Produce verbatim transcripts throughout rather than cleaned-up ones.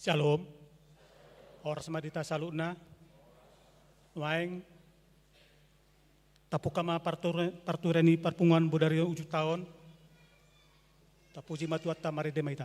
Syalom. Horas ma di hita saluhutna. Nuaeng tapungka ma parture-, parture ni parpunguan bodari on ujung taon. Tapuji ma Tuhanta, marende ma hita.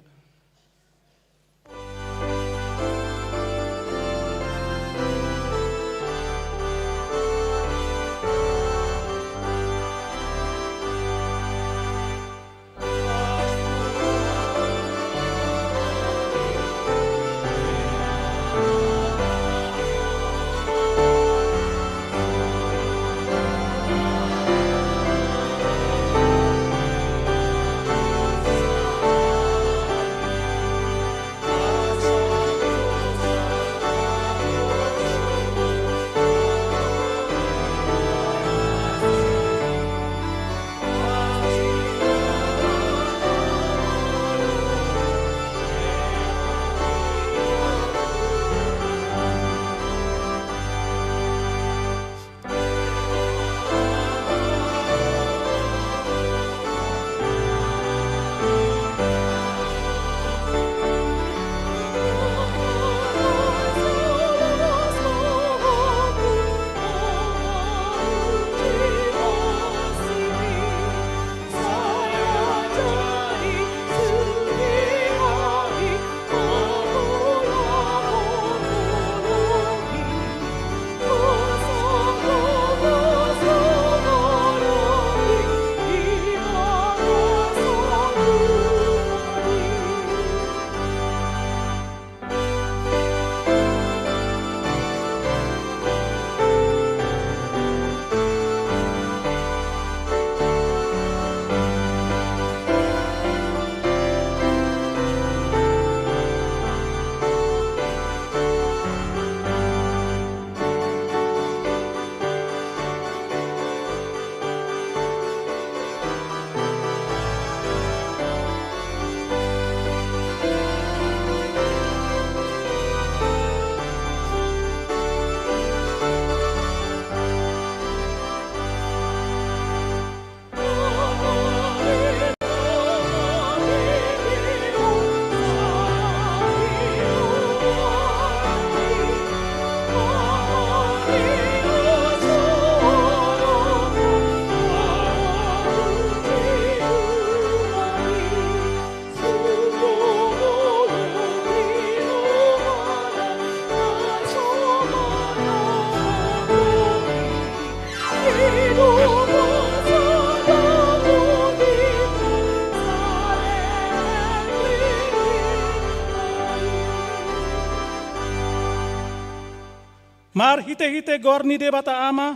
Marhitehite goar ni Debata Ama,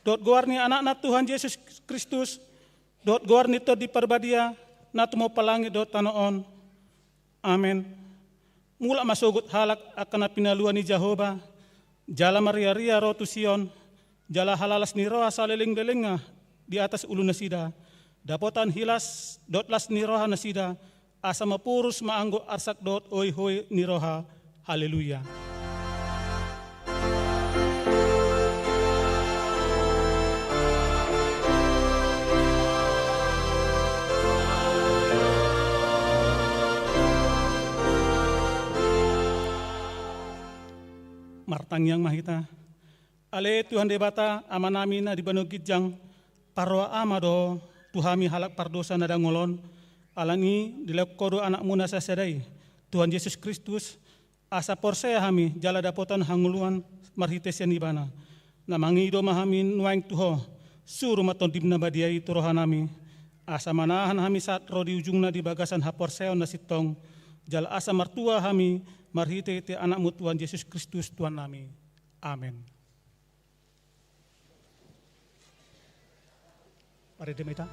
dohot goar ni Anakna Tuhan Jesus Kristus, dohot goar ni Tondi Parbadia, na tumompa langit dohot tano on. Amen. Mulak ma sogot halak angka na pinalua ni Jahowa, jala marriaria ro tu Sion, jala halalas ni roha salelenglelengna di atas ulunasida. Dapotan hilas dohot las ni rohanasida, asa mapurus ma anggo arsak dohot hoihoe ni roha. Haleluya. Martangiang ma hita. Ale Tuhan Debata, Amanami na di banua ginjang, parroha Ho ma do tu hami halak pardosa na dangol on. Alani i dilehon Ho do Anakmu na sasada i, Tuhan Jesus Kristus, asa porsea hami jala dapotan hangoluan marhite sian Ibana. Na mangido ma hami nuaeng tu Ho, suru ma Tondim na badia i tu rohanami, asa manahan hami sahat ro di ujungna di bagasan haporseaon na sintong, jala asa martua hami marhitehite Anakmu Tuhan Jesus Kristus Tuhannami. Amen. Marende ma hita.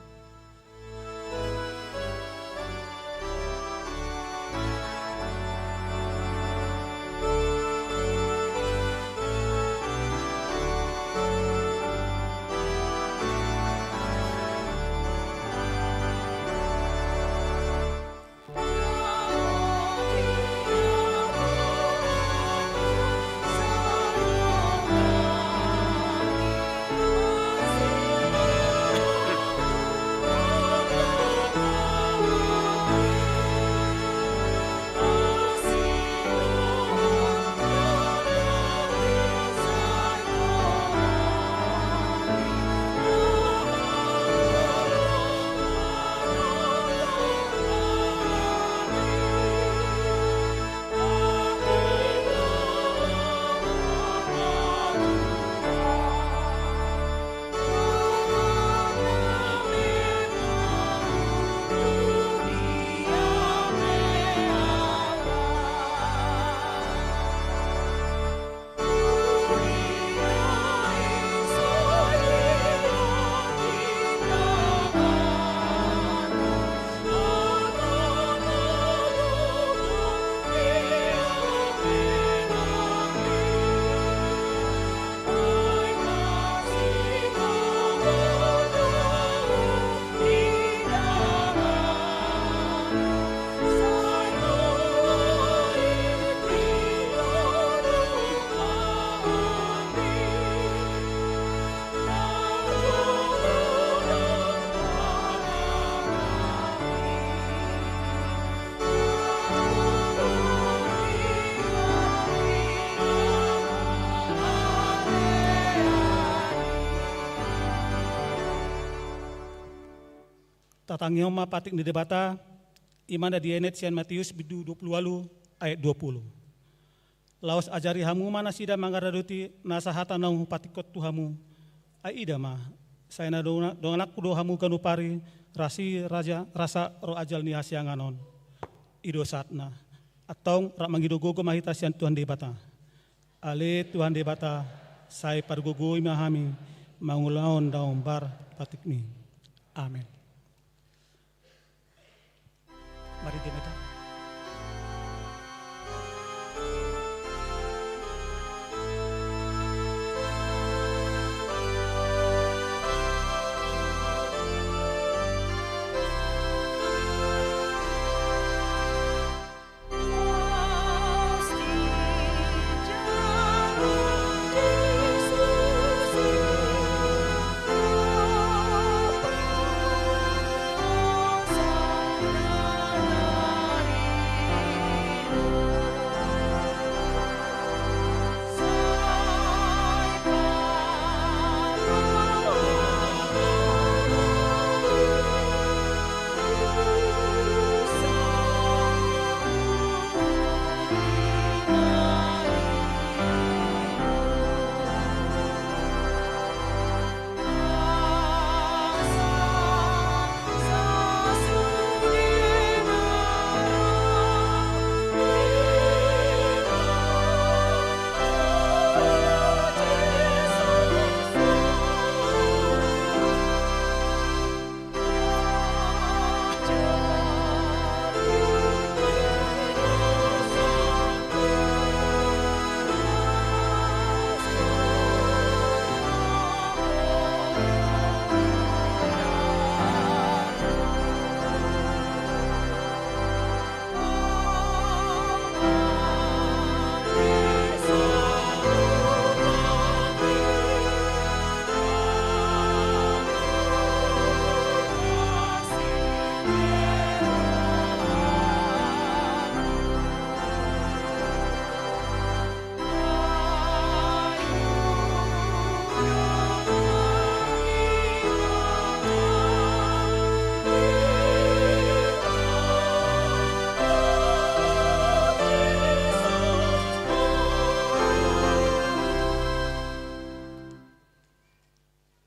Tatangihon ma patik ni Debata, i ma na dienet sian Matius bindu dua pulu ualu ayat dua pulu. Laos ajari hamu ma nasida mangaradoti nasa hata naung hupatikkon tu hamu. Ai ida ma, sai na dona-, dongananku do hamu ganup ari, rasi raja rasa ro ajal ni hasiangan on. I do saatna. Antong rap mangido gogo ma hita sian Tuhan Debata. Ale Tuhan Debata, sai pargogoi ma hami mangulahon na hombar patikmi. Amen. Mari Debata.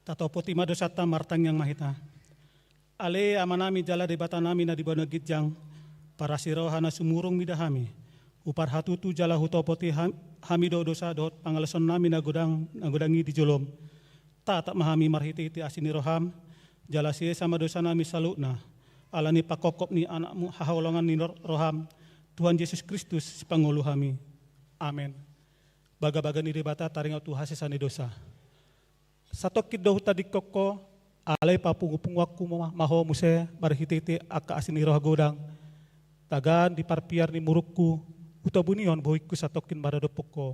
Tatopoti ma dosanta, martangiang ma hita. Ale Amanami jala Debatanami na di banua ginjang, parasi roha na sumurung mida hami. Huparhatutu jala hutopoti ham-, hami do dosa dohot pangalosonnami na godang, na godang i di jolom. Tatap ma hami marhitehite asi ni roham, jala sesa ma dosanami saluhutna. Ala ni pangkophop ni Anakmu haholongan ni ro-, roham, Tuhan Jesus Kristus sipangolu hami. Amen. Bagabaga ni Debata taringot tu hasesaan ni dosa. Satongkin do hutadingkon ho, alai papungupunguanku ma, ma ho muse marhitehite angka asi ni roha godang. Tagan di parpiar ni murukku, hutabunihon bohingku satongkin maradophon ho.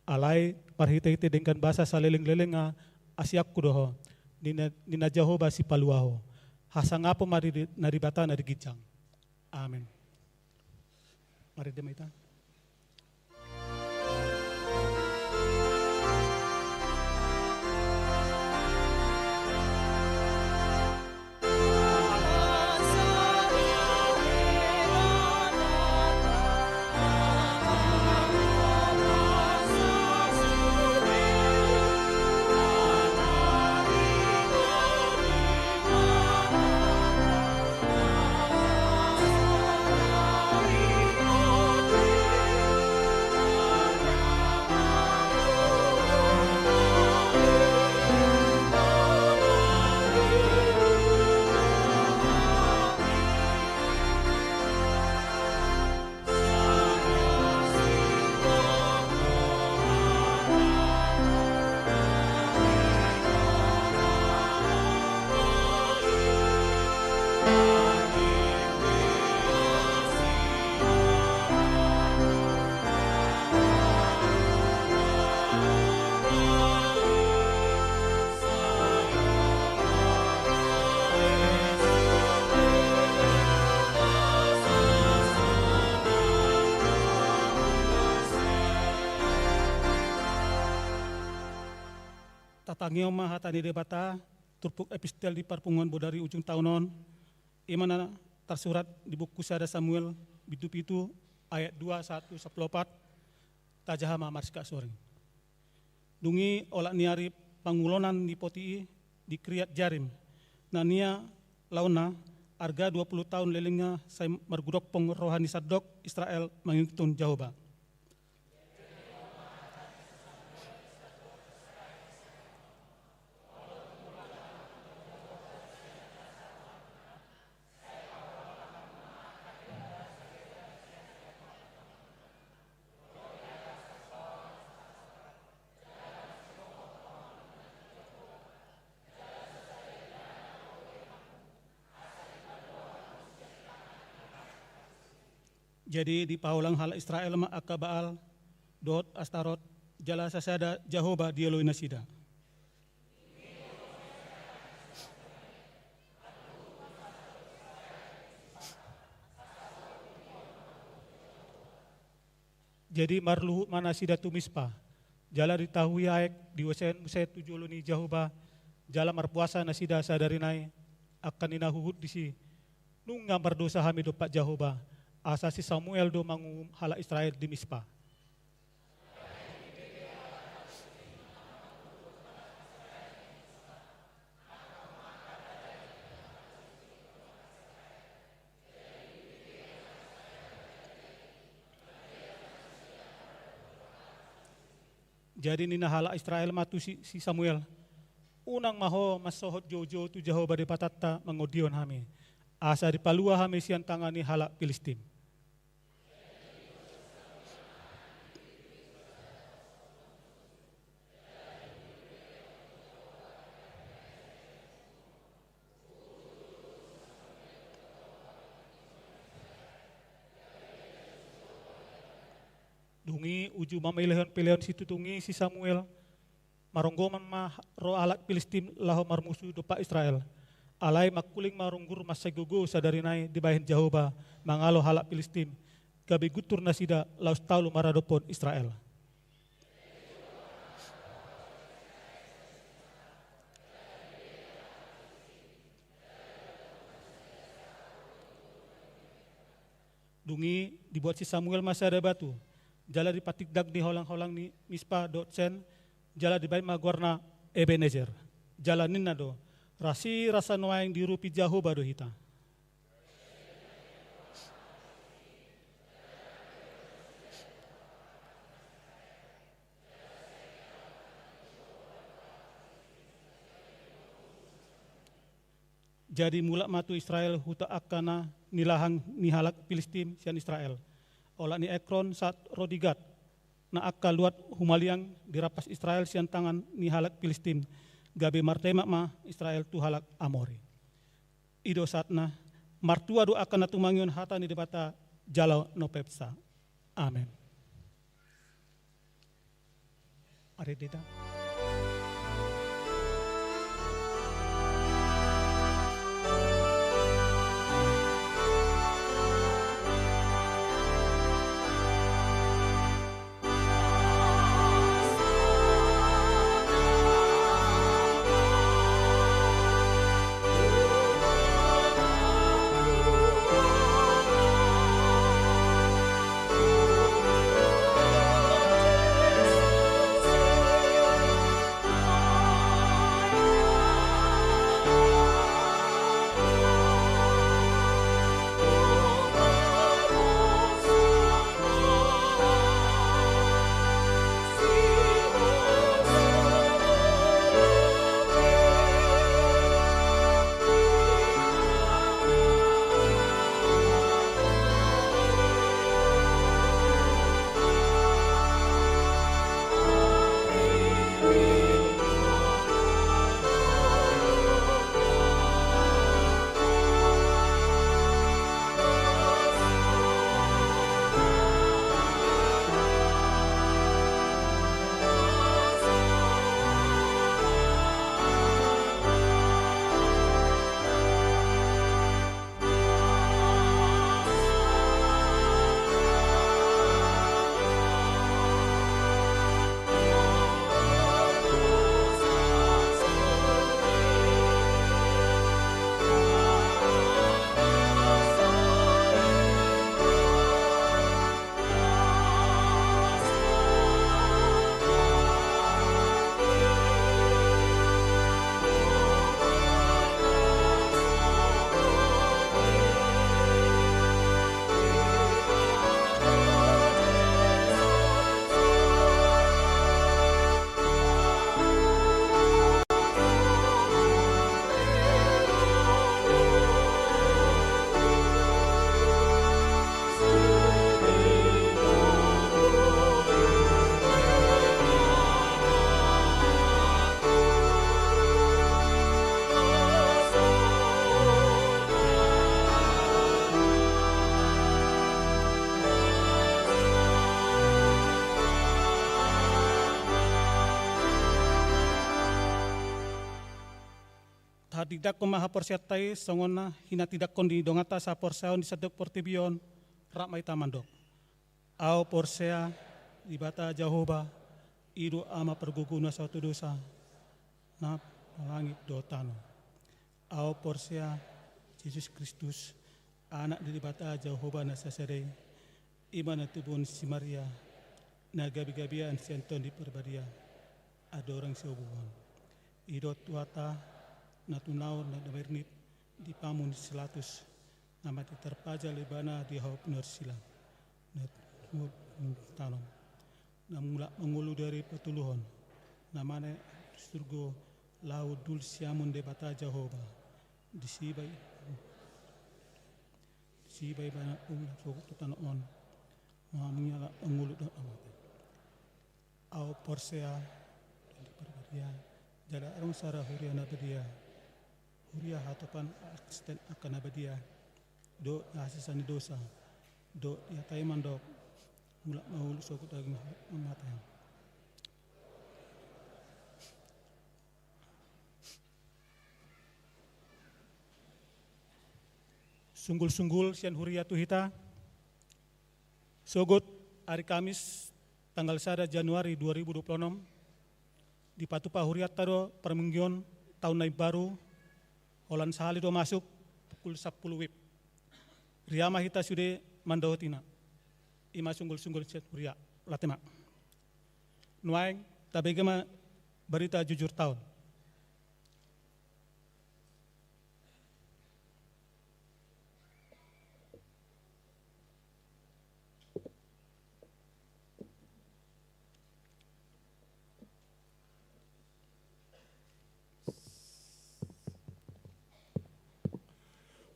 Alai marhitehite denggan basa saleleng-leleng a, asianku do ho, ninna, ninna Jahowa Sipaluaho. Hasangapon ma di, di, na Debata na di ginjang. Amen. Mari, Debata. Tatangihon ma hata ni Debata, turpuk epistel di parpunguan bodari ujung taon on, I ma na tarsurat di buku sada Samuel bindu pitu ayat dua sahat tu sampulu opat. Tajaha ma marsikap soring. Dung i olat ni ari pangulonan ni poti i di Kriat Jarim, na nian laona, arga dua pulu taon lelengna, sai margudompong roha ni sandok Israel mangihuthon Jahowa. Jadi dipaholang halak Israel ma angka Baal dohot Astarot, jala sasada Jahowa dioloi nasida. Jadi marluhut ma nasida tu Mispa, jala ditahui aek diuaseon muse tu jolo ni Jahowa, jala marpuasa nasida sadari nai. Angka ninna huhut disi: Nunga mardosa hami dompak Jahowa. Asa si Samuel do manguhum halak Israel di Mispa. Jadi ninna halak Israel ma tu si, si Samuel: Unang ma ho mansohot joujou tu Jahowa Debatanta mangondihon hami, asa dipalua hami sian tangan ni halak Pilistim. Dung i uju mamilehon pilehon situtu i si Samuel, maronggoman ma ro halak Pilistim laho marmusu dompak Israel. Alai mangkuling ma runggur mansai gogo sadari nai dibahen Jahowa mangalo halak Pilistim, gabe guntur nasida laos talu maradophon Israel. Dung i dibuat si Samuel ma sada batu, jala dipatinggang di holangholang ni Mispa dohot Sen, jala dibahen ma goarna Ebenezer. Jala ninna do: Rasirasa nuaeng diurupi Jahowa do hita. Jadi mulak ma tu Israel huta angka na nilahang ni halak Pilistim sian Israel, olat ni Ekron sahat ro di Gat, na angka luat humaliang dirampas Israel sian tangan ni halak Pilistim, gabe mardemak ma Israel tu halak Amori. I do sahatna. Martua do angka na tumangihon hata ni Debata jala na umpeopsa. Amen. Ari dita. Tindangkon ma haporseaonta i songon na hinatindangkon ni donganta saporseaon di sandok portibi on. Rap ma hita mandok: Ahu porsea Debata Jahowa, i do Ama pargogo na so tudosa, na langit dohot tano. Ahu porsea Jesus Kristus, Anak ni Debata Jahowa na sasada i, i ma na tubuhon si Maria, na gabegabean sian Tondi Parbadia, andorang siobuon. I do Tuhanta, na tunaon na dumernit di pamun si Pilatus, na mate tarpajal ibana di hau pinorsilang, na tuat tano, na mulak mangolu di ari patoluhon, na mate surgo, laho hundul siamun Debata Jahowa, disi ma i, disi ma ibana mulak sogot tu tano on, na mulak mangolu dohot na mate. Ahu porsea Tondi Parbadia, jala adong sada huria na badia, huria hatopan Kristen angka na badia, dohot hasesaan ni dosa, dohot dihatai mandok, mulak mangolu sogot daging dohot mate. Sunggulsunggul sian huria tu hita. Sogot ari Kamis tanggal sada Januari dua ribu dua puluh enam, dipatupa hurianta do parmingguon taon na imbaru, holan sahali do masuk pukul sampulu wib. Ria ma hita sude mandapotina. I ma sunggulsunggul sian huria. Latema. Nuaeng tabege ma barita jujur taon.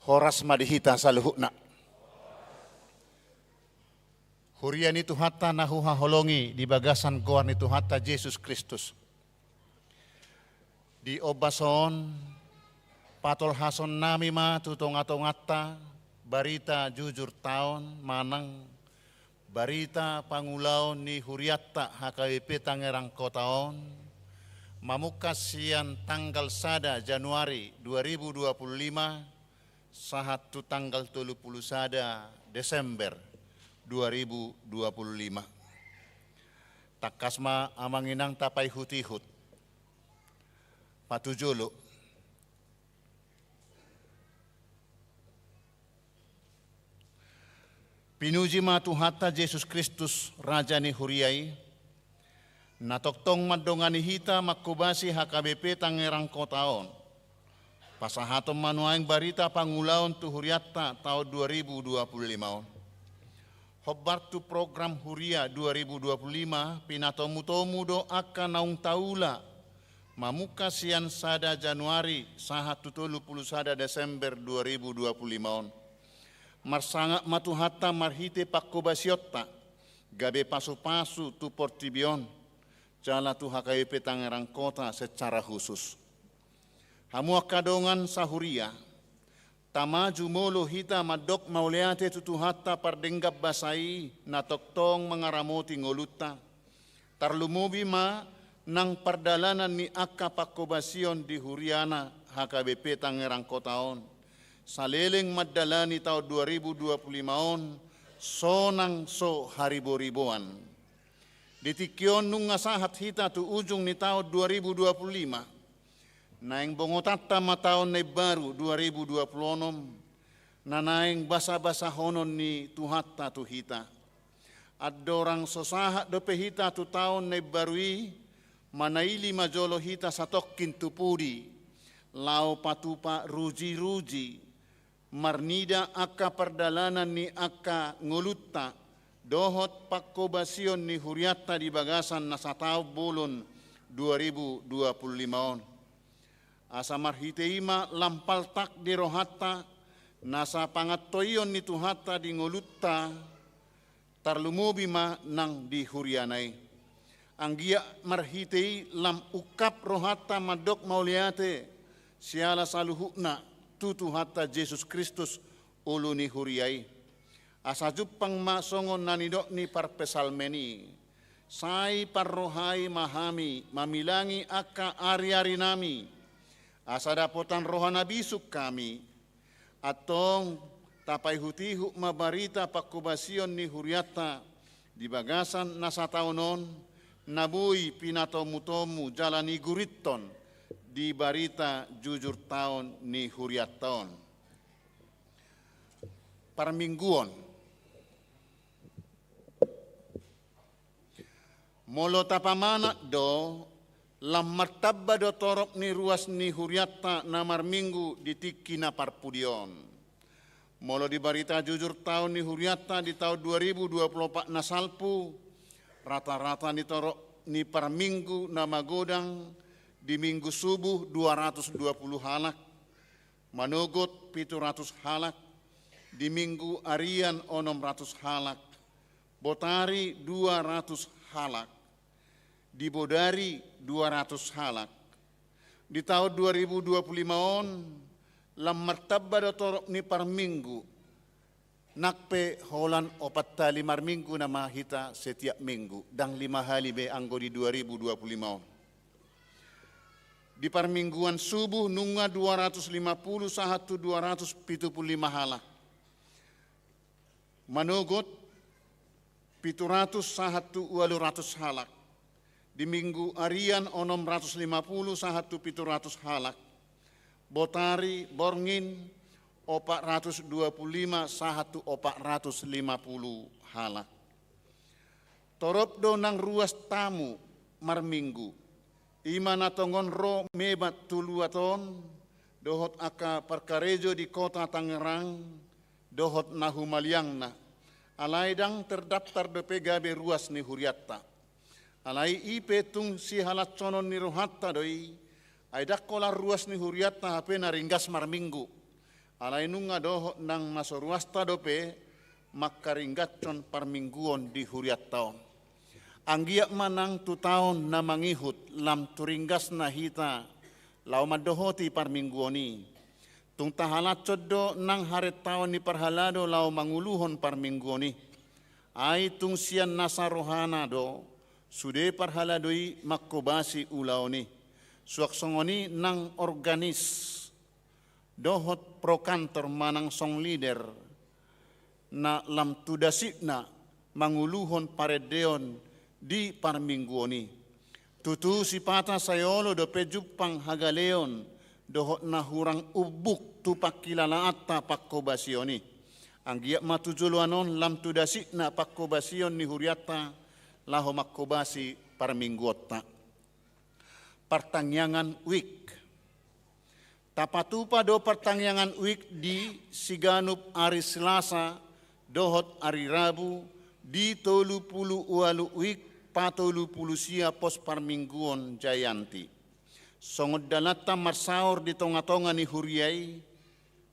Horas ma di hita saluhutna. Huria ni Tuhanta na huhaholongi di bagasan goar ni Tuhanta Jesus Kristus. Di ombas on, patolhasonnami ma tu tongatonganta barita jujur taon manang barita pangulaon ni hurianta H K B P Tangerang Kota on, mamungka sian tanggal sada Januari dua ribu dua puluh lima, sahat tu tanggal tolu puluh sada Desember dua ribu dua puluh lima. Tangkas ma amang inang tapaihutihut. Patujolo. Pinuji ma Tuhanta Jesus Kristus, Raja ni huria i, na tongtong mandongani hita manghobasi H K B P Tangerang Kota on, pasahaton ma nuaeng barita pangulaon tu hurianta taon dua ribu dua puluh lima on. Hombar tu program huria dua ribu dua puluh lima, pinatomutomu do angka naung taula, mamungka sian sada Januari sahat tu tolu puluh sada Desember dua ribu dua puluh lima on. Marsangap ma Tuhanta marhite panghobasionta, gabe pasupasu tu portibi on, jala tu H K B P Tangerang Kota secara khusus. Hamu angka dongan sahuria, tama jumolo hita mandok mauliate tu Tuhanta pardenggan basa i na tongtong mangaramoti ngolunta. Tarlumobi ma nang pardalanan ni angka panghobasion di huriana H K B P Tangerang Kota on, saleleng mandalani taon dua ribu dua puluh lima on sonang so hariboriboan. Di tingki on nunga sahat hita tu ujung ni taon dua ribu dua puluh lima. Naeng bongotanta ma taon na imbaru dua ribu dua puluh onom, na naeng basabasahonon ni Tuhanta tu hita. Andorang so sahat dope hita tu taon na imbaru i, manaili ma jolo hita satongkin tu pudi, laho patupa rujiruji, marnida angka pardalanan ni angka ngolunta, dohot panghobasion ni hurianta di bagasan na sataon bolon dua ribu dua puluh lima on. Asa marhite i ma lam paltak di rohanta, nasa pangantoion ni Tuhanta di ngolunta, tarlumobi ma nang di huriana i. Anggiat marhite i lam ungkap rohanta mandok mauliate, siala saluhutna tu Tuhanta Jesus Kristus, ulu ni huria i. Asa jumpang ma songon na nidok ni parpsalmen i: Sai parrohai ma hami mamilangi angka ariarinami, Asa dapotan roha na bisuk hami, antong tapaihutihut ma barita pangkobasion ni hurianta di bagasan na sataon on, na boi pinatomutomu jala nigurithon di barita jujurtaon ni hurianta on. Parmingguon. Molo tapamanat do, lam martamba do torop ni ruas ni hurianta na marminggu di tingki na parpudi on. Molo di barita jujurtaon ni hurianta di taon dua ribu dua puluh opat na salpu, rata-rata ni torop ni parminggu na magodang di Minggu subuh dua ratus dua puluh halak, Manogot pitu ratus halak, di Minggu arian onom ratus halak, Botari dua ratus halak, di Bodari dua ratus halak. Di taon dua ribu dua puluh lima on, lam martamba do torop ni parminggu, nang pe holan opat hali marminggu nama hita setiap minggu, ndang lima hali be anggo di dua ribu dua puluh lima on. Di parmingguan subuh nunga dua ratus lima puluh sahat tu dua ratus pitu puluh lima halak. Manogot pitu ratus sahat tu ualu ratus halak. Di Minggu arian onom ratus lima puluh sahat tu pitu ratus halak. Botari borngin opat ratus dua puluh lima sahat tu opat ratus lima puluh halak. Torop do nang ruas tamu marminggu. I ma na tongon ro mebat tu luat on, dohot angka parkarejo di kota Tangerang, dohot na humaliangna. Alai ndang terdaftar dope gabe ruas ni hurianta. Alai i pe tung sihalansonon ni rohanta do i, ai ndang holan ruas ni hurianta hape na ringgas marminggu. Alai nunga dohot nang na so ruasta dope mangkaringgashon parmingguon di hurianta on. Anggiat ma nang tu taon na mangihut lam tu ringgasna hita laho mandohoti parmingguon i. Tung tahalanshon do nang harentaon ni parhalado laho manguluhon parmingguon i. Ai tung sian nasa rohana do sude parhalado i mangkobasi ulaon i. Suang songon i nang organis dohot pro kantor manang song leader na lam tu dasitna manguluhon parendeon di parmingguon i. Tutu sipata sai olo dope jumpang hagaleon dohot na hurang umbuk tu pangkilalaanta pangkobasion i. Anggiat ma tu joloan on lam tu dasitna pangkobasion ni hurianta laho mangkobasi parmingguonta. Partangiangan wijk. Tapatupa do partangiangan wijk di siganup ari Selasa dohot ari Rabu di tolu pulu ualu wijk patolu pulu sia pos parmingguon Jayanti. Songon dalanta marsaor di tongatonga ni huria i,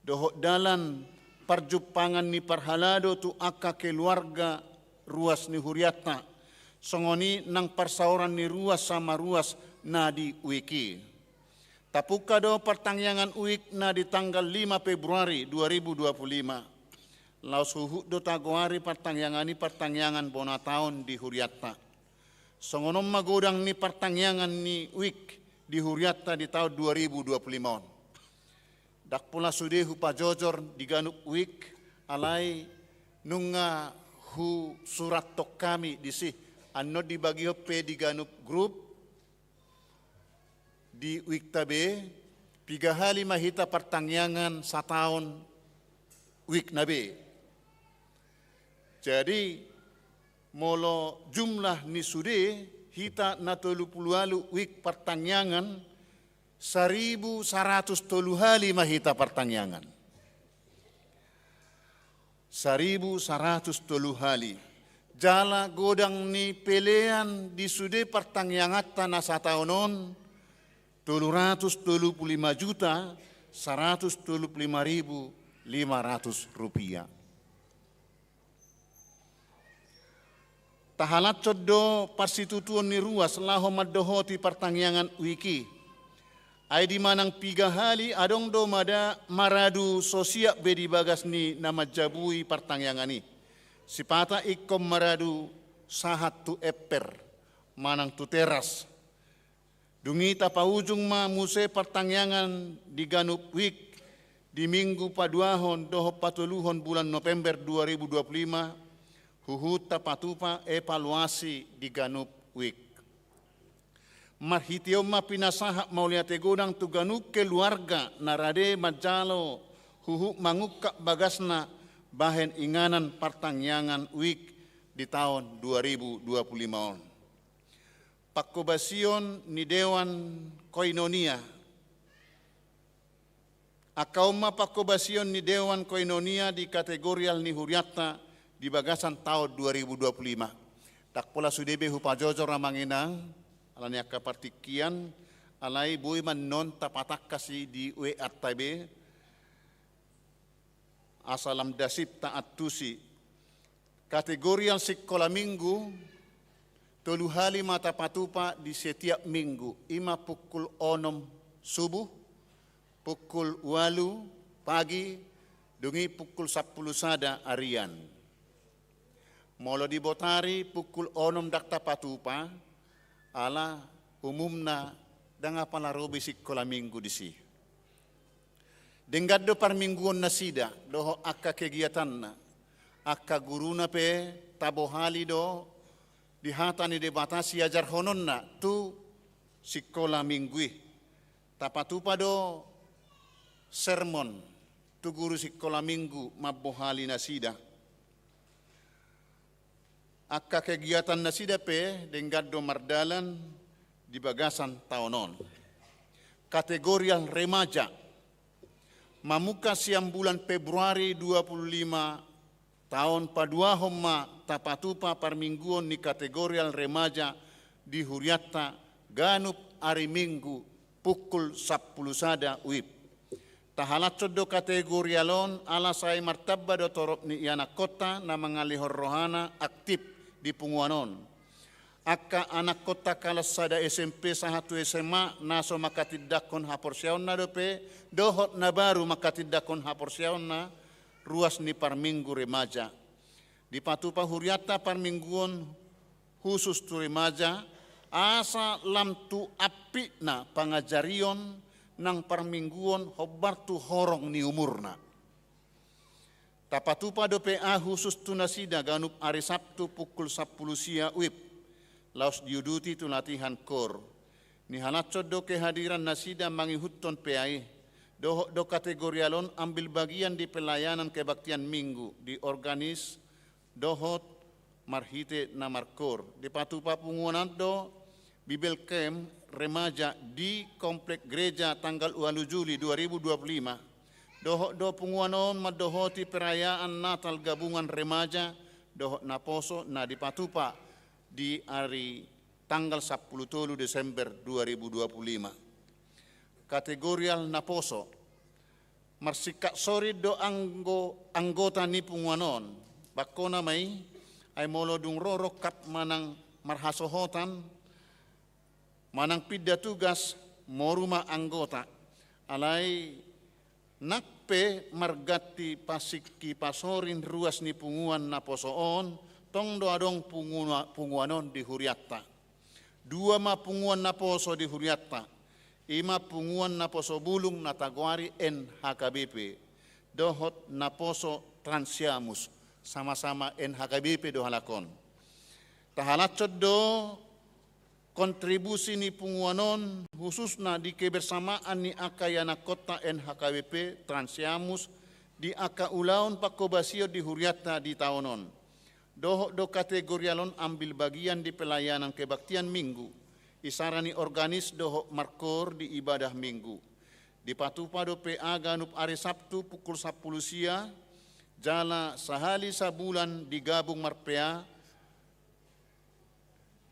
dohot dalan parjumpangan ni parhalado tu angka keluarga ruas ni hurianta, songon i nang parsaoran ni ruas sama ruas na di wijk i. Tapungka do partangiangan wijk na di tanggal lima Februari dua ribu dua puluh lima. Laos huhut do tagoari partangiangan i partangiangan bona taon di hurianta. Songon on ma godang ni partangiangan ni wijk di hurianta di taon dua ribu dua puluh lima on. Ndang pola sude hupajojor di ganup wijk, alai nunga husurathon hami disi, annon dibagihon pe di ganup grup di wikta be, piga hali ma hita partangiangan sataon wikna be. Jadi, molo jumlah ni sude hita na tolu pulu ualu wijk partangiangan, saribu saratus tolu hali ma hita partangiangan. Saribu saratus tolu hali. Jala godang ni pelean di sude partangianganta na sataon on, tolu ratus tolu pulu lima juta saratus tolu pulu lima ribu lima ratus rupiah. Tahalanshon do parsitutuon ni ruas laho mandohoti partangiangan wijk i. Ai di manang piga hali adong do mada maradu so siap be di bagas ni na manjabui partangiangan i. Sipata ingkon maradu sahat tu emper manang tu teras. Dung i tapaujung ma muse partangiangan di ganup wijk di minggu paduahon dohot patoluhon bulan November dua ribu dua puluh lima, huhut tapatupa evaluasi di ganup wijk. Marhite on ma pinasahat mauliate godang tu ganup keluarga na rade manjalo huhut mangungkap bagasna bahen inganan partangiangan wijk di taon dua ribu dua puluh lima on. Pangkobasion ni Dewan Koinonia. Angka on ma pangkobasion ni Dewan Koinonia di kategorial ni hurianta di bagasan taon dua ribu dua puluh lima. Ndang pola sude be hupajojor amang inang, ala ni angka partingkian, alai boi ma annon tapatangkas i di W A-ta be, asa lam dasip taantusi. Kategorial sikola minggu, tolu hali ma tapatupa di setiap minggu, i ma pukul onom subuh, pukul ualu pagi, dung i pukul sampulu sada arian. Molo di Botari pukul onom ndang tapatupa, ala umumna ndang apala ro be sikola minggu disi. Denggan do parmingguon nasida dohot angka kegiatanna, angka guruna pe tabohali do di hata ni Debata siajarhononna tu sikola minggu i. Tapatupa do sermon tu guru sikola minggu mambohali nasida. Angka kegiatan nasida pe denggan do mardalan di bagasan taon on. Kategorial remaja. Mamungka sian bulan Februari dua puluh lima taon paduahon ma tapatupa parmingguon ni kategorial remaja di hurianta ganup ari Minggu pukul sampulu sada wib. Tahalashon do kategorial on ala sai martamba do torop ni ianakkonta na mangalehon rohana aktif di punguan on. Angka anakkonta kalas sada S M P sahat tu S M A na so manghatindanghon haporseaonna dope, dohot na baru manghatindanghon haporseaonna ruas ni parminggu remaja. Dipatupa hurianta parmingguon khusus tu remaja, asa lam tu ampitna pangajarion nang parmingguon hombar tu horong ni umurna. Tapatupa dope A khusus tu nasida ganup ari Sabtu pukul sampulu sia wib, laos diuduti tu latihan kor. Nihalashon do kehadiran nasida mangihuthon P A i, dohot do kategorial on ambil bagian di pelayanan kebaktian Minggu di organis dohot marhite na markor. Dipatupa punguan an do Bibel Camp Remaja di Komplek Gereja tanggal ualu Juli dua ribu dua puluh lima. Dohot do punguan on mandohoti perayaan Natal gabungan remaja dohot naposo na dipatupa di ari tanggal sampulu tolu Desember dua ribu dua puluh lima. Kategorial naposo. Marsingkat sorin do anggo-, anggota ni punguan on. Bangkona ma i, ai molo dung ro rongkap manang marhasohotan, manang pinda tugas, moru ma anggota. Alai nang pe marganti pasingki pasorin ruas ni punguan naposo on, tong do adong pungua-, punguan on di hurianta. Dua ma punguan naposo di hurianta, i ma punguan naposo bulung na tagoari N H K B P, dohot naposo Transiamus, sama-sama N H K B P do halak on. Tahalashon do kontribusi ni punguan on, khususna di kebersamaan ni angka ianakkonta N H K B P Transiamus, di angka ulaon pangkobasion di hurianta di taon on. Dohot do kategorial on ambil bagian di pelayanan kebaktian Minggu, isara ni organis dohot markor di ibadah Minggu. Dipatupa do P A ganup ari Sabtu pukul sampulu sia, jala sahali sabulan digabung mar-P A,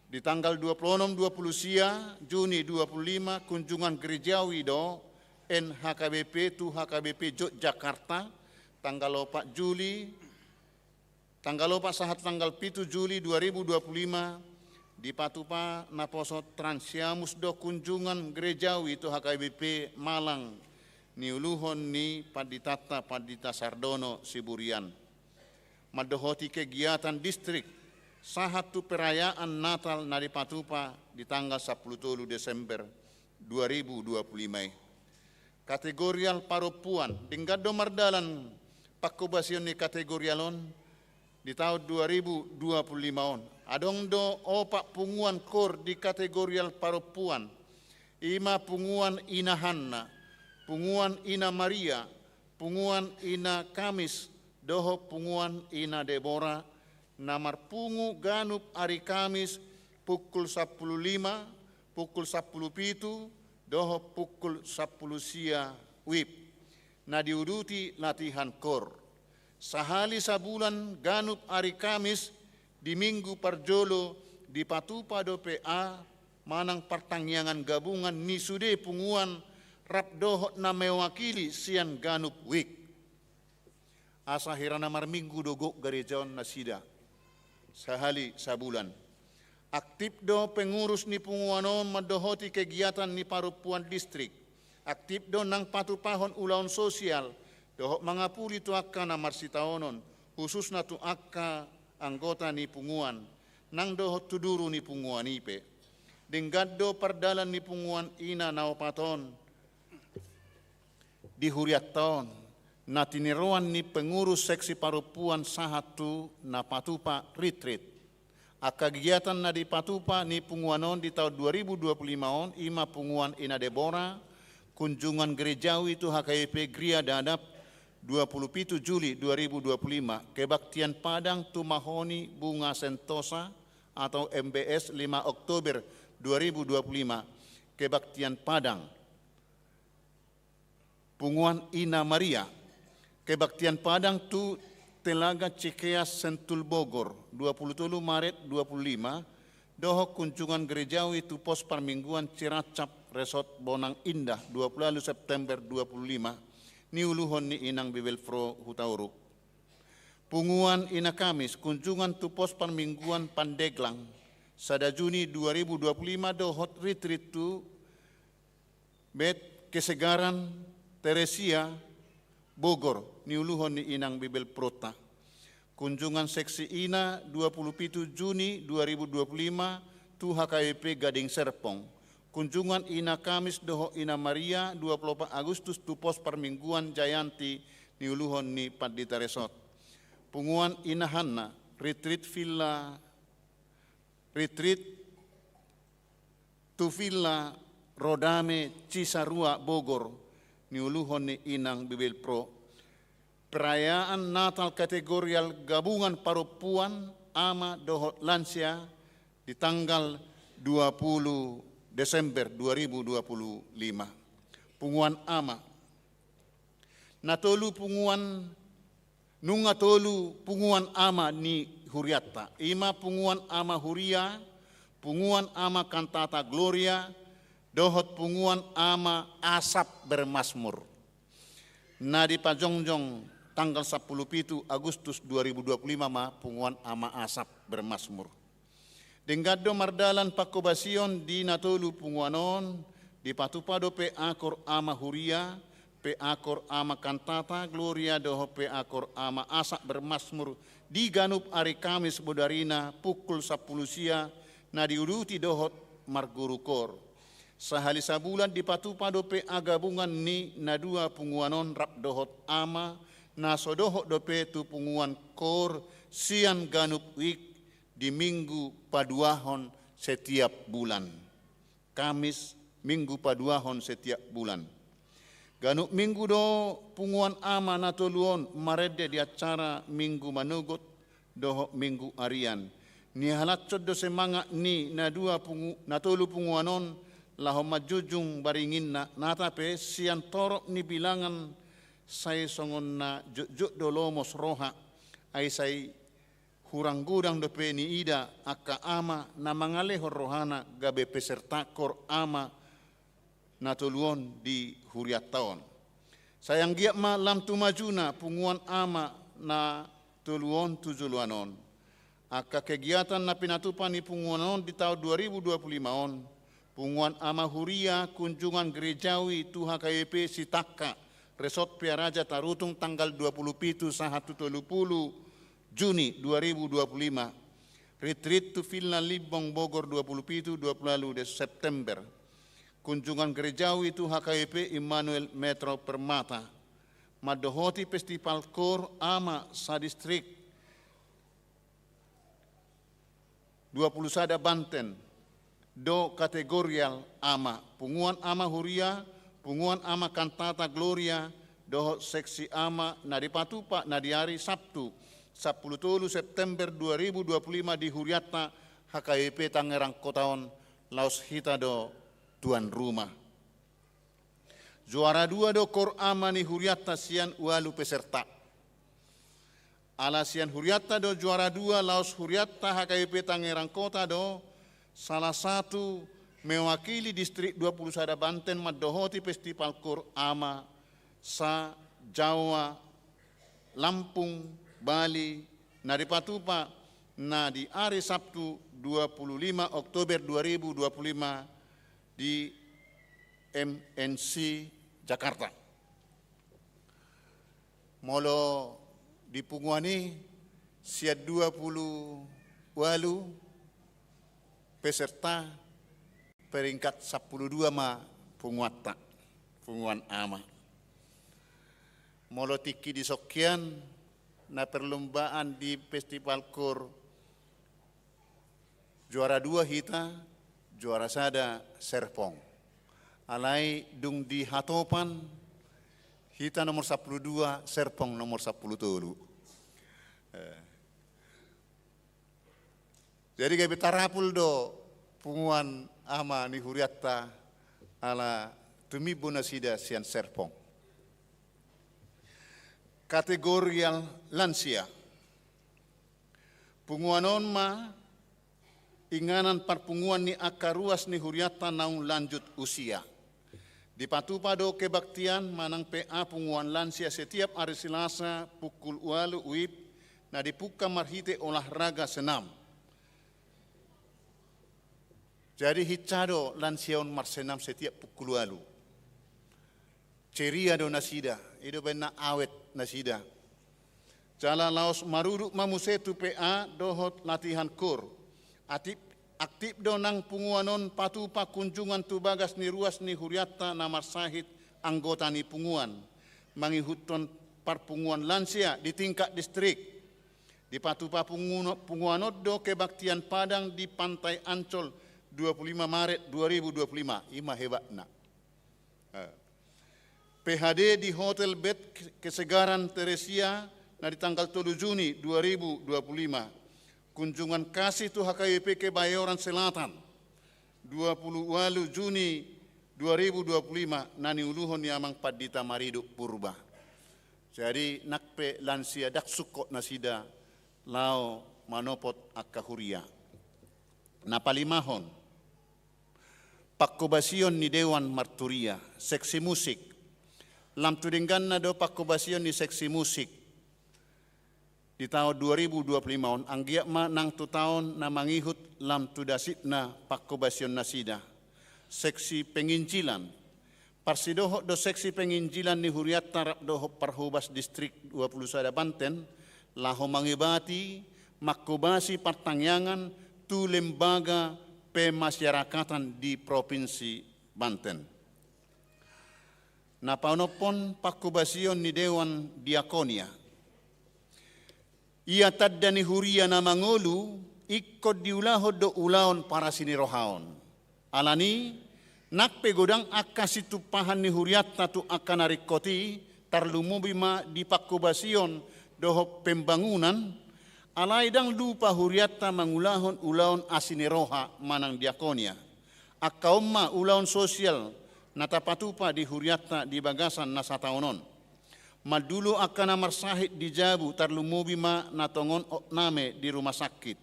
di tanggal dua puluh onom, dua puluh sia Juni dua puluh lima kunjungan gerejawi do N H K B P tu H K B P Yogyakarta, tanggal opat Juli, tanggal opat sahat tanggal pitu Juli dua ribu dua puluh lima, dipatupa naposo Transiamus do kunjungan gerejawi tu H K B P Malang, niuluhon ni panditanta Pandita Sardono Siburian. Mandohoti kegiatan distrik, sahat tu perayaan Natal na dipatupa di tanggal sampulu tolu Desember dua ribu dua pulu lima i. Kategorial parompuan, denggan do mardalan pangkobasion ni kategorial on di taon dua ribu dua pulu lima on. Adong do opat punguan koor di kategorial parompuan, i ma punguan Ina Hanna, punguan Ina Maria, punguan Ina Kamis, dohot punguan Ina Debora, na marpungu ganup ari Kamis pukul sampulu lima, pukul sampulu pitu, dohot pukul sampulu sia wib, na diuduti latihan koor. Sahali sabulan ganup ari Kamis di minggu parjolo dipatupa dope A manang partangiangan gabungan ni sude punguan rap dohot na mewakili sian ganup wijk. Asa hira na marminggu do gok gareja on nasida sahali sabulan. Aktip do pengurus ni punguan on mandohoti kegiatan ni parompuan distrik. Aktip do nang patupahon ulaon sosial dohot mangapuli tu angka na marsitaonon, khususna tu angka anggota ni punguan nang dohot tu duru ni punguan i pe. Denggan do pardalan ni punguan ina na opat on di hurianta on, na tiniroan ni pengurus seksi parompuan sahat tu na patupa ritrit. Angka kegiatan na dipatupa ni punguan on di taon dua ribu dua pulu lima on i ma punguan Ina Debora, kunjungan gerejawi tu H K I P Gria Dadap dua pulu pitu Juli dua ribu dua pulu lima, kebaktian Padang Tumahoni Bunga Sentosa atau M B S lima Oktober dua ribu dua pulu lima, kebaktian Padang punguan Ina Maria, kebaktian Padang tu Telaga Cikeas Sentul Bogor dua pulu tolu Maret dua pulu lima, dohot kunjungan gerejawi tu pos parmingguan Ciracap Resort Bonang Indah dua pulu ualu September dua pulu lima, niuluhon ni Inang Bibelvrouw Hutauruk. Punguan Ina Kamis, kunjungan tu pos parmingguan Pandeglang sada Juni dua ribu dua pulu lima dohot ritrit tu Bet Kesegaran Teresia Bogor, niuluhon ni Inang Bibelvrouta. Kunjungan seksi ina dua pulu pitu Juni dua ribu dua pulu lima tu H K I P Gading Serpong. Kunjungan Ina Kamis dohot Ina Maria dua pulu opat Agustus tu pos parmingguan Jayanti, niuluhon ni Pandita Resort. Punguan Ina Hanna, ritrit villa, ritrit tu Villa Rodame Cisarua Bogor, niuluhon ni Inang Bibelvrouw. Perayaan Natal kategorial gabungan parompuan, ama dohot lansia di tanggal dua pulu Desember dua ribu dua pulu lima. Punguan ama. Na tolu punguan, nunga tolu punguan ama ni hurianta, i ma punguan ama huria, punguan ama kantata Gloria, dohot punguan ama Asap Bermasmur. Na dipajongjong tanggal sampulu pitu Agustus dua ribu dua pulu lima ma punguan ama Asap Bermasmur. Denggan do mardalan pangkobasion di na tolu punguan on, dipatupa dope A koor ama huria, pe A koor ama kantata Gloria dohot pe A koor ama Asap Bermasmur di ganup ari Kamis bodarina pukul sampulu sia, na diuduti dohot marguru koor. Sahali sabulan dipatupa dope A gabungan ni na dua punguan on rap dohot ama, na so dohot dope tu punguan koor sian ganup wijk di minggu paduahon setiap bulan. Kamis, minggu paduahon setiap bulan. Ganup minggu do punguan ama na tolu on marende di acara minggu manogot dohot minggu arian. Nihalashon do semangat ni na dua pungu-, na tolu punguan on laho manjunjung baringinna, nata pe sian torop ni bilangan sai songon na jotjot do lomos roha, ai sai hurang godang dope niida angka ama na mangalehon rohana gabe peserta koor ama na tolu on di hurianta on. Sai anggiat ma lam tu majuna punguan ama na tolu on tu joloan on. Angka kegiatan na pinatupa ni punguan on di taon dua ribu dua pulu lima on, punguan ama huria kunjungan gerejawi tu H K I P Sitangka, Resort Pearaja Tarutung tanggal dua pulu pitu sahat tu tolu pulu Juni dua ribu dua pulu lima. Retreat tu Villa Limbong Bogor dua puluh pitu dua puluh ualu September. Kunjungan gerejawi tu H K I P Immanuel Metro Permata. Mandohoti festival koor ama sadistrik dua puluh sada Banten do kategorial ama, punguan ama huria, punguan ama kantata Gloria, dohot seksi ama na dipatupa na di ari Sabtu, sampulu tolu September dua ribu dua puluh lima di hurianta H K I P Tangerang Kota on, laos hita do tuan rumah. Juara dua do koor ama ni hurianta sian ualu peserta. Ala sian hurianta do juara dua, laos hurianta H K I P Tangerang Kota do salah satu mewakili distrik dua puluh sada Banten mandohoti festival koor ama sa Jawa, Lampung, Bali, na dipatupa na di ari Sabtu dua puluh lima Oktober dua ribu dua puluh lima di M N C Jakarta. Molo di punguan i sian dua puluh ualu peserta, peringkat sampulu dua ma punguanta, punguan ama. Molo tingki di songkian na perlombaan di festival koor, juara dua hita, juara sada Serpong. Alai dung di hatopan, hita nomor sampulu dua, Serpong nomor sampulu tolu. Eh. Jadi gabe tarapul do punguan ama ni hurianta ala tumimbo nasida sian Serpong. Kategorial lansia. Punguan on ma inganan parpunguan ni angka ruas ni hurianta naung lanjut usia. Dipatupa do kebaktian manang P A punguan lansia setiap ari Selasa pukul ualu WIB na dipungka marhite olahraga senam. Jadi hinsa do lansia on marsenam setiap pukul ualu. Ceria do nasida, i do baen na awet nasida. Jala laos marudut ma muse tu P A dohot latihan koor. Aktip, aktip do nang punguan on patupa kunjungan tu bagas ni ruas ni hurianta na marsahit anggota ni punguan, mangihuthon parpunguan lansia di tingkat distrik. Dipatupa pungu-, punguan on do kebaktian Padang di Pantai Ancol dua puluh lima Maret dua ribu dua puluh lima, i ma hebatna. Eh. P H D di Hotel Bed Kesegaran Teresia na di tanggal tolu Juni dua ribu dua puluh lima. Kunjungan kasih tu H K I P Kebayoran Selatan dua puluh ualu Juni dua ribu dua puluh lima na niuluhon ni Amang Pandita Mariduk Purba. Jadi nang pe lansia ndang sungkot nasida laho manopot angka huria. Na palimahon, pangkobasion ni dewan marturia, seksi musik. Lam tu dengganna do pangkobasion ni seksi musik di taon dua ribu dua puluh lima on, anggiat ma nang tu taon na mangihut lam tu dasipna pangkobasion nasida. Seksi penginjilan. Parsidohot do seksi penginjilan ni hurianta rap dohot parhobas distrik dua puluh sada Banten, laho mangobati, mangkobasi partangiangan tu lembaga pemasyarakatan di Provinsi Banten. Na paonomhon, pangkobasion ni dewan diakonia. Ia tanda ni huria na mangolu, ingkon diulahon do ulaon parasi ni roha on. Alani, nang pe godang angka situmpahan ni hurianta tu angka na ringkot i, tarlumobi ma di pangkobasion dohot pembangunan, alai ndang lupa hurianta mangulahon ulaon asi ni roha manang diakonia. Angka on ma ulaon sosial na tapatupa di hurianta di bagasan na sataon on. Mandulo angka na marsahit di jabu, tarlumobi ma na tongon okname di rumah sakit.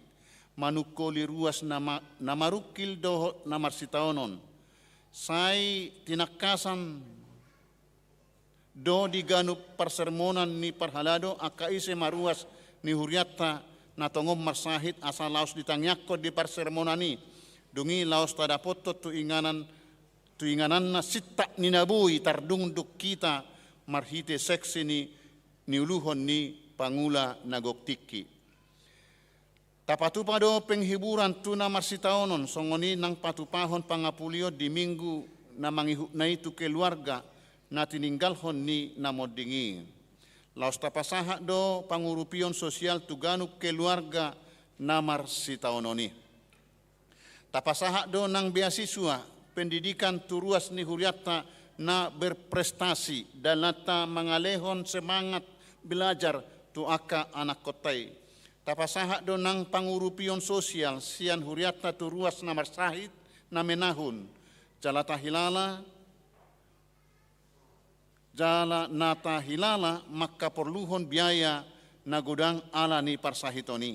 Manungkoli ruas na ma-, na marungkil dohot na marsitaonon. Sai tinangkasan do di ganup parsermonan ni parhalado angka ise ma ruas ni hurianta na tongon marsahit asa laos ditangiangkon di parsermonan i. Dung i laos tadapothon tu inganan, tu ingananna sintak ni na boi tardungdung hita marhite seksi ni niuluhon ni pangula na gok tingki. Tapatupa do penghiburan tu na marsitaonon, songon i nang patupahon pangapulion di minggu na mangihutna i tu keluarga na tininggalhon ni na monding i. Laos tapasahat do pangurupion sosial tu ganup keluarga na marsitaonon i. Tapasahat do nang beasiswa pendidikan tu ruas ni hurianta na berprestasi, dalanta mangalehon semangat belajar tu angka anakkonta i. Tapasahat do nang pangurupion sosial sian hurianta tu ruas na marsahit na menahun. Jala tahilala, jala na tahilala mangkaporluhon biaya na godang ala ni parsahiton i.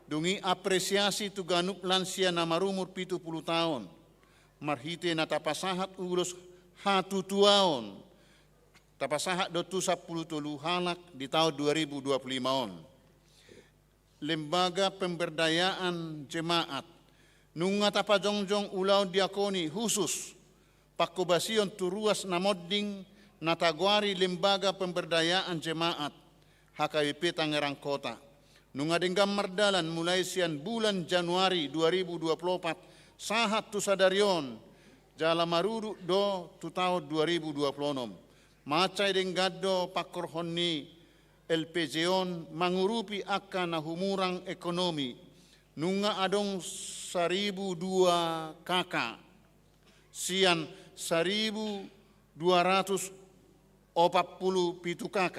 Dung i apresiasi tu ganup lansia na marumur pitu pulu taon, marhite na tapasahat ulos hatutuaon, tapasahat do tu sampulu tolu halak di taon dua ribu dua pulu lima on. Lembaga Pemberdayaan Jemaat. Nunga tapajongjong ulaon diakoni khusus pangkobasion tu ruas na monding na tagoari Lembaga Pemberdayaan Jemaat, H K B P Tangerang Kota. Nunga denggan mardalan mulai sian bulan Januari dua ribu dua pulu opat sahat tu sadari on, jala marudut do tu taon dua ribu dua pulu onom. Mansai denggan do pangkorhon ni L P J on mangurupi angka na humurang ekonomi. Nunga adong saribu dua K K sian saribu dua ratus opat pulu pitu K K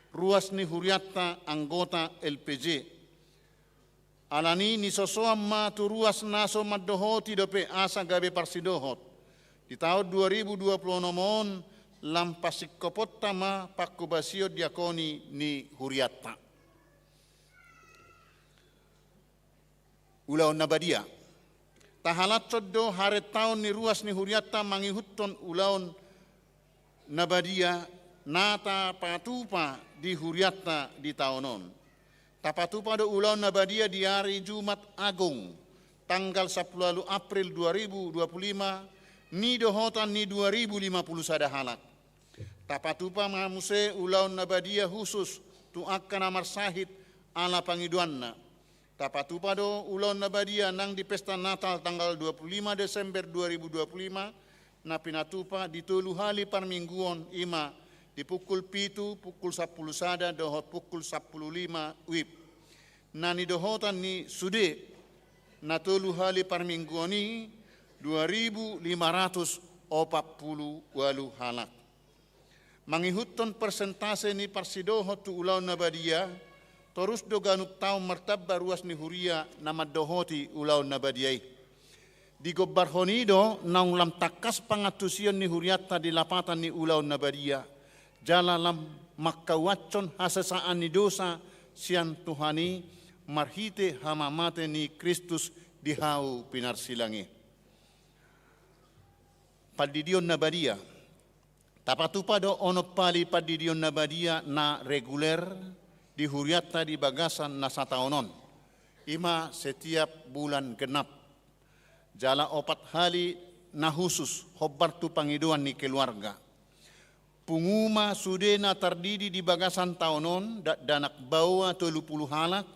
ruas ni hurianta anggota L P J. Alani i nisosoan ma tu ruas na so mandohoti dope asa gabe parsidohot. Di taon dua ribu dua pulu onom on lam pasingkoponta ma pangkobasion diakoni ni hurianta. Ulaon na badia. Tahalashon do harentaon ni ruas ni hurianta mangihuthon ulaon na badia na tapatupa di hurianta di taon on. Tapatupa do ulaon na badia di ari Jumat Agung, tanggal sampulu ualu April dua ribu dua pulu lima, nidohotan ni dua ribu lima pulu sada halak. Tapatupa ma muse ulaon na badia khusus tu angka na marsahit ala pangidoanna. Tapatupa do ulaon na badia nang di pesta Natal tanggal dua pulu lima Desember dua ribu dua pulu lima, na pinatupa di tolu hali parmingguon, i ma di pukul pitu, pukul sampulu sada dohot pukul sampulu lima wib. Na nidohotan ni sude na tolu hali parmingguon i dua ribu lima ratus opat pulu ualu halak. Mangihuthon persentase ni parsidohot tu ulaon na badia, torus do ganup taon martamba ruas ni huria na mandohoti ulaon na badia i. Digombarhon i do naung lam tangkas pangantusion ni hurianta di lapatan ni ulaon na badia, jala lam mangkauashon hasesaan ni dosa sian Tuhan i marhite hamamate ni Kristus di hau pinarsilang i. Pandidion na badia. Tapatupa do onom hali pandidion na badia na reguler di hurianta di bagasan na sataon on, i ma setiap bulan genap. Jala opat hali na khusus hombar tu pangidoan ni keluarga. Pungu ma sude na tardidi di bagasan taon on, dakdanak baoa tolu pulu halak,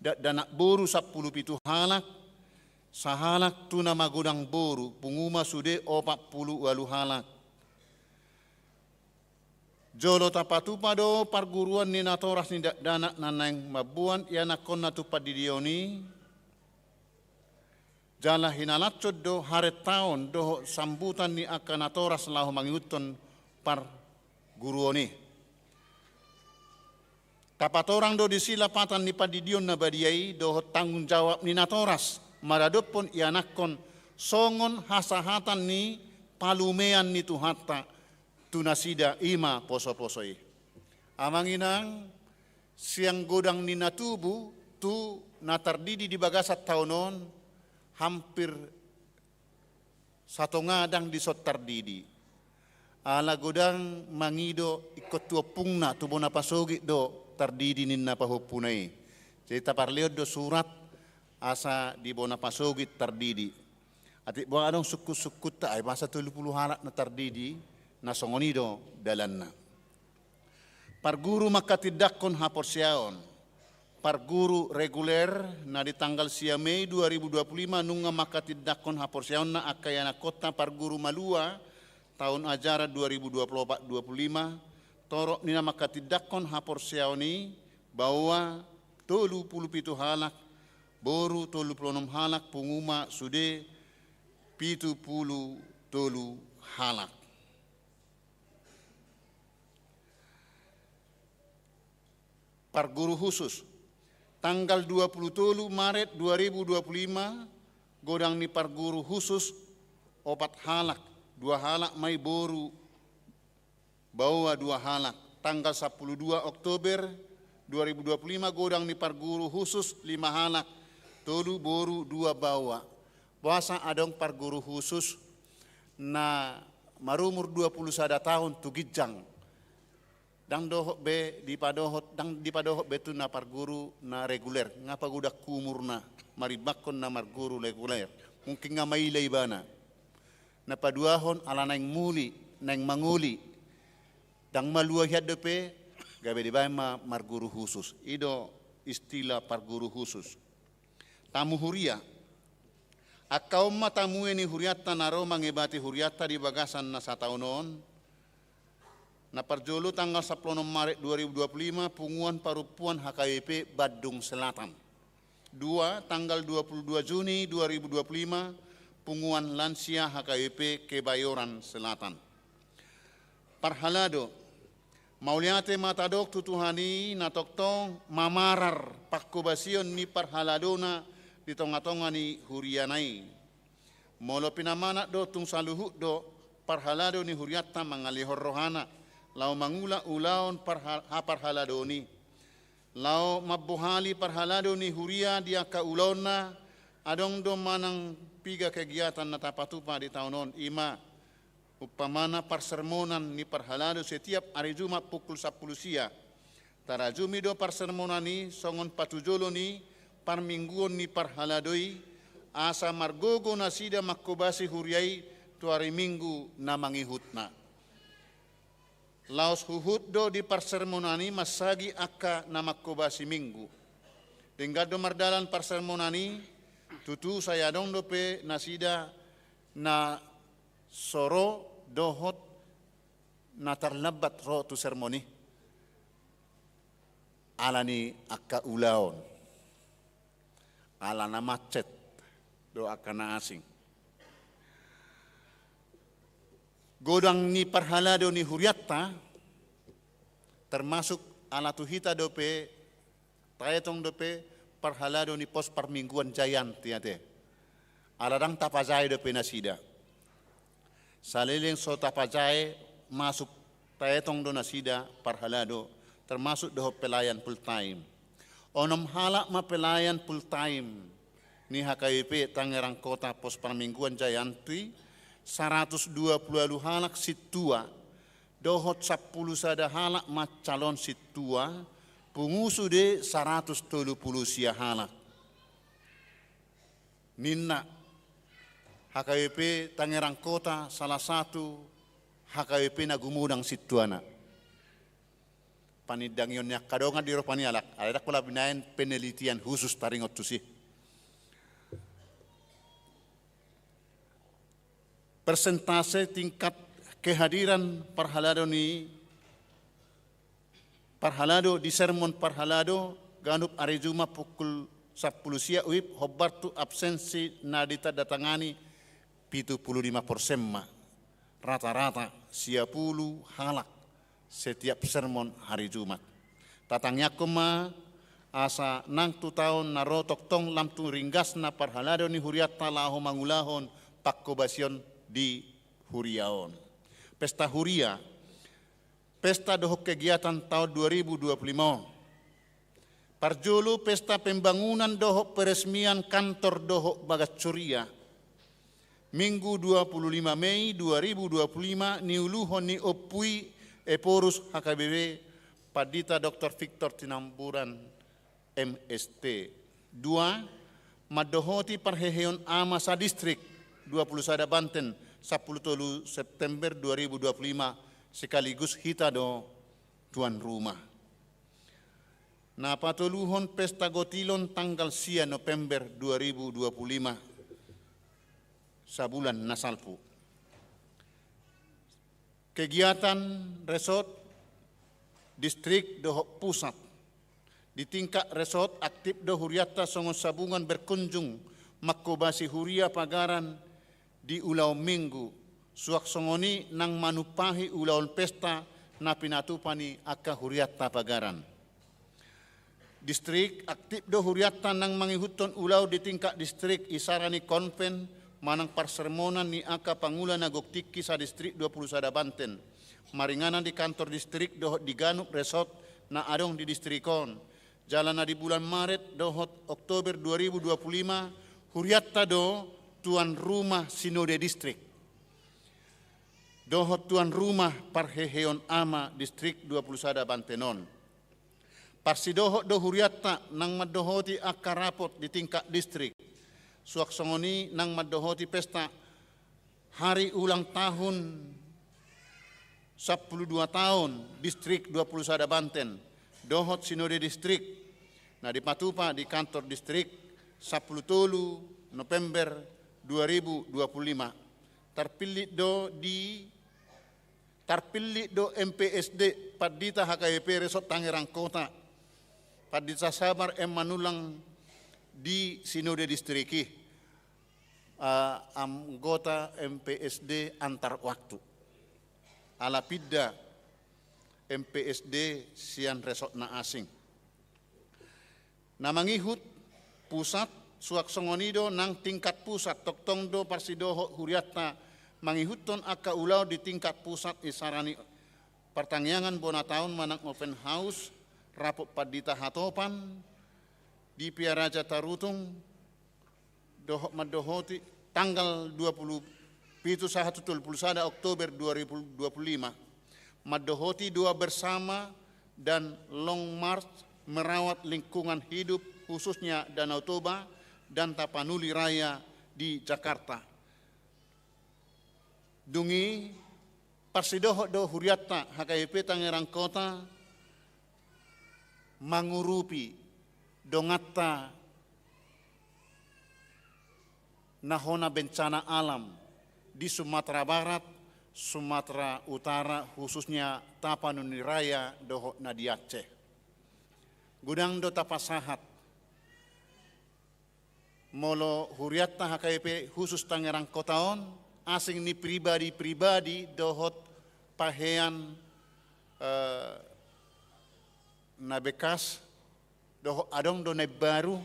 dakdanak boru sampulu pitu halak, sahalak tu na magodang boru, pungu ma sude opat pulu ualu halak. Jolo tapatupa do parguruon ni natoras ni dakdanak na naeng mamboan ianakhonna tu pandidion i, jala hinalashon do harentaon dohot sambutan ni angka natoras laho mangihuthon parguruon i. Tapatorang do disi lapatan ni pandidion na badia i dohot tanggung jawab ni natoras maradophon ianakhon songon hasahatan ni palumean ni Tuhanta tu nasida, i ma posoposo i. Amang inang, sian godang ni na tubu tu na tardidi di bagasan taon on, hampir satonga ndang dison tardidi. Ala godang mangido ingkon tu ompungna, tu bona pasogit do tardidi ninna pahompuna i. Jadi taparlehon do surat asa di bona pasogit tardidi. Atik boha adong sungkunsungkunta, ai masa tolu pulu halak na tardidi, na songon i do dalanna. Parguru manghatindanghon haporseaon. Parguru reguler na di tanggal sia Mei dua ribu dua puluh lima nunga manghatindanghon haporseaonna angka ianakhonta parguru malua taon ajaran dua ribu dua puluh opat dua puluh lima, torop ni na manghatindanghon haporseaon i, baoa tolu pulu pitu halak, boru tolu pulu onom halak, pungu ma sude pitu pulu tolu halak. Parguru khusus. Tanggal dua pulu tolu Maret dua ribu dua pulu lima, godang ni parguru khusus opat halak, dua halak ma i boru, baoa dua halak. Tanggal sampulu dua Oktober dua ribu dua pulu lima, godang ni parguru khusus lima halak, tolu boru, dua baoa. Boasa adong parguru khusus na marumur dua pulu sada taon tu ginjang? Ndang dohot be dipadohot, ndang dipadohot be tu na parguru na reguler, nga pagodang umurna, marimbangkon na marguru reguler. Mungkin nga maila ibana. Na paduahon ala naeng muli, naeng mangoli, ndang malua hian dope, gabe dibaen ma marguru khusus. I do istilah parguru khusus. Tamu huria. Angka on ma tamue ni hurianta na ro mangebati hurianta di bagasan na sataon on. Na parjolo tanggal sampulu onom Maret dua ribu dua puluh lima, punguan parompuan H K B P Bandung Selatan. Dua, tanggal dua puluh dua Juni dua ribu dua puluh lima, punguan lansia H K B P Kebayoran Selatan. Parhalado. Mauliate ma tadok tu Tuhan i na tongtong mamarar pangkobasion ni parhaladona di tongatonga ni huriana i. Molo pinamanat do tung saluhut do parhalado ni hurianta mangalehon rohana laho mangula ulaon parha-, haparhaladoon i. Laho mambohali parhalado ni huria di angka ulaonna, adong do manang piga kegiatan na tapatupa di taon on, i ma umpamana parsermonan ni parhalado setiap ari Jumat pukul sampulu sia. Tarajumi do parsermonan i songon patujolo ni parmingguon ni parhalado i, asa margogo nasida mangkobasi huria i tu ari Minggu na mangihutna. Laos huhut do di parsermonan i mansagi angka na mangkobasi Minggu. Denggan do mardalan parsermonan i, tutu sai adong dope nasida na so ro dohot na tarlambat ro tu sermon i. Ala ni angka ulaon. Ala na macet do angka na asing. Godang ni parhalado ni hurianta, termasuk ala tu hita dope, taetong dope parhalado ni pos parmingguan Jayanti ate. Ala ndang tapajae dope nasida. Saleleng so tapajae masuk, taetong do nasida parhalado, termasuk dohot pelayan full time. Onom halak ma pelayan full time ni H K B P Tangerang Kota pos parmingguan Jayanti, saratus dua pulu ualu halak sintua, dohot sampulu sada halak ma calon sintua, pungu sude saratus tolu pulu sia halak. Ninna, H K B P Tangerang Kota salah satu H K B P na gumodang sintuana. Panindangion ni angka dongan di roha ni halak, alai ndang pola binaen penelitian khusus taringot tusi. Persentase tingkat kehadiran parhalado ni parhalado di sermon parhalado, ganup ari Jumat pukul sampulu sia uip, hombar tu absensi na ditandatangani pitu pulu lima persen ma, rata-rata sia pulu halak setiap sermon hari Jumat. Tatangiangkon ma asa nang tu taon na ro tongtong lam tu ringgasna parhalado ni hurianta laho mangulahon pangkobasion di huria on. Pesta huria, pesta dohot kegiatan taon dua ribu dua puluh lima on. Parjolo pesta pembangunan dohot peresmian kantor dohot bagas huria. Minggu dua puluh lima Mei dua ribu dua puluh lima niuluhon ni Ompu i Ephorus H K B P Pandita Doktor Victor Situmorang M S T. Dua, mandohoti parheheon ama sadistrik dua puluh sada Banten, sampulu tolu September dua ribu dua puluh lima, sekaligus hita do tuan rumah. Na patoluhon pesta gotilon tanggal sia November dua ribu dua puluh lima, sabulan na salpu. Kegiatan resort, distrik dohot pusat. Di tingkat resort, aktip do hurianta songon sabungan berkunjung manghobasi huria pagaran di ulaon Minggu, suang songon i nang manumpahi ulaon pesta na pinatupa ni angka hurianta pagaran. Distrik, aktip do hurianta nang mangihuthon ulaon di tingkat distrik, isara ni konven manang parsermonan ni angka pangula na gok tingki sadistrik dua puluh sada Banten, maringanan di kantor distrik dohot di ganup resort na adong di distrik on. Jala na di bulan Maret dohot Oktober dua ribu dua puluh lima, hurianta do tuan rumah sinode distrik dohot tuan rumah parheheon ama distrik dua puluh sada Banten on. Parsidohot do hurianta nang mandohoti angka rapot di tingkat distrik, suang songon i nang mandohoti pesta hari ulang tahun sampulu dua taon distrik dua puluh sada Banten dohot sinode distrik, na dipatupa di kantor distrik sampulu tolu November dua ribu dua puluh lima. Tarpillit do di, tarpillit do M P S D Pandita H K B P Resort Tangerang Kota, Pandita Sabar M Manullang di sinode distrik i, ah, anggota M P S D antar waktu. Ala pinda M P S D sian resort na asing. Na mangihut pusat, suang songon i do nang tingkat pusat, tongtong do parsidohot hurianta mangihuthon angka ulaon di tingkat pusat, isara ni partangiangan bona taon manang open house, rapot pandita hatopan di Via Raja Tarutung, dohot mandohoti tanggal dua puluh pitu sahat tu tolu puluh sada Oktober dua ribu dua puluh lima, mandohoti doa bersama dan long march merawat lingkungan hidup, khususnya Danau Toba dan Tapanuli Raya di Jakarta. Dung i parsidohot do hurianta H K B P Tangerang Kota mangurupi donganta na hona bencana alam di Sumatera Barat, Sumatera Utara, khususnya Tapanuli Raya dohot na di Aceh. Godang do tapasahat molo hurianta H K B P khusus Tangerang Kota on, asing ni pribadi-pribadi dohot pahean, eh, na bekas dohot adong do na imbaru,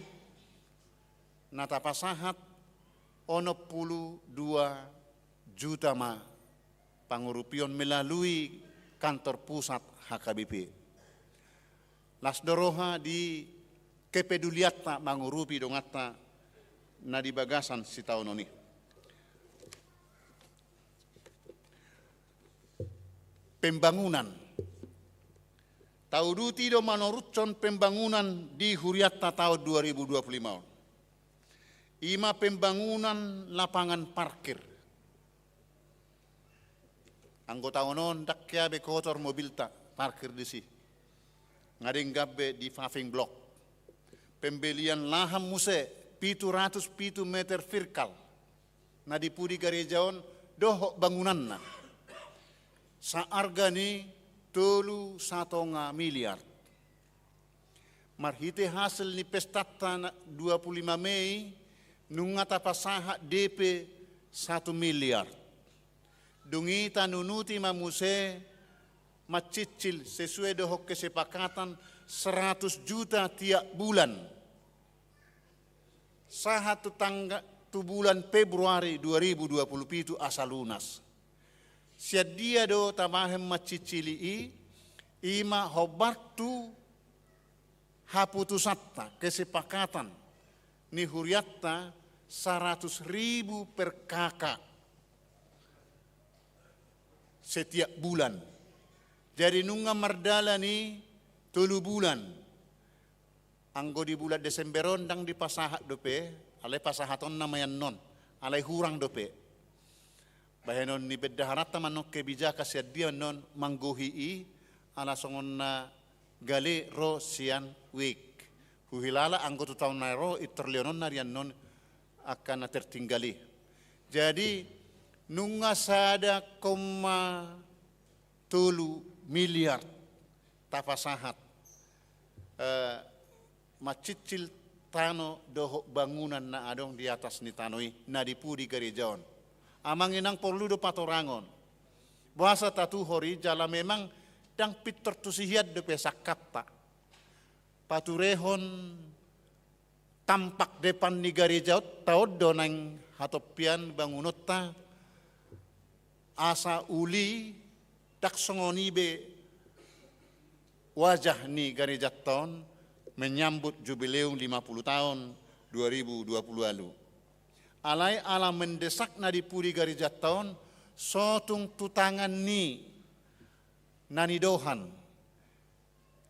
na tapasahat onom pulu dua juta ma pangurupion melalui kantor pusat H K B P. Las do roha di kepedulianta mangurupi donganta na di bagasan sitaonon i. Pembangunan. Tauduti do manoruthon pembangunan di hurianta taon dua ribu dua puluh lima on. I ma pembangunan lapangan parkir. Anggo taon on ndang hea be kotor mobilta parkir disi. Nga denggan be di paving block. Pembelian lahan muse pitu ratus pitu meter virkal na di pudi gareja on dohot bangunanna, saarga ni tolu satonga miliar. Marhite hasil ni pestanta na dua pulu lima Mei, nunga tapasahat D P satu miliar. Dung i tanunuti ma muse mancicil sesuai dohot kesepakatan seratus juta tiap bulan. Sahat tu tangga-, tu bulan Februari dua ribu dua puluh pitu asa lunas. Sian dia do tabahen mancicili i, i ma hombar tu haputusanta, kesepakatan ni hurianta saratus ribu per K K setiap bulan. Jadi nunga mardalan i tolu bulan. Anggo di bulan Desember on ndang dipasahat dope, alai pasahatonna ma i annon, alai hurang dope. Bahenon ni bendaharanta ma annon kebijakan sian dia annon manggohi i, ala songon na gale ro sian wik. Huhilala anggo tu taon na ro i torlehon on na riannon angka na tertinggal i. Jadi nunga sada koma tolu miliar tapasahat, eh, mancicil tano dohot bangunan na adong di atas ni tano i na di pudi gareja on. Amang inang, porlu do patorangon. Boasa tatuhor i? Jala memang ndang pintor tusi hian dope sangkapta. Paturehon tampak depan ni gareja on, taon do naeng hatompian bangunonta asa uli, ndang songon i be wajah ni garejanta on menyambut jubileum lima puluh tahun dua ribu dua puluh ualu. Alai ala mendesakna di pudi garejanta on, so tung tu tangan ni na nidohan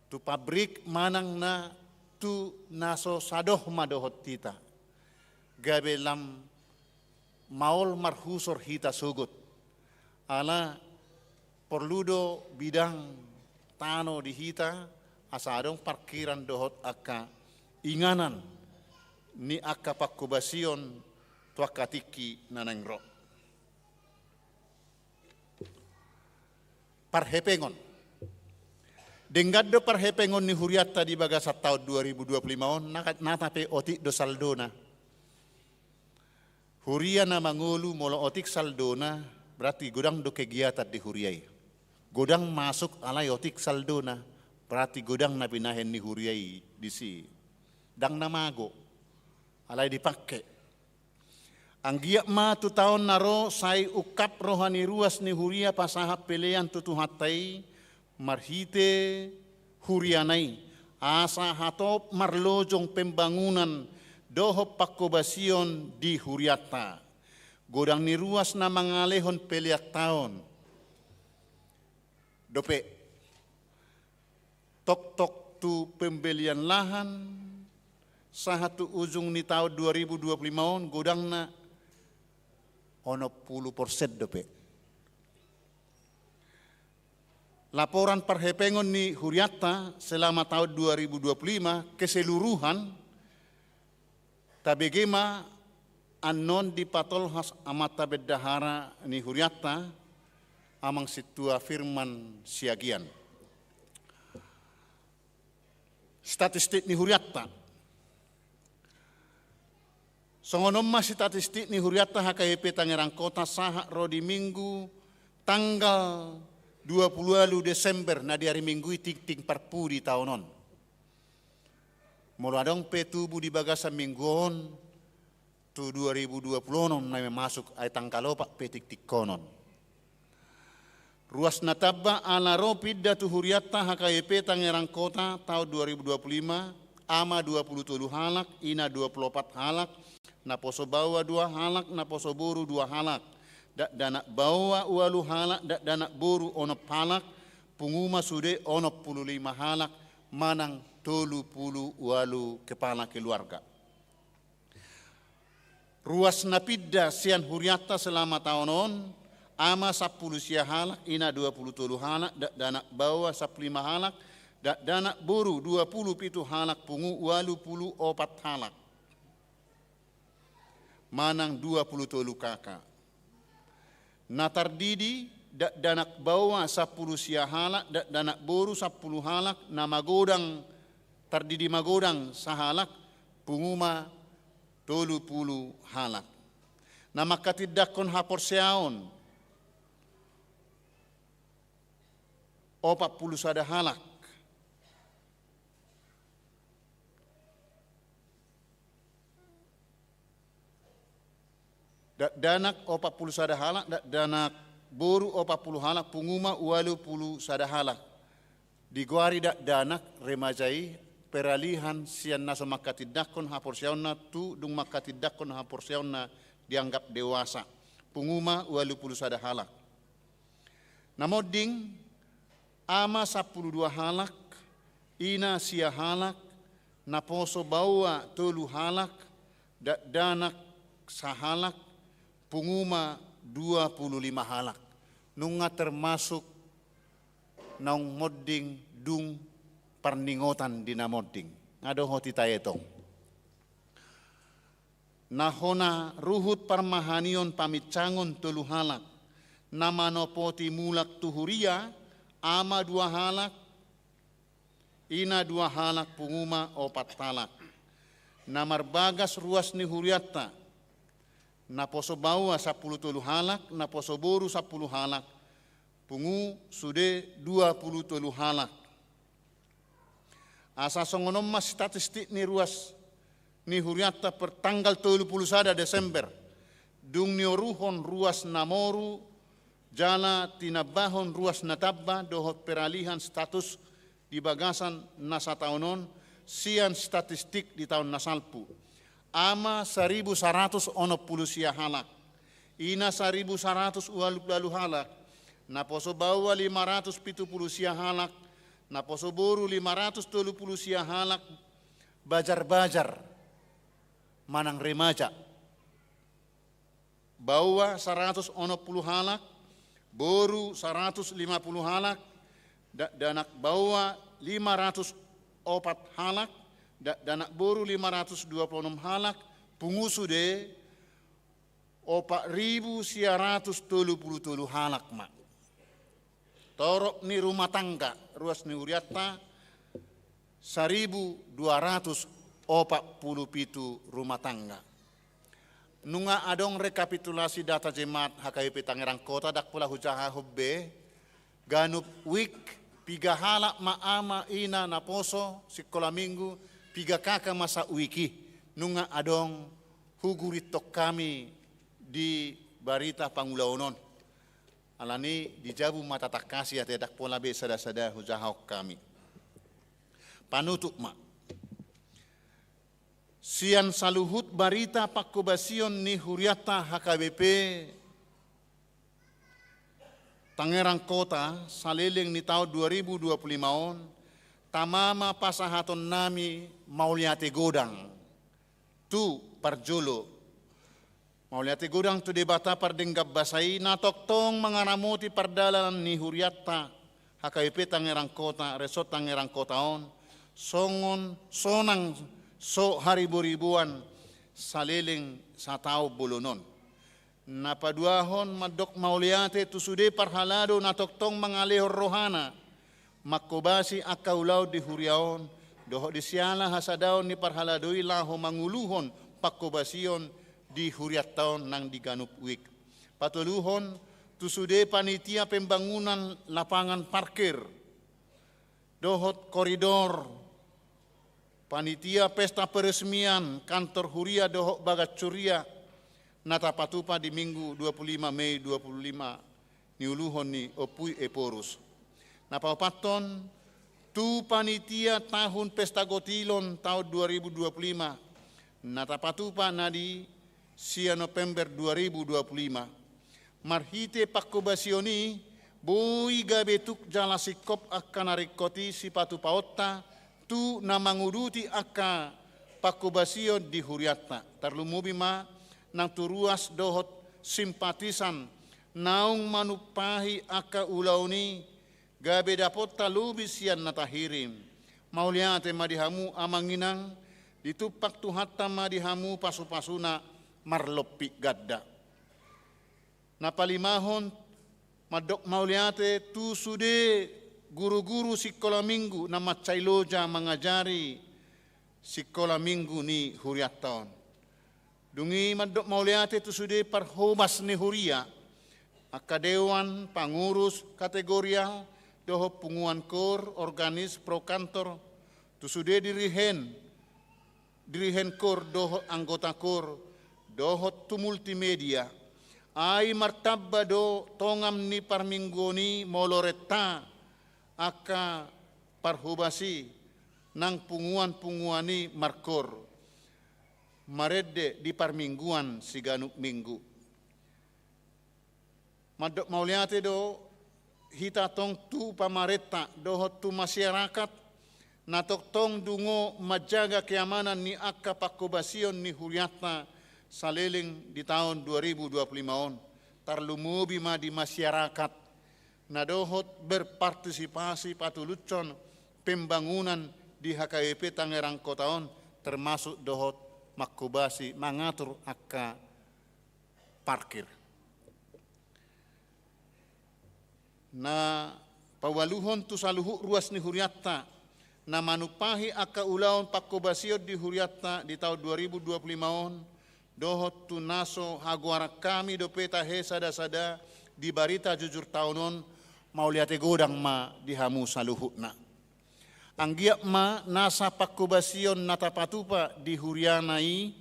tu pabrik manang na tu na so sadoh ma dohot hita, gabe lam maol marhusor hita sogot. Ala porlu do bidang tano di hita asa adong parkiran dohot angka inganan ni angka pangkobasion tu angka tingki na naeng ro. Parhepengon. Denggan do parhepengon ni hurianta di bagasan taon dua ribu dua puluh lima on, na, nata pe otik do saldona. Huria na mangolu molo otik saldona, berarti godang do kegiatan di huria i. Godang masuk alai otik saldona, berarti godang na binahen ni huria i disi. Ndang na mago, alai dipangke. Anggiat ma tu taon na ro sai ungkap roha ni ruas ni huria pasahat pelean tu Tuhanta i marhite huriana i, asa hatop marlojong pembangunan dohot pangkobasion di hurianta. Godang ni ruas na mangalehon pelean taon dope. Toktok tu pembelian lahan sahat tu ujung ni taon dua ribu dua puluh lima on godangna onom pulu persen dope. Laporan parhepengon ni hurianta selama taon dua ribu dua puluh lima keseluruhan tabege ma annon dipatolhas amanta bendahara ni hurianta, Amang Sintua Firman Siagian. Statistik ni hurianta. Songon on ma statistik ni hurianta H K I P Tangerang Kota sahat ro di Minggu tanggal dua puluh ualu Desember, na di ari Minggu i tingting parpudi taon on. Molo adong pe tubu di bagasan minggu on, tu dua ribu dua puluh onom na masuk ai tanggal opat pe tingtingkonon. Ruas na tamba ala ro pinda tu hurianta H K I P Tangerang Kota taon dua ribu dua puluh lima, ama dua puluh tolu halak, ina dua puluh opat halak, naposo baoa dua halak, naposo boru dua halak, dakdanak baoa ualu halak, dakdanak boru onom halak, pungu ma sude onom pulu lima halak, manang tolu pulu ualu kepala keluarga. Ruas na pinda sian hurianta selama taon on, ama sampulu sia halak, ina dua pulu tolu halak, dakdanak baoa sampulu lima halak, dakdanak boru dua pulu pitu halak, pungu ualu pulu opat halak, manang dua pulu tolu K K. Na tardidi, dakdanak baoa sampulu sia halak, dakdanak boru sampulu halak, na magodang, tardidi magodang sahalak, pungu ma tolu pulu halak. Na mangkatindangkon haporseaon opat pulu sada halak. Dakdanak opat pulu sada halak, dakdanak boru opat pulu halak, pungu ma ualu pulu sada halak. Digoari dakdanak remaja i peralihan sian na so mangkatindangkon haporseaonna tu dung mangkatindangkon haporseaonna dianggap dewasa. Pungu ma ualu pulu sada halak. Na monding, ama sampulu dua halak, ina sia halak, naposo baoa tolu halak, dakdanak sahalak, pungu ma dua pulu lima halak. Nunga termasuk naung monding dung parningotan di na monding. Nga dohot hita etong. Na hona ruhut parmahanion paminsangon tolu halak, na manopoti mulak tu huria, ama dua halak, ina dua halak, pungu ma opat halak. Na marbagas ruas ni hurianta, naposo baoa sampulu tolu halak, naposo boru sampulu halak, pungu sude dua pulu tolu halak. Asa songon on ma statistik ni ruas ni hurianta per tanggal tolu pulu sada Desember, dung nioruhon ruas na moru jala tinambahon ruas na tamba dohot peralihan status di bagasan na sataon on sian statistik di taon na salpu. Ama saribu saratus onom pulu sia halak, ina saribu saratus ualu pulu ualu halak, naposo baoa lima ratus pitu pulu sia halak, naposo boru lima ratus tolu pulu sia halak, bajar-bajar manang remaja. Baoa saratus onom pulu halak, boru saratus lima pulu halak, dakdanak baoa lima ratus opat halak, dakdanak boru lima ratus dua pulu onom halak, pungu sude opat ribu sia ratus tolu pulu tolu halak ma. Torop ni rumah tangga ruas ni hurianta saribu dua ratus opat pulu pitu rumah tangga. Nunga adong rekapitulasi data jemaat H K B P Tangerang Kota, ndang pola hujahahon be, ganup wijk, piga halak ma ama ina naposo sikola minggu, piga kaka ma sauik i. Nunga adong hugurithon hami di barita pangulaon on. Alani i di jabu ma tatangkasi ate, ndang pola be sada-sada hujahahon hami. Panutup ma. Sian saluhut barita panghobasion ni hurianta H K B P Tangerang Kota saleleng ni taon dua ribu dua pulu lima on, tama ma pasahatonnami mauliate godang tu parjolo. Mauliate godang tu Debata pardenggan basa i na tongtong mangaramoti pardalanan ni hurianta H K B P Tangerang Kota, Resort Tangerang Kota on, songon sonang so haribo-riboan saleleng sataon bolon on. Na paduahon, mandok mauliate tu sude parhalado na tongtong mangalehon rohana manghobasi angka ulaon di huria on, dohot di siala hasadaon ni parhalado i laho manguluhon panghobasion di hurianta on nang di ganup wijk. Patoluhon, tu sude panitia pembangunan lapangan parkir dohot koridor, panitia pesta peresmian kantor huria dohot bagas huria, na tapatupa di Minggu dua pulu lima Mei dua pulu lima niuluhon ni Ompu i Ephorus. Na paopathon, tu panitia tahun pesta gotilon taon dua ribu dua pulu lima, na tapatupa na di sia November dua ribu dua pulu lima. Marhite panghobasion i, boi gabe tuk jala singkop angka na ringkot i sipatupaonta tu na manguduti angka panghobasion di hurianta. Tarlumobi ma nang tu ruas dohot simpatisan naung manumpahi angka ulaon i, gabe dapotta lobi sian na tahirim. Mauliate ma di hamu amang inang, ditumpak Tuhanta ma di hamu pasupasuna marlompit ganda. Na palimahon, mandok mauliate tu sude guruguru sikola minggu na mansai loja mangajari sikola minggu ni hurianta on. Dung i mandok mauliate tu sude parhobas ni huria, angka dewan, pangurus kategorial, dohot punguan kor, organis, pro kantor, tu sude dirihen, dirihen kor dohot anggota kor, dohot tu multimedia. Ai martamba do tongam ni parmingguon i molo renta angka parhobas i nang punguan-punguan i markor marende di parmingguan siganup minggu. Mandok mauliate do hita tong tu pamarenta dohot tu masyarakat na tongtong dungo manjaga keamanan ni angka panghobasion ni hurianta saleleng di taon dua ribu dua pulu lima on, tarlumobi ma di masyarakat na dohot berpartisipasi patulushon pembangunan di H K B P Tangerang Kota on, termasuk dohot manghobasi mangatur angka parkir. Na paualuhon tu saluhut ruas ni hurianta, na manumpahi angka ulaon panghobasion di hurianta di taon dua ribu dua puluh lima on, dohot tu na so hagoaran hami dope tahe sada-sada di barita jujur taon on, mauliate godang ma di hamu saluhutna. Anggiat ma nasa panghobasion na tapatupa di huriana i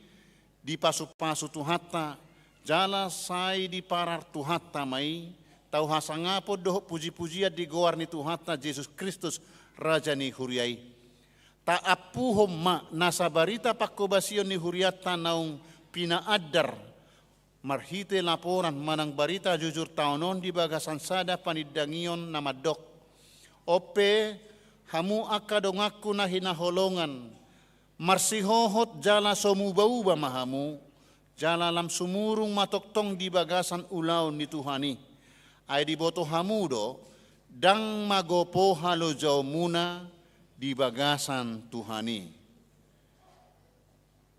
dipasupasu Tuhanta, jala sai diparar Tuhanta ma i, tau hasangapon dohot puji-pujian di goar ni Tuhanta Jesus Kristus, Raja ni huria i. Taampuhon ma nasa barita panghobasion ni hurianta naung pinaandar marhite laporan manang barita jujur taon on di bagasan sada panindangion na mandok: On pe hamu angka donganku na hinaholongan, marsihohot jala so muba-uba ma hamu, jala lam sumurung ma tongtong di bagasan ulaon ni Tuhan i. Ai diboto hamu do, ndang magopo halojaonmuna di bagasan Tuhan i.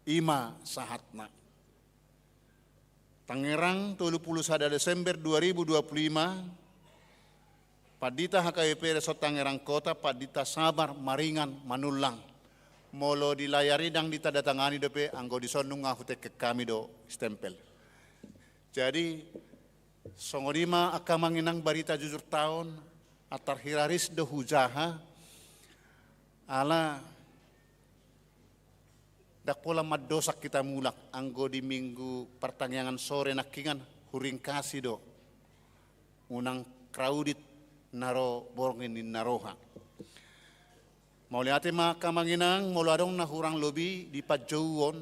I ma sahatna. Tangerang, tolu pulu sada Desember dua ribu dua pulu lima, Pandita H K B P Resort Tangerang Kota, Pandita Sabar Maringan Manullang. Molo di layar i ndang ditandatangani dope, anggo dison nunga hutengkehon hami do stempel. Jadi, songon i ma angka amang inang barita jujur taon, antar hira ris do hujaha, ala ndang pola mandosak hita mulak, anggo di Minggu partangiangan sore nangkiningan huringkasi do. Unang crowded na ro borngin ninna roha. Mauliate ma angka amang inang, molo adong na hurang lobi di panjouon,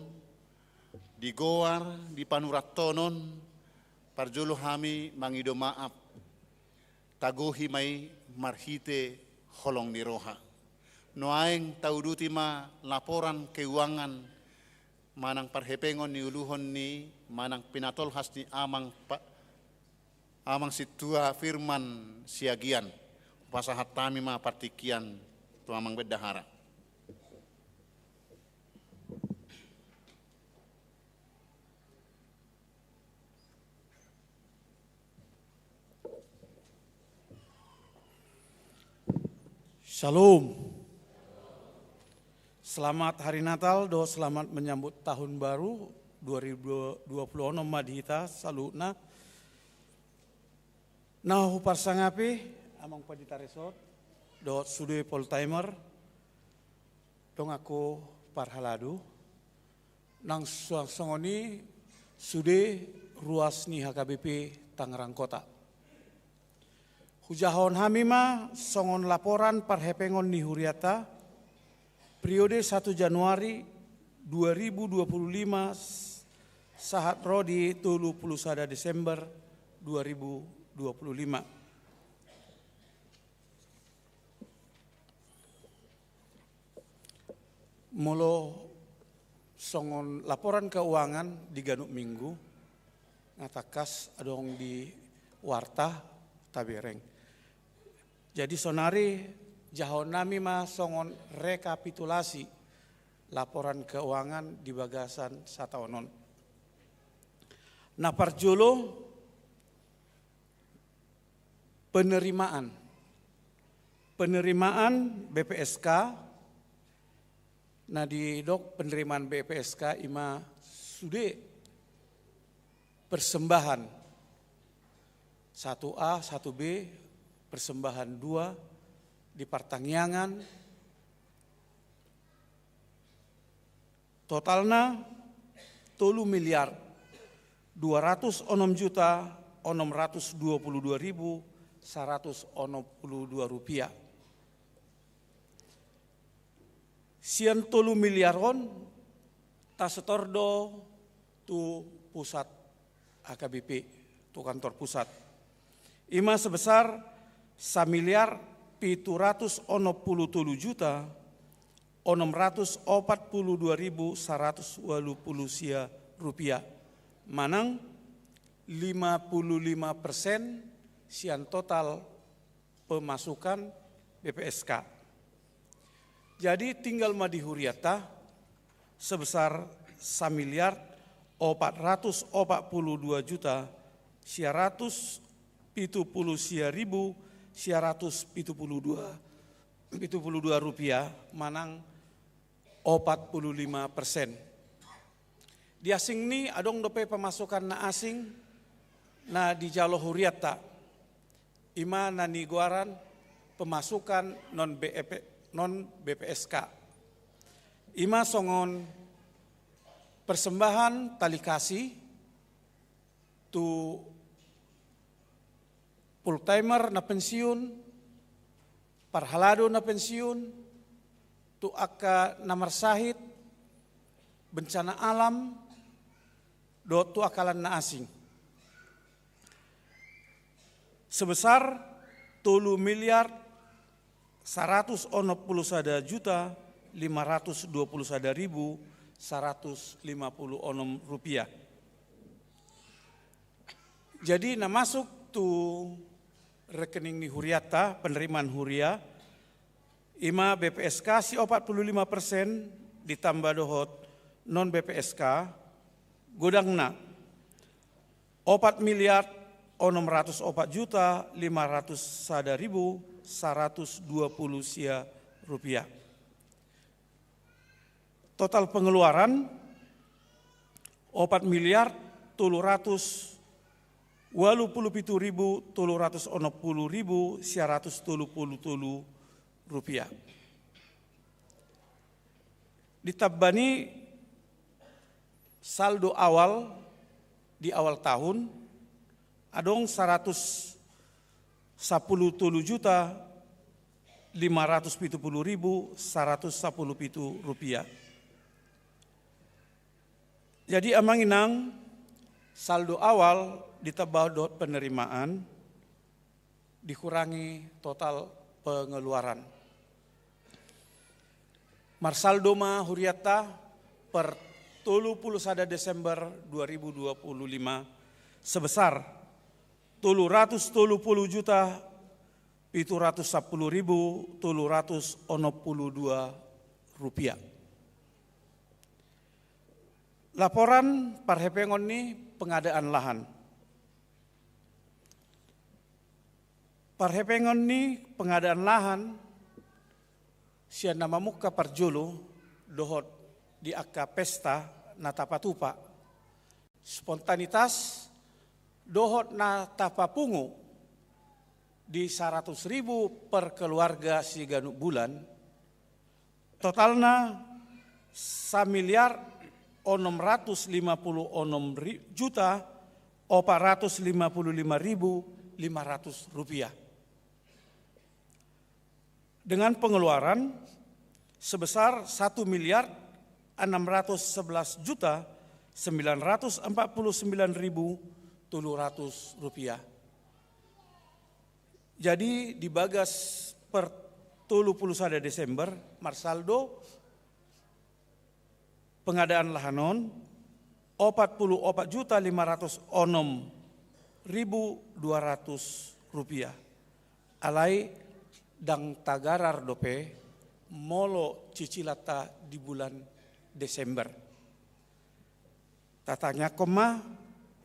di goar, di panurathonon, parjolo hami mangido maaf. Tagohi ma i marhite holong ni roha. Nuaeng tauduti ma laporan keuangan manang parhepengon ni uluhon ni manang pinatolhas ni amang pa-, amang sintua Firman Siagian. Pasahat hami ma partingkian tu amang bendahara. Shalom. Selamat Hari Natal dohot selamat menyambut Tahun Baru dua ribu dua puluh onom ma di hita saluhutna. Na huparsangapi amang Pandita Resort dohot sude full-timer, donganku parhalado, nang suang songon i sude ruas ni H K B P Tangerang Kota. Hujahahon hami ma songon laporan parhepengon ni hurianta, periode satu Januari dua ribu dua puluh lima sahat ro di tolu pulu sada Desember dua ribu dua puluh lima. Molo songon laporan keuangan di ganup minggu, na tangkas adong di warta tabereng. Jadi sonari jahahon nami ma songon rekapitulasi laporan keuangan di bagasan sataon on. Na parjolo, penerimaan. Penerimaan B P S K, na didok penerimaan B P S K i ma sude persembahan satu A, satu B, persembahan dua di partangiangan, totalna tolu miliar dua ratus onom juta onom ratus dua pulu dua ribu saratus onom pulu dua rupiah. Sian tolu miliar on tasetor do tu pusat H K B P, tu kantor pusat. I ma sebesar samiliar pitu ratus onom pulu tolu juta onom ratus opat pulu dua ribu saratus ualu pulu sia rupiah, manang lima pulu lima persen sian total pemasukan B P S K. Jadi tinggal ma di hurianta sebesar samiliar opat ratus opat puluh dua juta sia ratus pitu puluh sia ribu sia ratus pitu puluh dua, pitu puluh dua rupiah, manang opat puluh lima persen. Di asing ni adong dope pemasukan na asing na dijalo hurianta, ima na nigoaran pemasukan non B P, non B P S K. Ima songon persembahan tali kasih tu full timer na pensiun, parhalado na pensiun, tu angka na marsahit bencana alam, dohot tu angka lan na asing. Sebesar tolu miliar saratus onom puluh sada juta lima ratus dua puluh sada ribu saratus lima puluh onom rupiah. Jadi na masuk tu rekening ni hurianta, penerimaan huria, ima B P S K si opat puluh lima persen ditamba dohot non B P S K, godangna opat miliar onom ratus opat juta lima ratus sada ribu saratus dua puluh sia rupiah. Total pengeluaran opat miliar tolu ratus walu puluh pitu ribu tolu ratus onom puluh ribu sia ratus tolu puluh tolu rupiah. Ditamba ni saldo awal di awal tahun, adong saratus sapuluh tolu juta lima ratus pitu puluh ribu saratus sapuluh pitu rupiah. Jadi amang inang, saldo awal ditamba dohot penerimaan dikurangi total pengeluaran. Marsaldo ma hurianta per tolu puluh sada Desember dua ribu dua puluh lima sebesar tolu ratus tolu puluh juta pitu ratus sapuluh ribu tolu ratus onom puluh dua rupiah. Laporan parhepengon ni pengadaan lahan. Parhepengon ni pengadaan lahan sian na mamungka parjolo dohot di angka pesta na tapatupa. Spontanitas dohot na tapapungu di saratus ribu per keluarga siganup bulan, totalna samiliar onom ratus lima puluh onom ri-, juta opat ratus lima puluh lima ribu lima ratus rupiah. Dengan pengeluaran sebesar satu miliar enam ratus sebelas juta sembilan ratus empat puluh sembilan ribu tolu ratus rupiah. Jadi di bagas per tolu puluh sada Desember, marsaldo pengadaan lahan on opat puluh opat juta lima ratus onom ribu dua ratus rupiah. Alai ndang tagarar dope molo cicilanta di bulan Desember. Tatangiangkon ma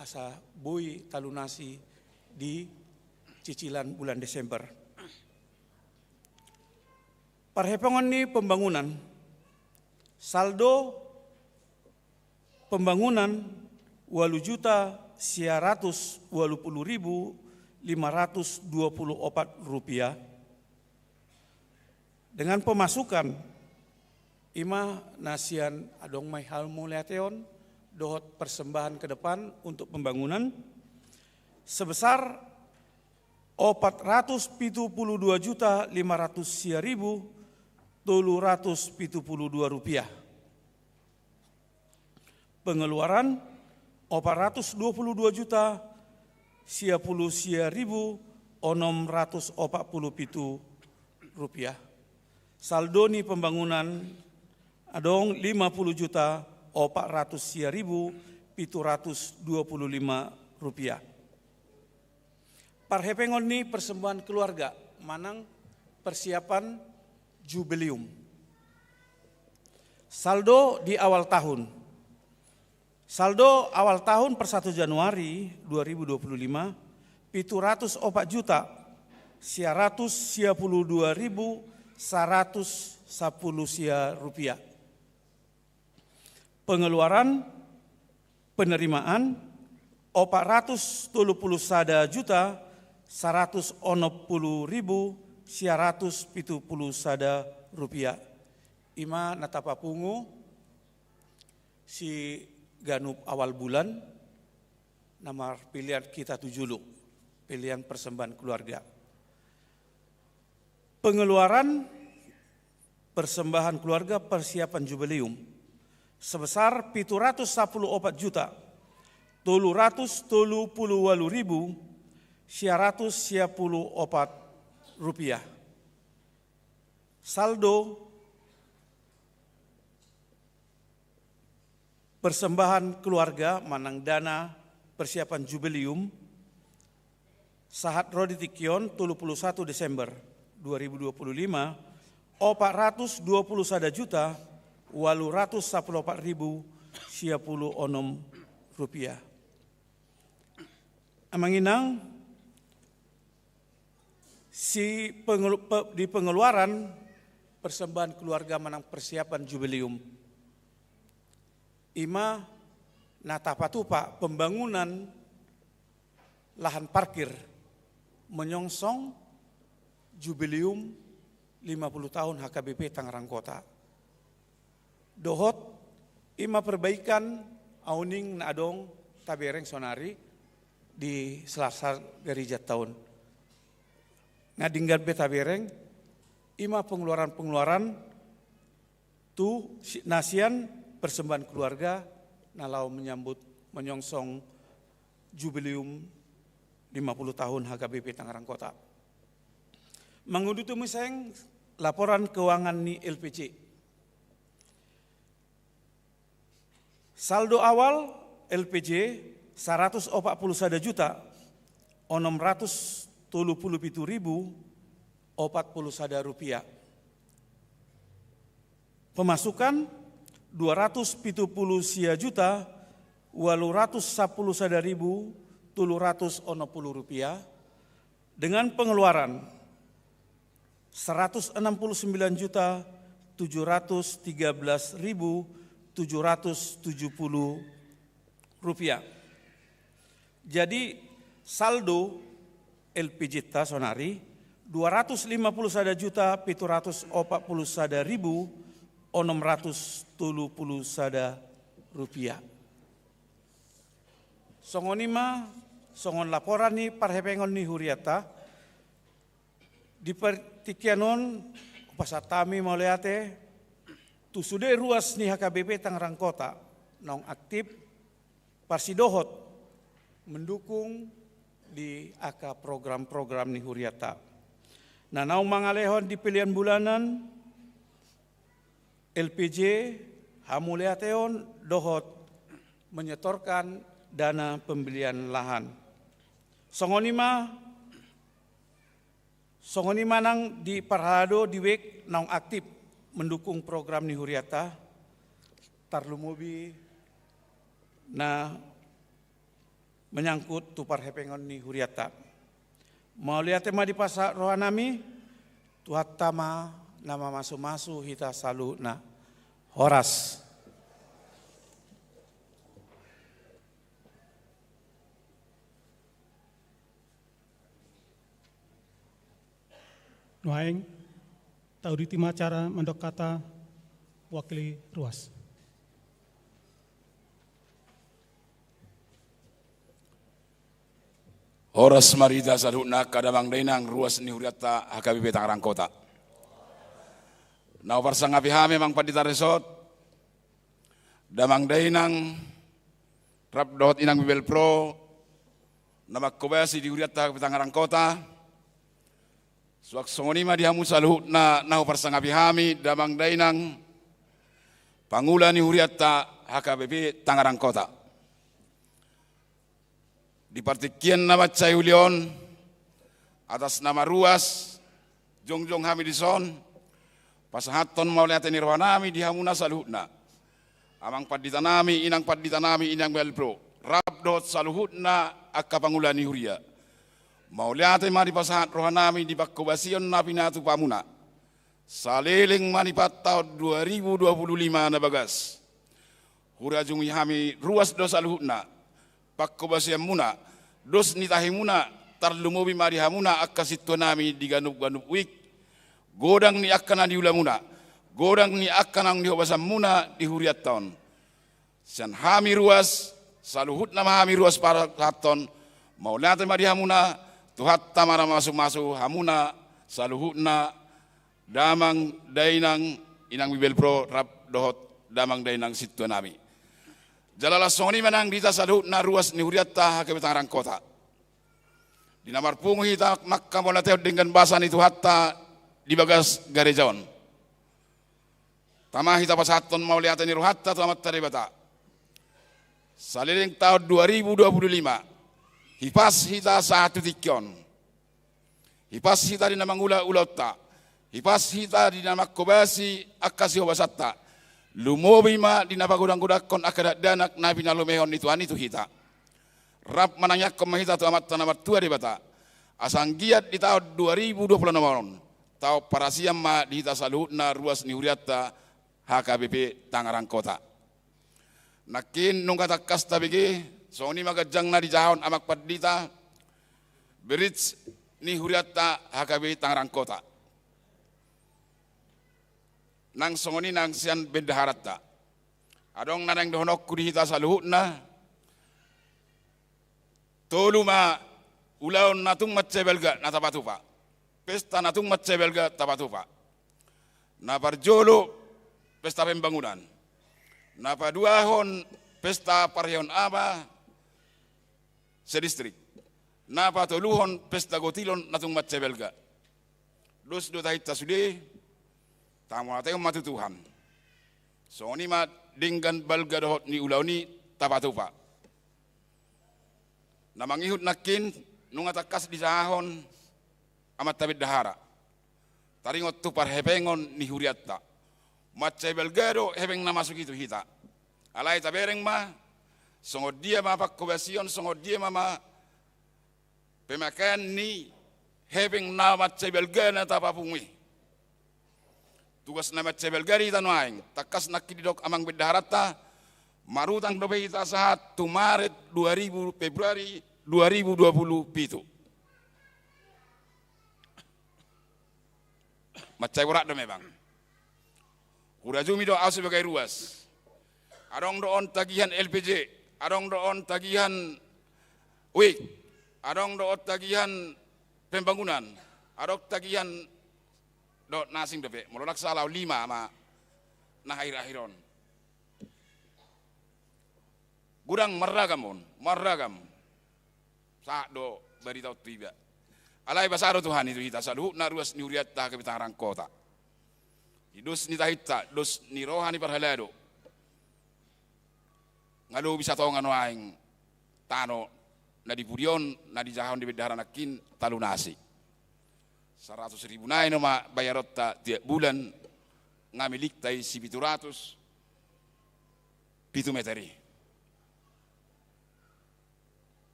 asa boi talunasi di cicilan bulan Desember. Parhepengon ni pembangunan. Saldo pembangunan walu juta sia ratus walu puluh ribu lima ratus dua puluh opat rupiah. Dengan pemasukan, ima na sian adong ma i hamu mauliateon dohot persembahan ke depan untuk pembangunan, sebesar opat ratus pitu puluh dua juta lima ratus sia ribu tolu ratus pitu puluh dua rupiah. Pengeluaran opat ratus dua puluh dua juta sia puluh sia ribu onom ratus opat puluh pitu rupiah. Saldo ni pembangunan adong lima puluh juta opat ratus sia ribu pitu ratus dua puluh lima rupiah. Parhepengon ni persembahan keluarga manang persiapan jubileum. Saldo di awal tahun. Saldo awal tahun per satu Januari dua ribu dua puluh lima, pitu ratus opat juta sia ratus sia pulu dua ribu saratus sapulu sia rupiah. Pengeluaran, penerimaan, opat ratus tolu pulu sada juta saratus onom pulu ribu sia ratus pitu pulu sada rupiah. Ima na tapapungu siganup awal bulan, na marpilian hita tu jolo, pilian persembahan keluarga. Pengeluaran persembahan keluarga persiapan jubileum sebesar pitu ratus sapulu opat juta tolu ratus tolu pulu walu ribu sia ratus sia pulu opat rupiah. Saldo persembahan keluarga manang dana persiapan jubileum sahat ro di tingki on, tolu pulu satu Desember dua ribu dua puluh lima, opat ratus dua pulu sada juta walu ratus sapulu opat ribu sia pulu onom rupiah. Amang inang, si pengelu-, pe-, di pengeluaran persembahan keluarga manang persiapan jubileum, ima na tapatupa pembangunan lahan parkir menyongsong jubileum lima puluh tahun H K B P Tangerang Kota. Dohot ima perbaikan aoning na adong tabereng sonari di selasar garejanta on. Nga denggan be tabereng, ima pengeluaran-pengeluaran tu si-, na sian persembahan keluarga na laho menyambut menyongsong jubileum lima puluh tahun H K B P Tangerang Kota. Manguduti muse laporan keuangan ni L P J. Saldo awal L P J saratus opat pulu sada juta onom ratus tolu pulu pitu ribu opat pulu sada rupiah. Pemasukan dua ratus pitu pulu sia juta walu ratus sapulu sada ribu tolu ratus onom pulu rupiah, dengan pengeluaran seratus enam puluh sembilan juta tujuh ratus tiga belas ribu tujuh ratus tujuh puluh rupiah. Jadi, saldo L P J ta sonari dua ratus lima pulu sada juta pitu ratus opat pulu sada ribu onom ratus tolu pulu sada rupiah. Songon i ma, songon laporan ni parhepengon ni hurianta, di par-, tingki on, hupasahat hami mauliate tu sude ruas ni H K B P Tangerang Kota naung aktif parsidohot mendukung di angka program-program ni hurianta na naung mangalehon di pelean bulanan, L P J, hamauliateon dohot menyetorkan dana pembelian lahan. Songon i ma, songon i ma nang di parhalado di W E K naung aktif mendukung program ni hurianta, tarlumobi na menyangkut tu parhepengon ni hurianta. Mauliate ma dipasahat rohanami, Tuhanta ma na mamasumasu hita saluhutna. Horas. Nuaeng, tauditi ma acara mandok hata wakil ruas. Horas ma di hita saluhutna angka damang dainang ruas ni hurianta H K B P Tangerang Kota. Na huparsangapi hami amang pandita resort, damang dainang, rap dohot inang bibelvrouw na manghobasi di hurianta H K B P Tangerang Kota. Suang songon i ma di hamu saluhutna na huparsangapi hami damang dainang pangula ni hurianta H K B P Tangerang Kota. Di partingkian na mansai uli on, atas nama ruas, jongjong hami dison, Pasahathon mauliate ni rohanami di hamuna saluhutna, amang panditanami, inang panditanami, inang balbro, rap dohot saluhutna angka pangula ni huria. Mauliate ma dipasahat rohanami di panghobasion na pinatupamuna saleleng manipat taon dua ribu dua puluh lima na bagas. Hurajumi hami ruas do saluhutna panghobasionmuna, dos ni tahimuna, tarlumobi ma di hamuna angka sintuanami di ganup-ganup wijk, godang ni angka na niulamuna, godang ni angka naung nihobasanmuna di hurianta on. Sian hami ruas, saluhutna ma hami ruas pasahathon mauliate ma di hamuna, Tuhanta ma na mamasu-masu hamuna saluhutna, damang dainang, inang balbro rap dohot damang dainang sintuanami. Jala laos songon i ma nang di hita saluhutna ruas ni hurianta H K B Tangerang Kota. Di na marpungu hita manghamauliatehon denggan basa ni Tuhanta di bagas gareja on, tama hita pasahathon mauliate ni rohanta tu Amanta Debata. Saleleng taon dua ribu dua puluh lima, hipas hita sahat tu tingki on. Hipas hita di na mangula ulaonta, hipas hita di na manghobasi angka sihobasanta, lumobi ma di na pagodang-godangkon angka dakdanak na pinalumehon ni Tuhan i tu hita. Rap manangiangkon ma hita tu Amanta na martua Debata, asa anggiat di taon dua ribu dua puluh enam on, taon parasian ma di hita saluhutna ruas ni hurianta H K B P Tangerang Kota. Nangkin nunga tangkas tabege, songon i ma ganjang na dijahahon amang pandita, bridge ni hurianta H K B Tangerang Kota. Nang songon i nang sian bendaharanta. Adong na naeng dohononku di hita saluhutna, tolu ma ulaon na tung mansai balga na tapatupa. Pesta na tung mansai balga tapatupa. Na parjolo, pesta pembangunan. Na paduahon, pesta parheon ama sedistrik. Na patoluhon, pesta gotilon na tung mansai balga. Dos do tahinta sude, tamauliatehon ma tu Tuhan. Songon i ma denggan balga dohot ni ulaon i tapatupa. Na mangihut nangkin nunga tangkas dijahahon amanta bendahara. Taringot tu parhepengon ni hurianta. Mansai balga do hepeng na masuk i tu hita. Alai tabereng ma, songon dia ma panghobasion, songon dia ma, ma pemakaian ni hepeng na mansai balga na tapapungu i. Tugas na mansai balga di hita nuaeng, tangkas nangkin didok amang bendaharanta, marutang dope hita sahat tu Maret dua ribu, Februari dua ribu dua puluh pitu. Mansai borat do memang. Hurajumi do au sebagai ruas. Adong do on tagihan L P J, adong do on tagihan wijk, adong do on tagihan pembangunan, adong tagihan dohot na asing dope, molo ndang salah lima ma na akhir-akhir on. Godang marragam on, marragam. Sahat do barita on tu iba. Alai basa do Tuhan i tu hita saluhutna ruas ni hurianta H K B Tangerang Kota. Di dos ni tahinta, dos ni roha ni parhalado. Nga lobi satonga nuaeng tano na di pudi on, na dijahahon di bendahara nangkin talunasi. Saratus ribu nai nama bayaronta tiap bulan, nga milikta i sipitu ratus pitu meter i.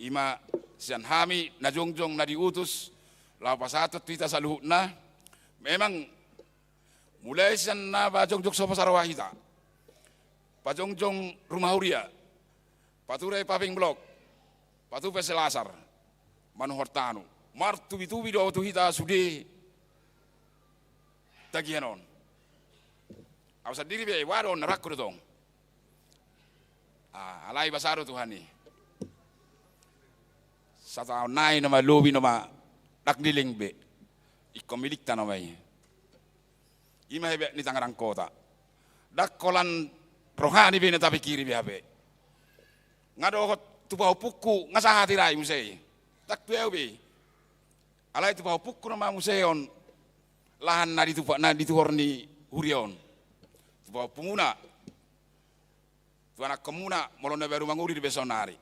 I ma sian hami na jongjong na diutus, laho pasahathon tu hita saluhutna, memang mulai sian na pajongjong sopo saroha hita, pajongjong rumah huria, pature paving blok, patupa selasar, manuhor tano, martubi-tubi do tu hita sude tagihan on. Au sandiri pe, wado on na rangku do tong. Ah, alai basa do Tuhan i. Sataon nai nama lobi nama, ndang dileng be. Ingkon milikta nama i. I ma hebat ni Tangerang Kota. Ndang holan rohani be na tapikiri be hape. Nga dohot tu pahompungku, nga sahat hira i muse i. Ndang tu au be. Alai tu pahompungku nama muse on lahan na ditupa, na dituhor ni huria on. Tu pahompumuna, tu anakkonmuna, molo na baru mangoli dope saonari.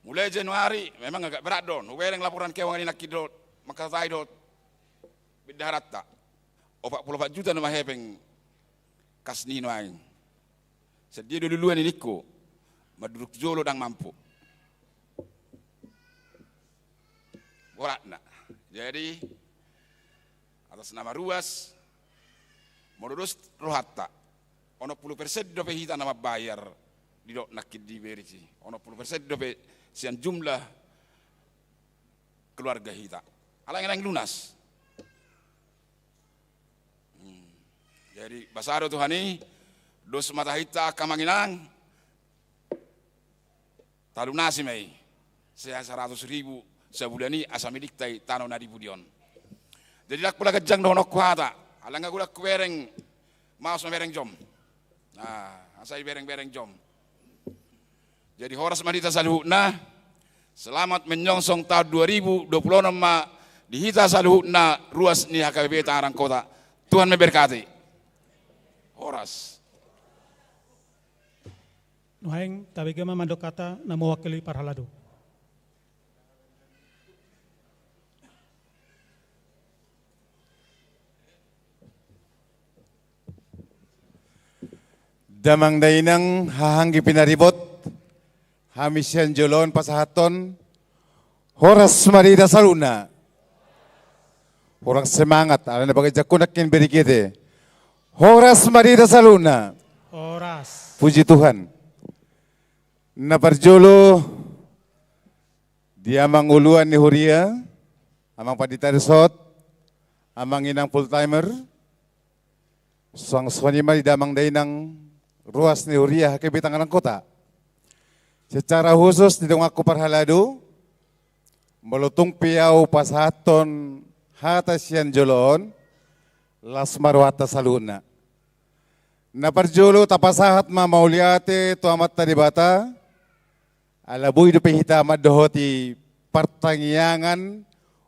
Mulai Januari, memang agak berat do on. Hubereng laporan keuangan i nangkin dohot, mangkatai dohot Pindaharanta. Opat pulu opat juta nama hepeng kas ni nuaeng. Sadia do luluan i ningku. Manduduk jolo ndang mampu. Boratna. Jadi, atas nama ruas, molo dos rohanta, onom pulu persen dope hita na mambayar, didok nangkin di B R I C. Onom pulu persen dope sian jumlah keluarga hita. Alai ndang lunas. Hmm. Jadi, basa do Tuhan i, dos ma tahinta angka amang inang, talunasi ma i. Seha saratus ribu sabulan i asa milikta i tano na di pudi on. Jadi, ndang pola ganjang dohononku hata. Alai nga godang hubereng, maos ma bereng jom. Nah, asa ibereng-bereng jom. Jadi horas ma di hita saluhutna. Selamat menyongsong tahun dua ribu dua puluh enam ma di hita saluhutna ruas ni H K B P Tangerang Kota. Tuhan memberkati. Horas. Nuaeng tabege ma mandok hata na mewakili parhalado. Damang dainang, haha anggi pinaribot, hami sian jolo on pasahathon horas ma di hita saluhutna. Hurang semangat, alana bagai jakku nangkin berikete. Horas ma di hita saluhutna. Horas. Puji Tuhan. Na parjolo, di amang uluan ni huria, amang pandita resort, amang inang full timer, suang songon i ma di damang dainang ruas ni huria H K B P Tangerang Kota. Secara khusus di donganku parhalado, molo tung pe ahu pasahathon hata sian jolo on, las ma rohanta saluhutna. Na parjolo tapasahat ma mauliate tu Amanta Debata, ala boi dope hita mandohoti partangiangan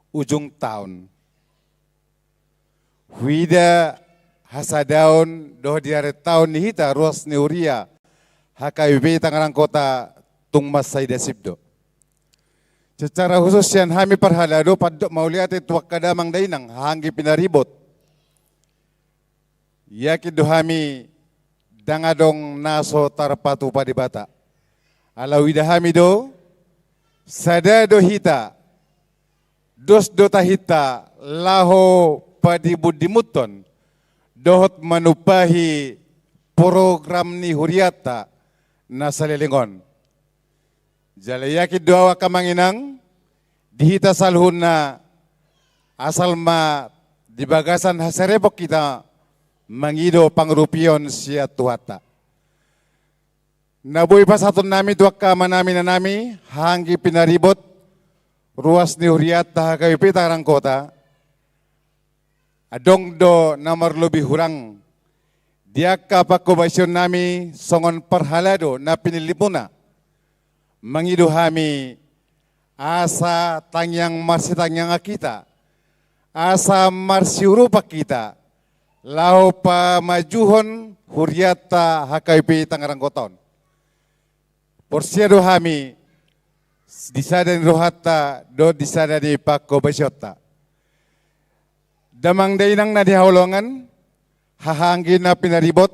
ujung taon. Huida hasadaon dohot di ari taon ni hita ruas ni huria H K B P Tangerang Kota tung mansai dasip do. Secara khusus sian hami parhalado pandok mauliate tu angka damang dainang haha anggi pinaribot. Yakin do hami ndang adong na so tarpatupa Debata. Ala huida hami do, sada do hita, dos do tahinta laho padimundimundhon dohot manumpahi program ni hurianta na saleleng on. Jala yakin do ahu angka amang inang, di hita saluhutna asal ma di bagasan hasarepon hita mangido pangurupion sian Tuhanta. Na boi pasahatonnami tu angka amanami inanami, haha anggi pinaribot, ruas ni hurianta H K B P Tangerang Kota, adong do na marlobi hurang di angka pangkobasionnami songon parhalado na pinillimuna. Mangido hami asa tangiang marsitangiangan hita, asa marsiurupan hita, laho pamajuhon hurianta H K B P Tangerang Kota on. Porsea do hami di sada ni rohanta dohot di sada ni pangkobasionta. Damang dainang na hinaholongan, haha anggi na pinaribot,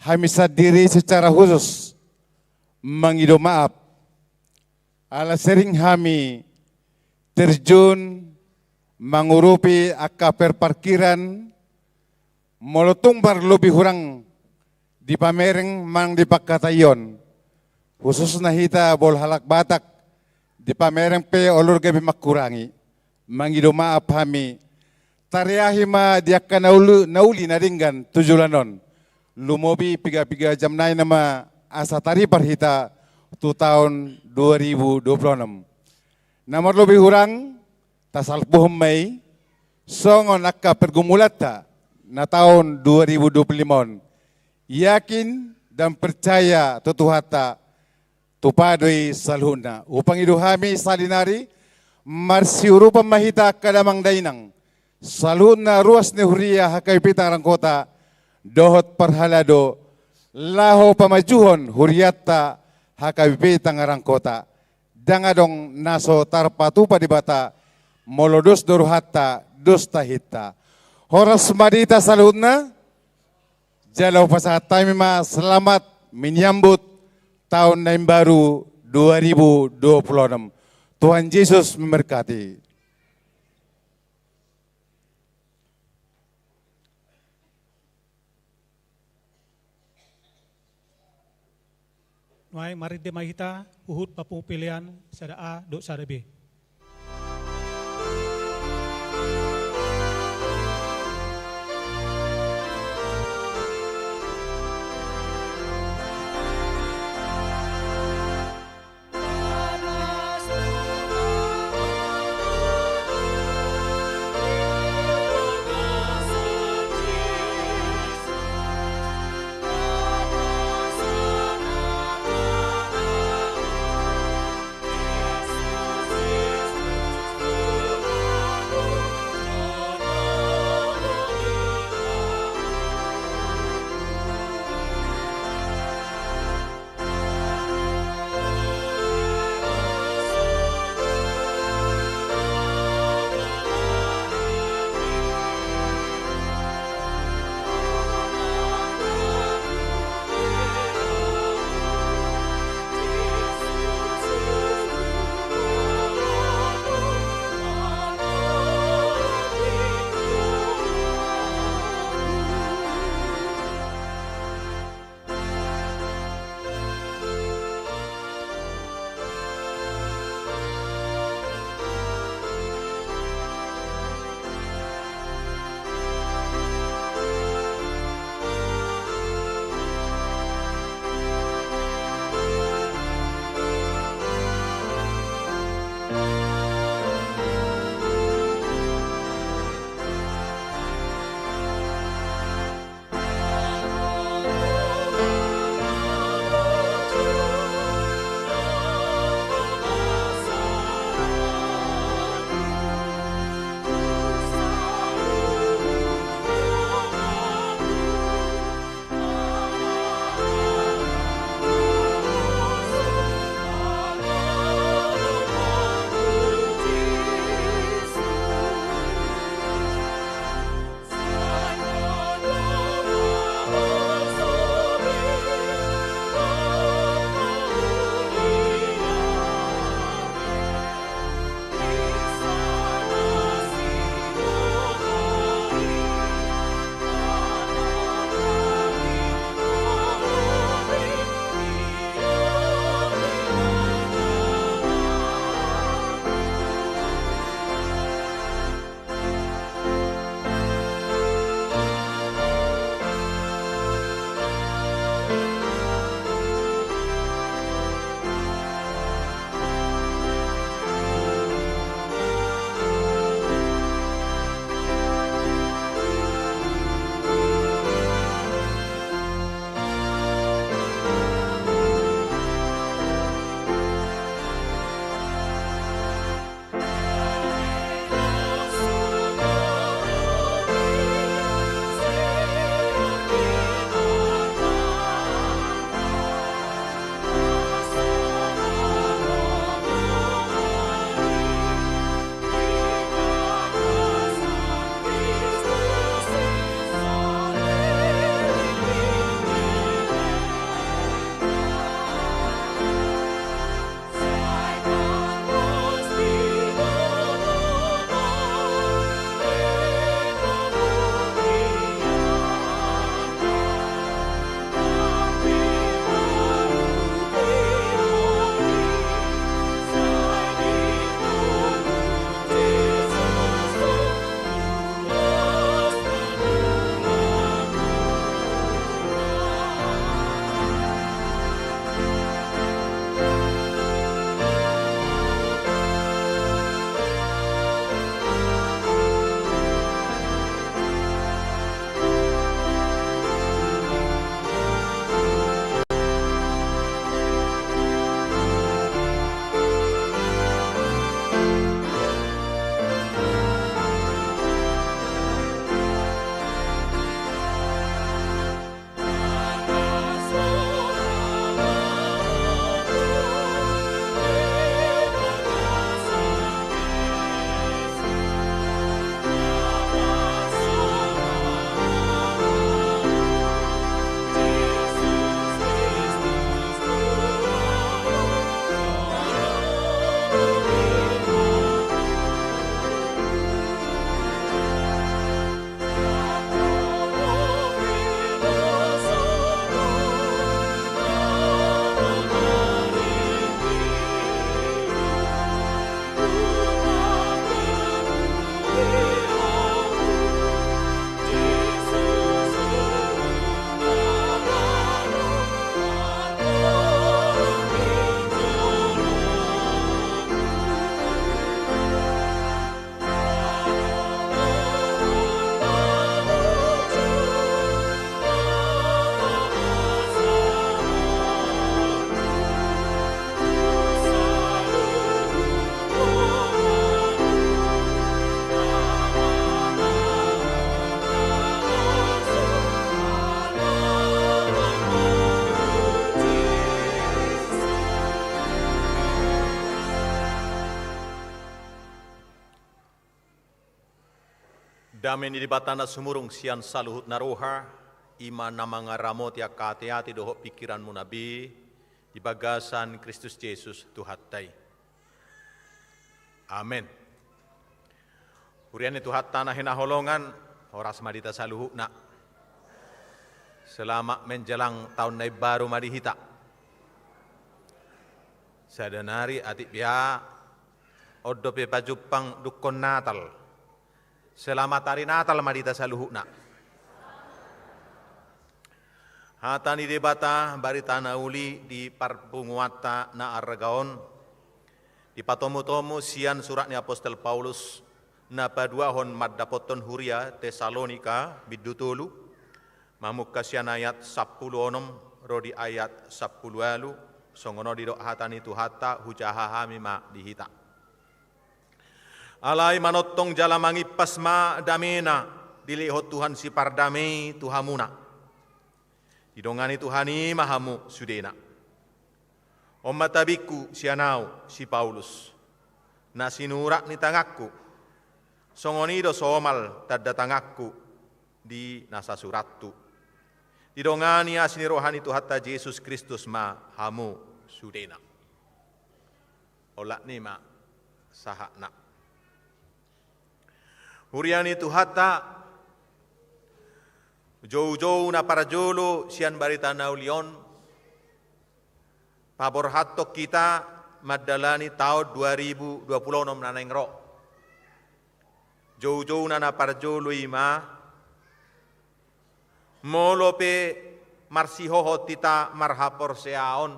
hami sandiri secara khusus mangido maaf. Ala sering hami terjun mangurupi angka perparkiran, molo tung marlobi hurang di pamereng manang di pangkataion. Khususna hita bola halak Batak, di pamereng pe olo do gabe mangkurangi. Mangido maaf hami. Tareahi ma di angka na uli, na uli na denggan tu joloan on. Lumobi piga-piga jam nai nama asa taripar hita tu taon dua ribu dua puluh enam. Na marlobi hurang, tasalpuhon ma i, songon angka pergumulanta na taon dua ribu dua puluh lima on. Yakin dan percaya tu Tuhanta, tupa do i saluhutna. Hupangido hami saonari, marsiurupan ma hita angka damang dainang, saluhutna ruas ni huria H K B P Tangerang Kota, dohot parhalado, laho pamajuhon hurianta H K B P Tangerang Kota. Ndang adong na so tarpatupa Debata, molo dos do rohanta, dos ta hita. Horas ma di hita saluhutna. Jala hupasahat hami ma selamat menyambut tahun na imbaru dua ribu dua puluh enam. Tuhan Yesus memberkati. Nuaeng marende ma hita huhut pamungpelean sada A dohot sada B. Dame ni Debata na sumurung sian saluhut na roha, i ma na mangaramoti angka ateate dohot pingkiranmuna be di bagasan Kristus Jesus Tuhanta i. Amen. Huria ni Tuhanta na hinaholongan, horas ma di hita saluhutna. Selamat menjelang tahun na imbaru ma di hita. Sada nari atik bia, on dope pajumpang dungkon Natal. Selamat Hari Natal ma di hita saluhutna. Hata ni Debata, barita na uli di parpunguanta na arga on, dipatomutomu sian surat ni apostel Paulus na paduahon mandapothon huria Tesalonika bindu tolu, mamungka sian ayat sampulu onom ro di ayat sampulu ualu. Songon on didok hata ni Tuhanta, hujaha hami ma di hita. Alai manongtong jala mangimpas ma damena dilehon Tuhan Sipardame i tu hamuna. Didongani Tuhan i ma hamu sudena. On ma tabingku sian ahu si Paulus, na sinurat ni tanganku, songon i do somal tanda tanganku di na sasurathu. Didongani asi ni roha ni Tuhanta Jesus Kristus ma hamu sudena. Olat ni ma sahatna. Huria ni Tuhanta, joujou na parjolo sian barita na uli on, paborhathon hita mandalani taon dua ribu dua pulu onom na naeng ro. Joujouna na parjolo i ma, molo pe marsihohot hita marhaporseaon,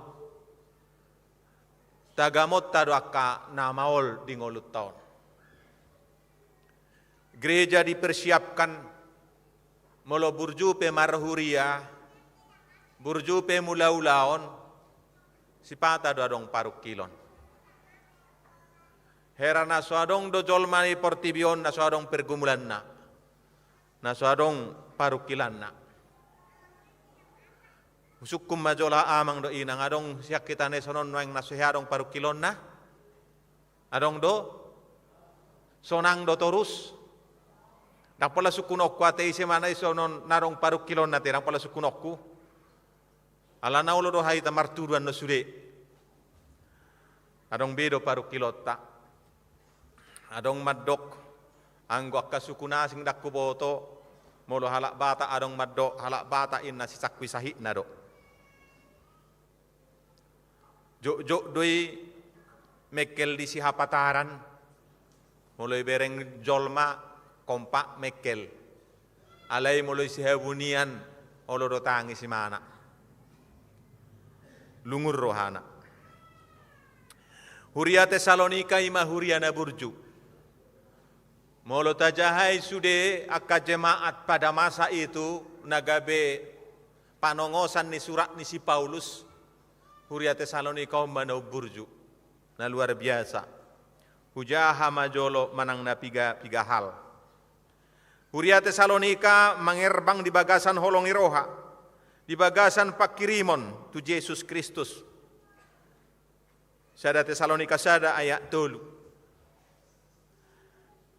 tagamonta do angka na maol di ngolunta on. Gereja dipersiapkan, molo burju pe marhuria, burju pe mulaulaon, sipata do adong parungkilon. Hera na so adong do jolma ni portibi on na so adong pergumulanna, na so adong parungkilanna. Husungkun ma jolo, amang dohot inang, adong sian hita na i sonon nuaeng na so hea adong parungkilonna? Adong do? Sonang do torus? Ndang pola sungkunonku ate, ise ma na i sonon na adong parungkilonna ate, ndang pola sungkunonku. Alana olo do hita martudu annon sude. Adong be do parungkilonta. Adong mandok, anggo angka suku na asing ndang huboto, molo halak Batak adong mandok, halak Batak inna sisangkui sahitna do. Jotjot do i mengkel di sihapataran, molo ibereng jolma kompak mengkel. Alai molo i sihabunian, olo do tangis imana. Lungun rohana. Huria Tesalonika i ma huria na burju. Molo tajahai sude angka jemaat pada masa itu na gabe panongosan ni surat ni si Paulus, huria Tesalonika on ma na umburju, na luar biasa. Hujaha ma jolo manang na piga-piga hal. Huria Tesalonika mangerbang di bagasan holong ni roha, di bagasan pangkirimon tu Jesus Kristus. Sada Tesalonika sada ayat tolu.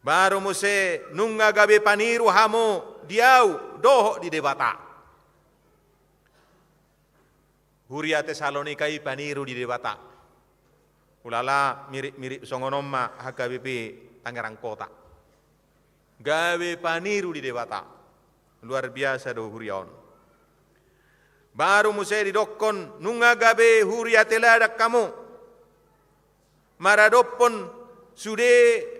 Baru muse nunga gabe paniru hamu di ahu dohot di Debata. Huria Tesalonika i paniru di Debata. Ulala, mirip-mirip songon on ma H K B P Tangerang Kota. Gabe paniru di Debata. Luar biasa do huria on. Baru muse didokkon, nunga gabe huria teladan hamu maradophon sude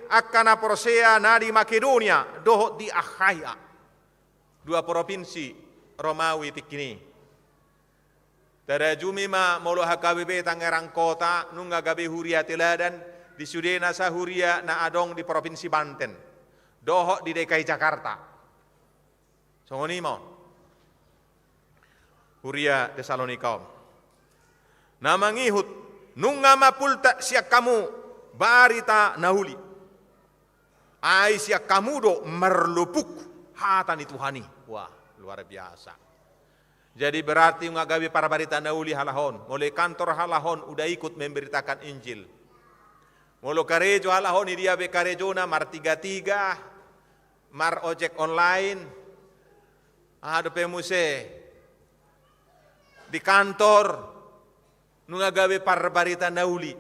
angka na porsea na di Makedonia dohot di Akhaia. Dua propinsi Romawi tingki i. Tarajumi ma molo H K B P Tangerang Kota, nunga gabe huria teladan di sude nasa huria na adong di Propinsi Banten dohot di D K I Jakarta. Songon i ma on. Huria Tesalonika on. Na mangihut, nunga mapultak sian hamu barita na uli. Ai sian hamu do marlupuk hata ni Tuhan i. Wah, luar biasa. Jadi berarti nunga gabe parbarita na uli halak on. Molo i kantor halak on udah ikut memberitakan Injil. Molo karejo halak on, i dia be karejona, martiga-tiga, mar ojek online, aha dope muse di kantor, nunga gabe parbarita na uli.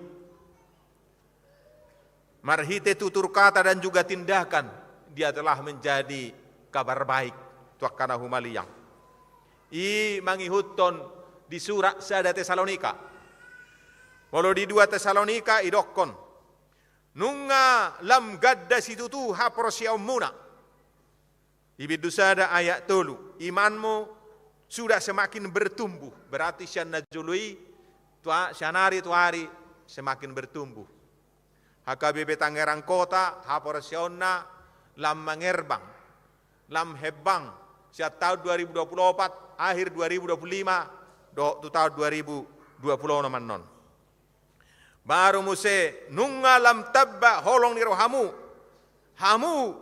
Marhite tutur kata dan juga tindakan, dia telah menjadi kabar baik tu angka na humaliang. I mangihuthon di surat sada Tesalonika. Molo di dua Tesalonika idokkon, nunga lam ganda situtu haporseaonmuna. Di bindu sada ayat tolu, imanmu sudah semakin bertumbuh, berarti sian na jolo i, tu a-, sian ari tu ari semakin bertumbuh. H K B P Tangerang Kota, haporseaonna lam mangerbang, lam hembang, sian tahun dua ribu dua puluh empat, akhir dua ribu dua puluh lima, dohot tu tahun dua ribu dua puluh onom annon. Baru muse, nunga lam tamba holong ni rohamu, hamu,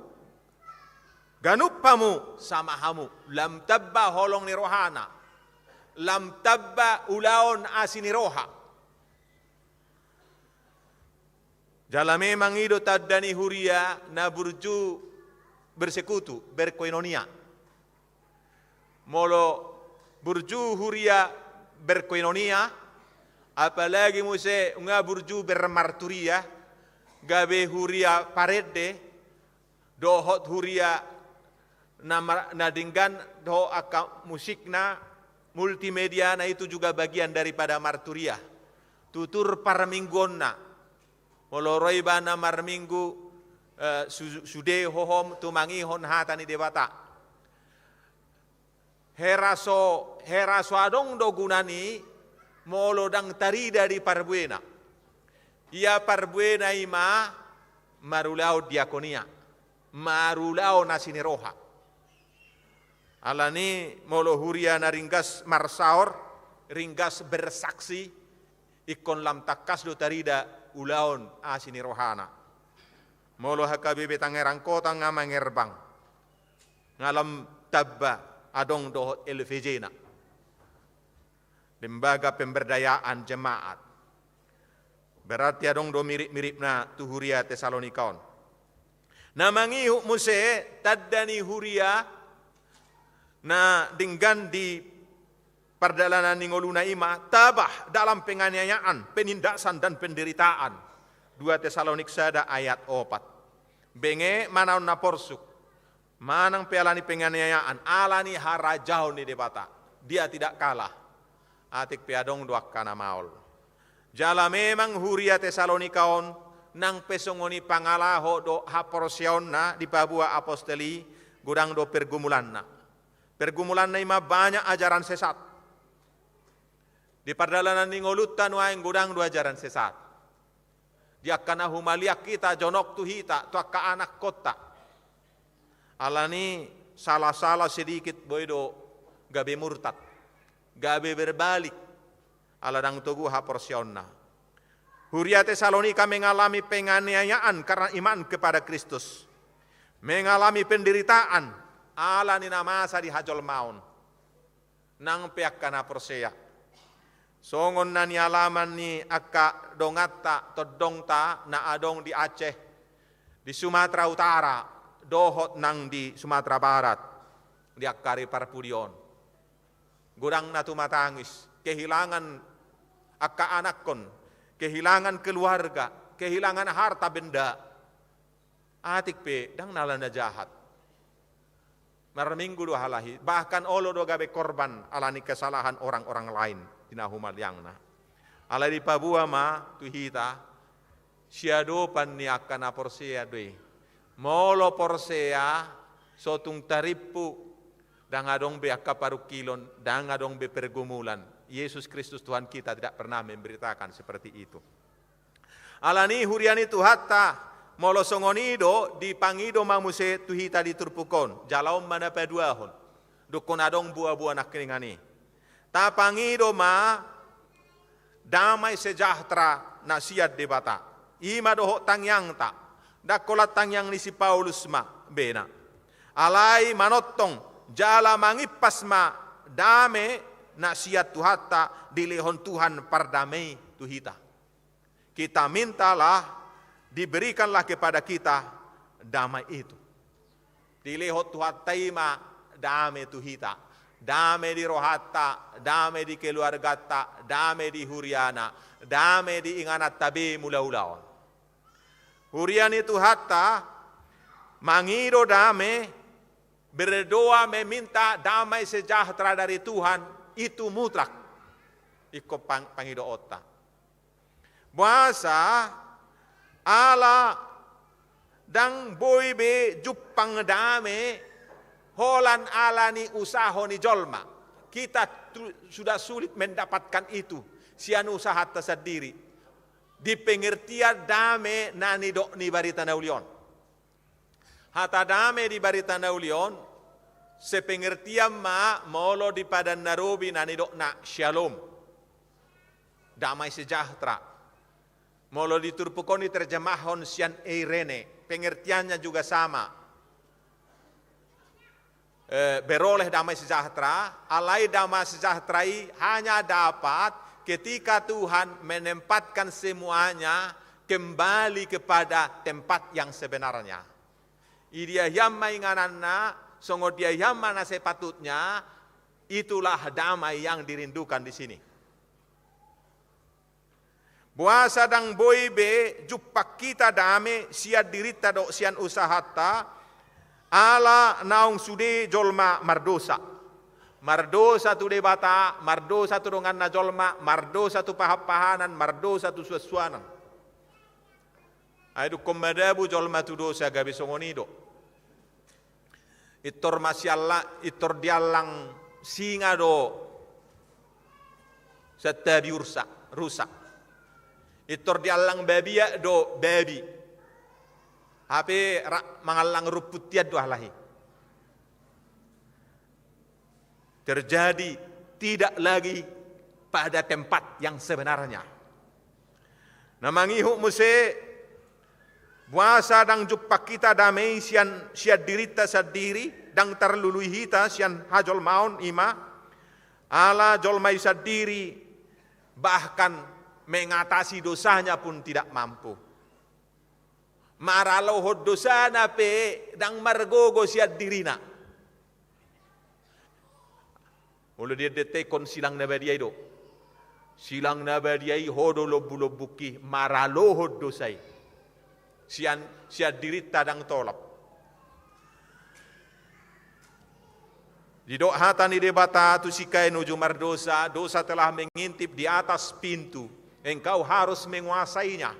ganup hamu, sama hamu, lam tamba holong ni rohana, lam tamba ulaon asi ni roha. Jala memang i do tanda ni huria na burju bersekutu, berkoinonia. Molo burju huria berkoinonia, apalagi muse nunga burju bermarturia, gabe huria parende, dohot huria na mar-, na denggan dohot angka musikna, multimediana itu juga bagian daripada marturia. Tutur parmingguonna. Molo ro ibana marminggu, eh, su-, sude hohom tumangihon hata ni Debata. Hera so, hera so adong do gunana i molo ndang tarida di parbuena. Ia parbuena i ma marulaon diakonia, marulaon asi ni roha. Alani molo huria na ringgas marsaor, ringgas bersaksi, ingkon lam tangkas do tarida ulaon asi ni rohana. Molo H K B P Tangerang Kota nga mangerbang, nga lam tamba adong dohot L V J-na, Lembaga Pemberdayaan Jemaat. Berarti adong do mirip-miripna tu huria Tesalonika on. Na mangihut muse tanda ni huria na denggan di pardalanan ni ngoluna i ma tabah dalam penganiayaan, penindasan, dan penderitaan. Dua Tesalonik sada ayat opat. Benge manang na porsuk, manang pe alani penganiayaan, alani harajaon ni Debata. Dia tidak kalah. Atik pe adong do angka na maol. Jala memang huria Tesalonika on, nang pe songon i pangalaho dohot haporseaonna dipaboa apostel i, godang do pergumulanna. Pergumulanna i ma banyak ajaran sesat. Di pardalanan ni ngolunta nuaeng godang do ajaran sesat. Di angka na humaliang hita, jonok tu hita, tu angka anakkonta. Alani salah-salah sedikit boi do gabe murtad, gabe berbalik. Ala ndang togu haporseaonna. Huria Tesalonika mengalami penganiayaan karena iman kepada Kristus. Mengalami penderitaan ala ni na masa di hajolmaon. Nang pe angka na porsea. Songon na nialaman ni angka donganta, tondongta na adong di Aceh, di Sumatera Utara, dohot nang di Sumatera Barat, di angka ari parpudi on. Godang na tumatangis, kehilangan angka anakkon, kehilangan keluarga, kehilangan harta benda. Atik pe, ndang na ala na jahat. Marminggu do halak i, bahkan olo do gabe korban ala ni kesalahan orang-orang lain, di na humaliangna. Alai dipaboa ma tu hita, siadopan ni angka na porsea do i. Molo porsea, so tung tarimpu, ndang adong be angka parungkilon, ndang adong be pergumulan. Yesus Kristus Tuhan kita tidak pernah memberitakan seperti itu. Alani huria ni Tuhanta, molo songon i do, dipangido ma muse tu hita di turpuk on, jala on ma na paduahon. Dungkon adong boa-boa nangkiningan i. Tapangido ma damai sejahtera na sian Debata. I ma dohot tangiangta, ndang holan tangiang ni si Paulus ma bena. Alai manongtong, jala mangimpas ma dame na sian Tuhanta, dilehon Tuhan pardame i tu hita. Kita mintalah, diberikanlah kepada kita damai itu. Dilehon Tuhanta i ma dame tu hita. Dame di rohanta, dame di keluarganta, dame di huriana, dame di ingananta be mulaulaon. Huria ni Tuhanta, mangido dame, berdoa meminta damai sejahtera dari Tuhan, itu mutlak. Ingkon pang-, pangidoonta. Boasa? Ala ndang boi be jumpang dame holan ala ni usaha ni jolma. Kita tu-, sudah sulit mendapatkan itu sian usahanta sandiri. Di pengertian dame na nidok ni Barita na Uli on. Hata dame di Barita na Uli on, sepengertian ma molo di Padan na Robi na nidokna syalom. Damai sejahtera. Molo di turpuk on diterjemahon sian eirene, pengertiannya juga sama. Eh, beroleh damai sejahtera, alai damai sejahtera i hanya dapat ketika Tuhan menempatkan semuanya kembali kepada tempat yang sebenarnya. Idia hian ma ingananna, songon dia hian ma na sepatutnya, itulah damai yang dirindukan di sini. Boasa ndang boi be jumpang hita dame sian dirinta dohot sian usahanta, ala naung sude jolma mardosa. Mardosa tu Debata, mardosa tu donganna jolma, mardosa tu pahanpahanan, mardosa tu suansuanan. Ai dungkon madabu jolma tu dosa gabe songon i do. Intor masialla-, intor diallang singa do santabi ursa, rusa. Intor diallang babiat do babi. Hape ra-, mangallang rumput hian do alai. Terjadi tidak lagi pada tempat yang sebenarnya. Na mangihut muse, boasa ndang jumpang hita dame i sian, sian dirinta sandiri, ndang tarlului hita sian hajolmaon, i ma ala jolma i sandiri bahkan mengatasi dosanya pun tidak mampu. Maralohon dosana pe ndang margogo sian dirina. Molo di Ende Tekon silang na badia i do. Silang na badia i ho do lombulombungki maralohon dosa i. Sian, sian dirinta ndang tolap. Didok hata ni Debata tu si Kain uju mardosa, dosa telah mengintip di atas pintu, engkau harus menguasainya.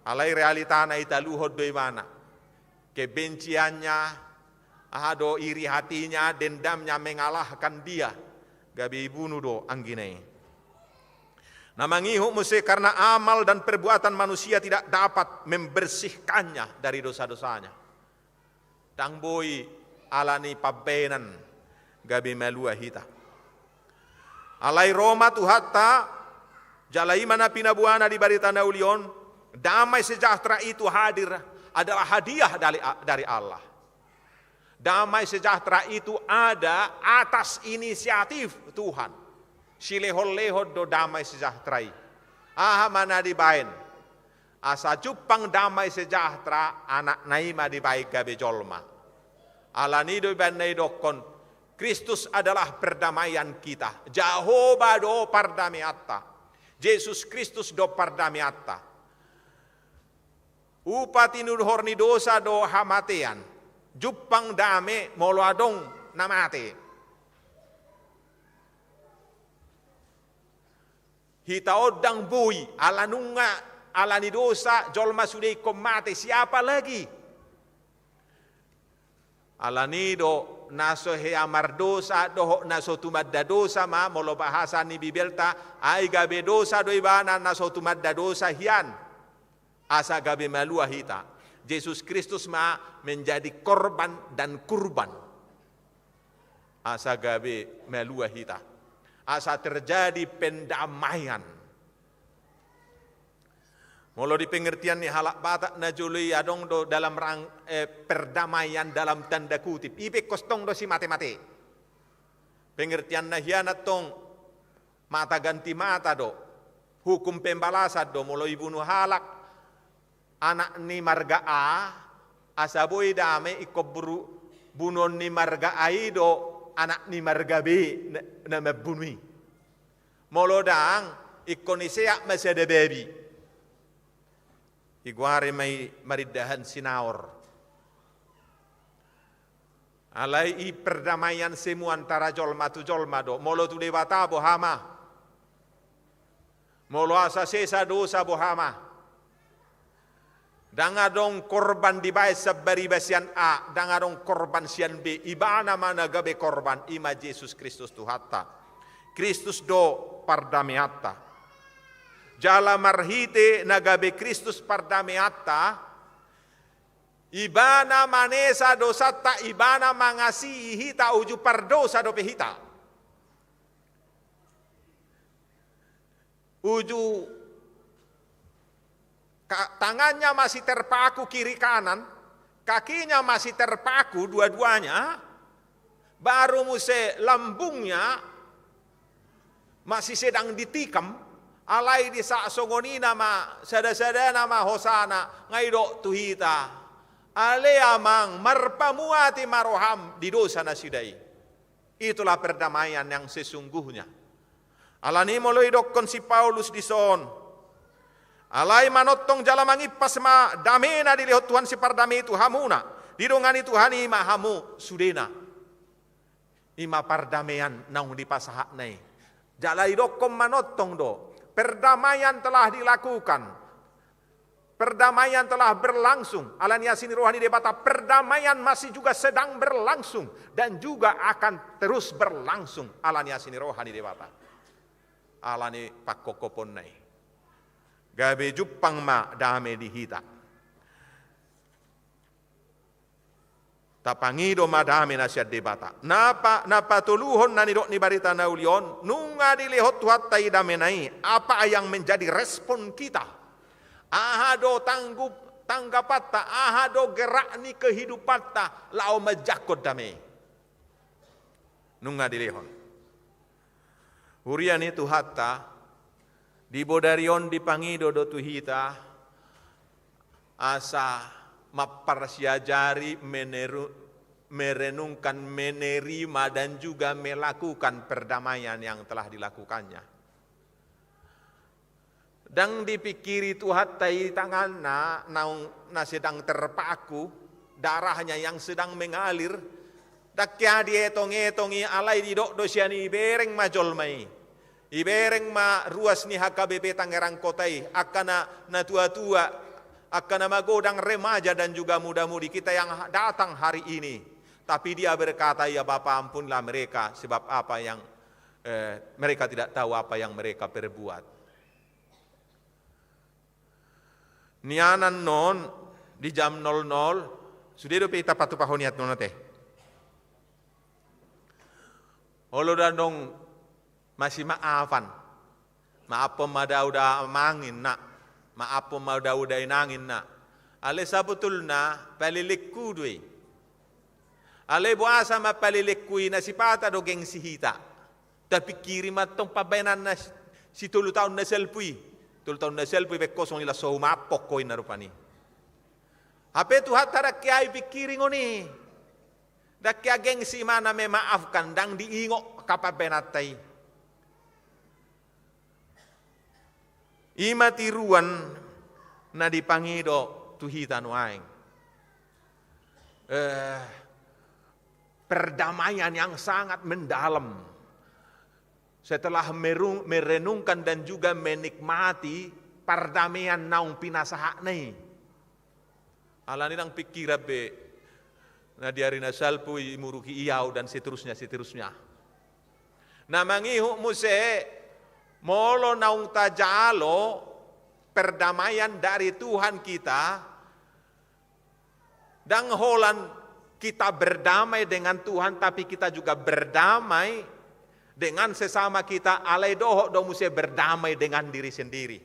Alai realitana ditaluhon do ibana. Kebenciannya, aha do, iri hatinya, dendamnya mengalahkan dia. Gabe ibunu do anggina i. Na mangihut muse karena amal dan perbuatan manusia tidak dapat membersihkannya dari dosa-dosanya. Ndang boi ala ni pambaenan gabe malua hita. Alai ro ma Tuhanta, jala i ma na pinaboana di Barita na Uli on, damai sejahtera itu hadir adalah hadiah dari, dari Allah. Damai sejahtera itu ada atas inisiatif Tuhan. Silehonlehon do damai sejahtera i. Aha ma na dibaen? Asa jumpang damai sejahtera, Anakna i ma dibaen gabe jolma. Ala ni do ibana idokkon, Kristus adalah perdamaian kita. Jahowa do pardameanta. Jesus Kristus do pardameanta. Upa tinuhor ni dosa do hamatean. Jumpang dame molo adong na mate. Hita on ndang boi, ala nunga, ala ni dosa, jolma sude ingkon mate, siapa lagi? Ala ni do, na so hea mardosa, dohot na so tumanda dosa ma, molo bahasa ni Bibelta, ai gabe dosa do ibana na so tumanda dosa hian. Asa gabe malua hita. Jesus Kristus ma menjadi korban dan kurban. Asa gabe malua hita. Asa terjadi pendamaian. Molo di pengertian ni halak Batak na jolo i adong do dalam rang-, eh, perdamaian dalam tanda kutip. I pe ingkon tong do simatemate. Pengertian na hian antong mata ganti mata do. Hukum pembalasan do, molo ibunu halak anak ni marga A, Asa boi dame ingkon buru-, bunuon ni marga A i do anak ni marga B na, na mambunu i. Molo ndang, ingkon iseat ma sada babi. Igoari ma i marindahan sinaor. Alai i perdamaian semu antara jolma tu jolma do. Molo tu Debata boha ma? Molo asa sesa dosa boha ma? Ndang adong korban dibaen sian bariba sian A, ndang adong korban sian B, ibana ma na gabe korban, i ma Jesus Kristus Tuhanta. Kristus do pardameanta. Jala marhite na gabe Kristus pardameanta, ibana manesa dosanta, ibana mangasihi hita uju pardosa dope hita. Uju ka-, tangannya masih terpaku kiri kanan, kakinya masih terpaku dua-duanya, baru muse lambungnya masih sedang ditikam, alai di saat songon i nama sada-sada nama hosana, nga didok tu hita: Ale Amang, marpamuati ma roham di dosa nasida i. Itulah perdamaian yang sesungguhnya. Alani molo idokkon si Paulus dison: Alai manongtong jala mangimpas ma dame na dilehon Tuhan Sipardame i tu hamuna, didongani Tuhan i ma hamu sudena. I ma pardamean naung dipasahatna i. Jala idokkon manongtong do, perdamaian telah dilakukan. Perdamaian telah berlangsung, ala ni asi ni roha ni Debata, perdamaian masih juga sedang berlangsung dan juga akan terus berlangsung, ala ni asi ni roha ni Debata. Ala ni pangkophoponna i. Gabe jumpang ma dame di hita. Tapangido ma dame na sian Debata. Na pa-, na patoluhon na nidok ni barita na uli on, nunga dilehon Tuhanta i damena i, apa yang menjadi respon kita? Aha do tanggup-, tanggapanta, aha do gerak ni kehidupanta, laho manjangkon dame i? Nunga dilehon. Huria ni Tuhanta, di bodari on dipangido do tu hita, asa mamparsiajari meneru-, merenungkan, menerima, dan juga melakukan perdamaian yang telah dilakukannya. Ndang dipingkiri Tuhanta i tanganna naung na sedang terpaku, darahnya yang sedang mengalir, ndang hea dietong-etong i, alai didok do sian i: Ibereng ma jolma i. Ibereng ma ruas ni H K B P Tangerang Kota i, angka na, na tua-tua, angka na magodang, remaja dan juga muda-mudi kita yang ha-, datang hari ini. Tapi dia berkata: "Ya Bapa, ampunilah mereka, sebab apa yang, eh, mereka tidak tahu apa yang mereka perbuat." Nian annon di jam nol nol, sude dope hita patupahon nian annon ate. Olo do annon masimaafan. Maaphon ma da uda amang, inna. Maaphon ma da uda inang, inna. Alai sabotulna palelengku do i. Alai boasa ma palelengku i? Na sipata do gengsi hita. Tapingkiri ma antong pambahenanna si, si tolu taon na salpu i. Tolu taon na salpu i baen ho songon i, laos so humaaphon ho, inna rupani. Hape Tuhanta ndang hea ipingkiri ngoni. Ndang hea gengsi ma na memaafkan, ndang diingot angka pambahenanta i. I ma tiruan na dipangido tu hita nuaeng. Eh, perdamaian yang sangat mendalam. Setelah merung-, merenungkan dan juga menikmati pardamaian naung pinasahatna i. Alani ndang pingkiran be na di ari na salpu i, imuruhi i au, dan seterusnya, seterusnya. Na mangihut muse, molo naung tajalo perdamaian dari Tuhan kita, ndang holan kita berdamai dengan Tuhan, tapi kita juga berdamai dengan sesama kita, alai dohot do muse berdamai dengan diri sendiri.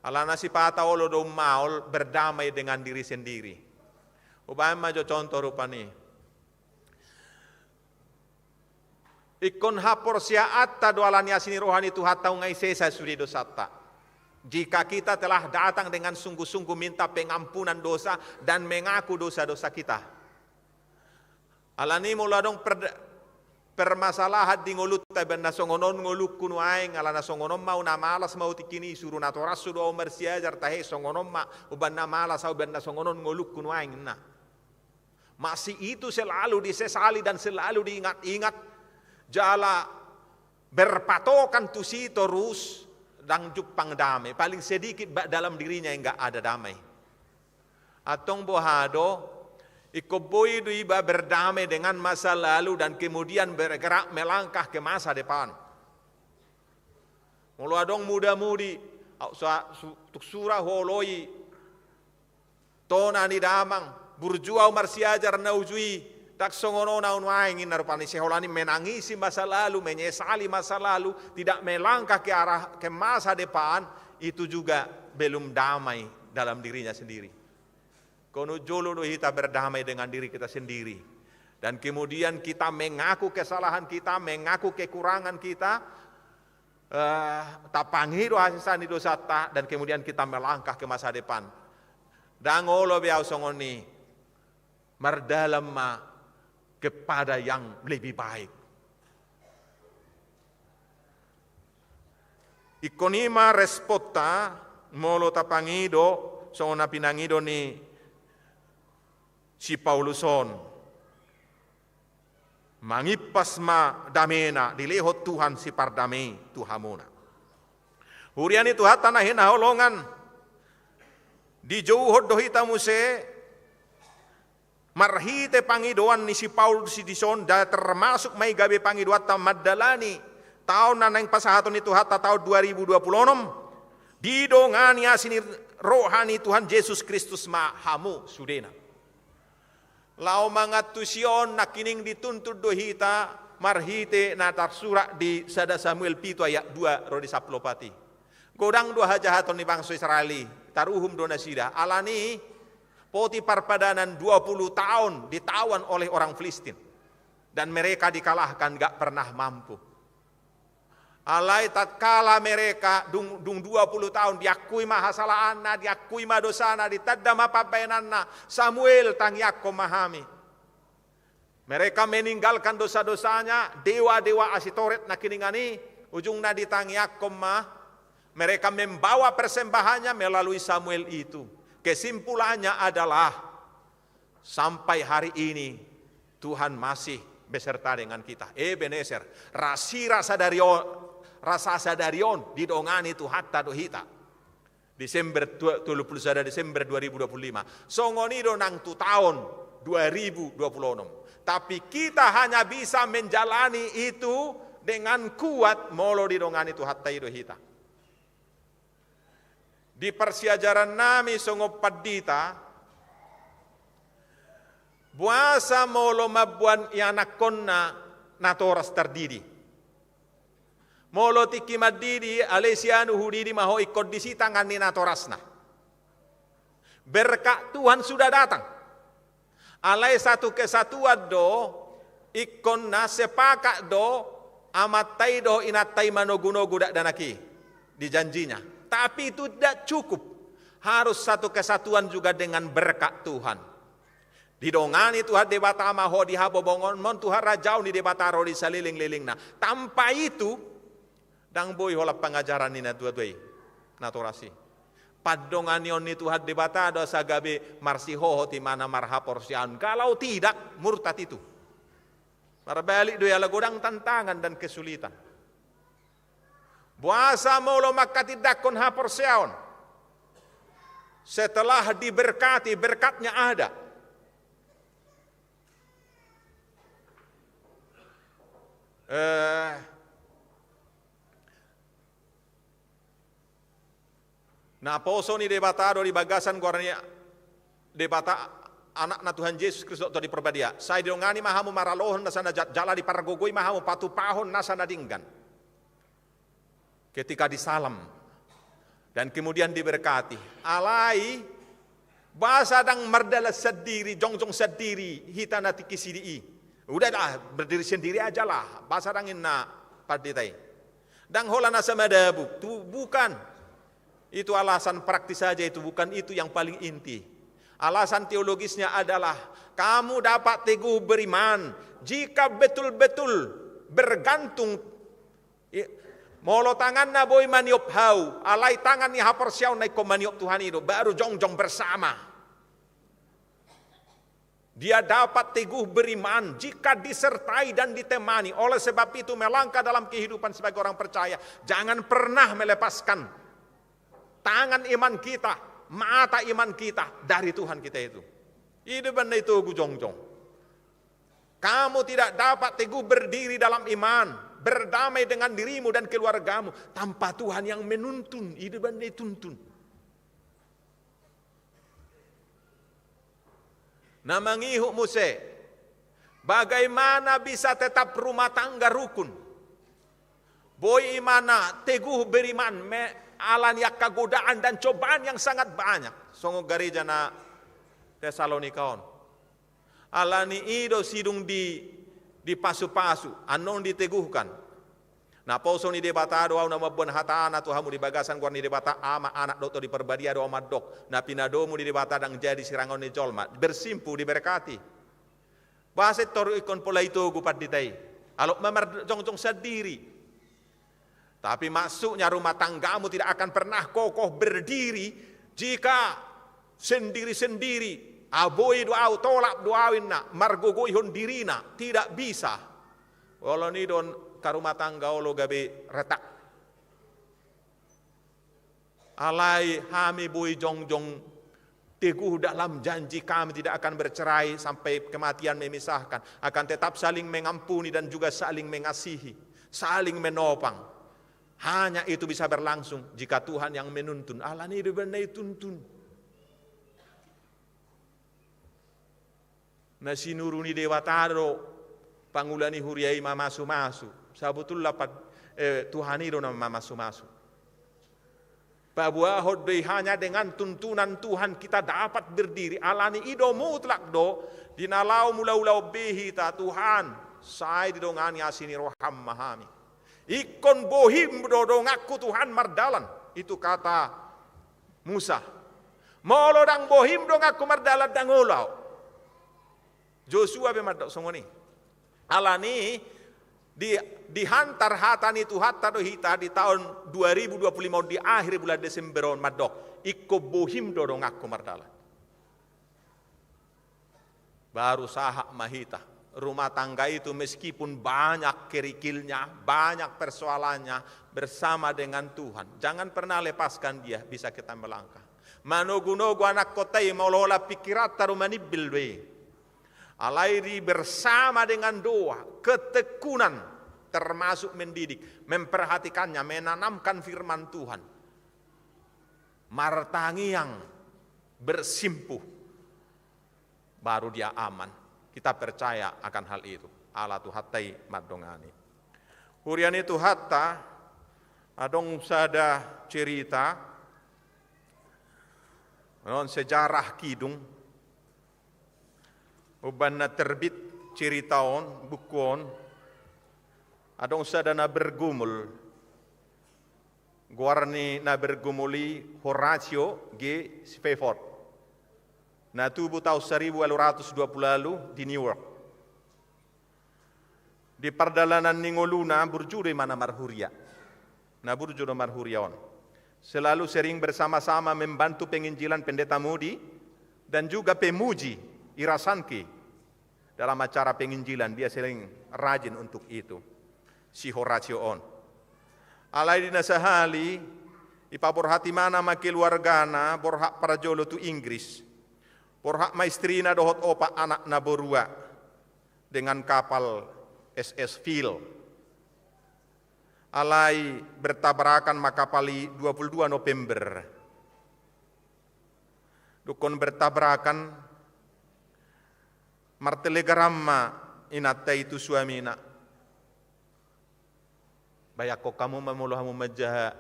Alana sipata olo do ummaol berdamai dengan diri sendiri. Hubaen ma jo contoh rupani. Ingkon haporseaanta do ala ni asi ni roha ni Tuhanta, nunga i sesa sude dosanta. Jika kita telah datang dengan sungguh-sungguh minta pengampunan dosa dan mengaku dosa-dosa kita. Alani molo adong per-, permasalahan di ngolunta, umbahen na songon on ngolungku nuaeng, ala na songon on ma au na malas ma au tingki i, suru natorashu do au marsiajar, tahe songon on ma, umbahen na malas au, umbahen na songon on ngolungku nuaeng, ninna. Masih itu selalu disesali dan selalu diingat-ingat, jala berpatokan tusi torus, ndang jumpang damai. Paling sedikit ba-, dalam dirinya enggak ada damai. Antong boha do, ingkon boi do iba berdamai dengan masa lalu dan kemudian bergerak melangkah ke masa depan. Molo adong muda-mudi, au sa-, su-, tuk sura huoloi tona ni damang, burju au marsiajar na uju i, ndang songon on au nuaeng, ninna rupani. Sai holan i menangisi masa lalu, menyesali masa lalu, tidak melangkah ke arah, ke masa depan, itu juga belum damai dalam dirinya sendiri. Ingkon jolo do hita berdamai dengan diri kita sendiri. Dan kemudian kita mengaku kesalahan kita, mengaku kekurangan kita, eh, tapangido hasesaan ni dosanta, dan kemudian kita melangkah ke masa depan. Ndang olo be au songon i, mardalan ma kepada yang lebih baik. Ingkon i ma responta, molo tapangido songon na pinangido ni si Paulus on. Mangimpas ma damena, dilehon Tuhan sipardame i tu hamuna. Huria ni Tuhanta na hinaholongan, dijouhon do hita muse, marhite pangidoan ni si Paulus dison, da termasuk ma i gabe pangidoanta mandalani taon na naeng pasahaton ni Tuhanta, taon dua ribu dua puluh onom, didongani asi ni roha ni Tuhan Jesus Kristus ma hamu sudena. Laho mangantusi on nangkining dituntun do hita marhite na tarsurat di sada Samuel pitu ayat dua ro di sampulu opat i. Godang do hajahaton ni bangso Israel i, taruhum do nasida. Alani i, poti parpadanan dua puluh taon ditawan oleh orang Filistin. Dan mereka dikalahkan, gak pernah mampu. Alai tatkala mereka dung, dung dua puluh taon, diakui ma hasalaanna, diakui ma dosana, ditanda ma pambahenanna, Samuel, tangiangkon ma hami. Mereka meninggalkan dosa-dosanya, dewa-dewa Asitoret nangkiningan i, ujungna ditangiangkon ma. Mereka membawa persembahannya melalui Samuel itu. Kesimpulannya adalah, sampai hari ini Tuhan masih beserta dengan kita. Ebenezer, rasi rasa dari on, rasa sadari on didongani Tuhanta do hita. Desember dua, tolu puluh sada Desember dua ribu dua puluh lima. Songon i do nang tu taon dua ribu dua puluh onom. Tapi kita hanya bisa menjalani itu dengan kuat molo didongani Tuhanta i do hita. Di parsiajaran nami songon pandita, boasa molo mamboan ianakkonna natoras tardidi? Molo tingki mandidi, alai sianu hudidi ma ho, ingkon disi tangan ni natorasna. Berkat Tuhan sudah datang. Alai satu kesatuan do, ingkon na sepakat do amanta i dohot inanta i manogunogu dakdanak i di janjinya. Tapi itu tidak cukup. Harus satu kesatuan juga dengan berkat Tuhan. Didongani Tuhan Debata ma ho di habobongonmon tu harajaon ni Debata ro di salelenglelengna. Tanpa itu, ndang boi holan pangajaran ni natuatua i natoras i. Pandonganion ni Tuhan Debata do asa gabe marsihohot ibana marhaporseaon. Kalau tidak, murtad itu. Marbalik do i ala godang tantangan dan kesulitan. Boasa molo mangkatindangkon haporseaon, setelah diberkati, berkatnya ada. Eh, naposo ni Debata do di bagasan goar ni Debata, Anakna Tuhan Jesus Kristus dohot Tondi Parbadia. Sai didongani ma hamu maralohon nasa na jat jala dipargogoi ma hamu patupahon nasa na denggan. Ketika disalam dan kemudian diberkati. Alai, boasa ndang mardalan sandiri, jongjong sandiri hita na tingki sidi i? Udah dah, berdiri sendiri aja lah. Boasa ndang ninna pandita i? Ndang holan asa madabuk, tu bukan. Itu alasan praktis saja, itu bukan itu yang paling inti. Alasan teologisnya adalah kamu dapat teguh beriman jika betul-betul bergantung. I-, molo tanganna boi maniop hau, alai tangan ni haporseaon na ingkon maniop Tuhan i do, baru jongjong bersama. Dia dapat teguh beriman jika disertai dan ditemani. Oleh sebab itu, melangkah dalam kehidupan sebagai orang percaya, jangan pernah melepaskan tangan iman kita, mata iman kita dari Tuhan kita itu. I do umbahen na itogu jongjong. Kamu tidak dapat teguh berdiri dalam iman, berdamai dengan dirimu dan keluargamu, tanpa Tuhan yang menuntun. I do umbahen na ituntun. Na mangihut muse, bagaimana bisa tetap rumah tangga rukun? Boi imanna teguh beriman me-, ala ni angka godaan dan cobaan yang sangat banyak. Songon gareja na Tesalonika on. Ala ni i do sidung di, dipasu-pasu, annon diteguhkan. Naposo ni Debata do ahu na mamboan hatana tu hamu di bagasan goar ni Debata, Ama, Anak, dohot Tondi Parbadia do ahu mandok, na pinadomu ni Debata ndang jadi sirangon ni jolma, bersimpu, diberkati. Boasa intor ingkon pola itogu pandita i? Alop ma marjongjong sandiri. Tapi maksudnya rumah tanggamu tidak akan pernah kokoh berdiri jika sendiri-sendiri. Boi do ahu, tolap do ahu inna, margogoihon dirina, tidak bisa. Olo ni do on, angka rumah tangga olo gabe retak. Alai hami boi jongjong teguh dalam janji, kami tidak akan bercerai sampai kematian memisahkan, akan tetap saling mengampuni dan juga saling mengasihi, saling menopang. Hanya itu bisa berlangsung jika Tuhan yang menuntun. Ala ni i do umbahen na ituntun. Na sinuru ni Debata do pangula ni huria i mamasu-masu. Sabotulna pa-, eh, Tuhan i do na mamasu-masu. Paboahon do i, hanya dengan tuntunan Tuhan kita dapat berdiri. Ala ni i do mutlak do, di na laho mangulahon be hita, Tuhan, sai didongani asi ni roham ma hami. Ingkon bohim do donganku Tuhan mardalan. Itu kata Musa. Molo ndang bohim donganku mardalan, ndang olo ahu. Josua pe mandok songon i. Ala ni i, di, dihantar hata ni Tuhanta do hita di taon dua ribu dua puluh lima on, di akhir bulan Desember on, mandok, ingkon bohim do donganku mardalan. Baru sahat ma hita. Rumah tangga itu meskipun banyak kerikilnya, banyak persoalannya, bersama dengan Tuhan, jangan pernah lepaskan Dia, bisa kita melangkah. Manogu-nogu anakkonta i, molo holan pikiranta do, manimbil do i. Alai di bersama dengan doa, ketekunan, termasuk mendidik, memperhatikannya, menanamkan firman Tuhan. Martangiang, bersimpuh, baru dia aman. Kita percaya akan hal itu. Ala Tuhanta i mandongani. Huria ni Tuhanta, adong sada cerita, on sejarah kidung. Umbahen na terbit cerita on, buku on, adong sada na bergumul. Goar ni na bergumul i Horatio G. Spafford, na tubu taon saribu ualu ratus dua pulu ualu di Newark. Di pardalanan ni ngoluna, burju do imana marhuria. Na burju do marhuria on. Selalu sering bersama-sama membantu penginjilan Pendeta Moody dan juga pemuji Ira Sankey. Dalam acara penginjilan, dia sering rajin untuk itu, si Horatio on. Alai di na sahali, ipaborhat imana ma keluargana borhat parjolo tu Inggris. Borhat ma istrina dohot opat anakna borua dengan kapal S S Phil. Alai bertabrakan ma kapal i dua puluh dua November. Dung bertabrakan, martelegram ma inanta i tu suamina. Bayangkon hamu ma molo hamu manjaha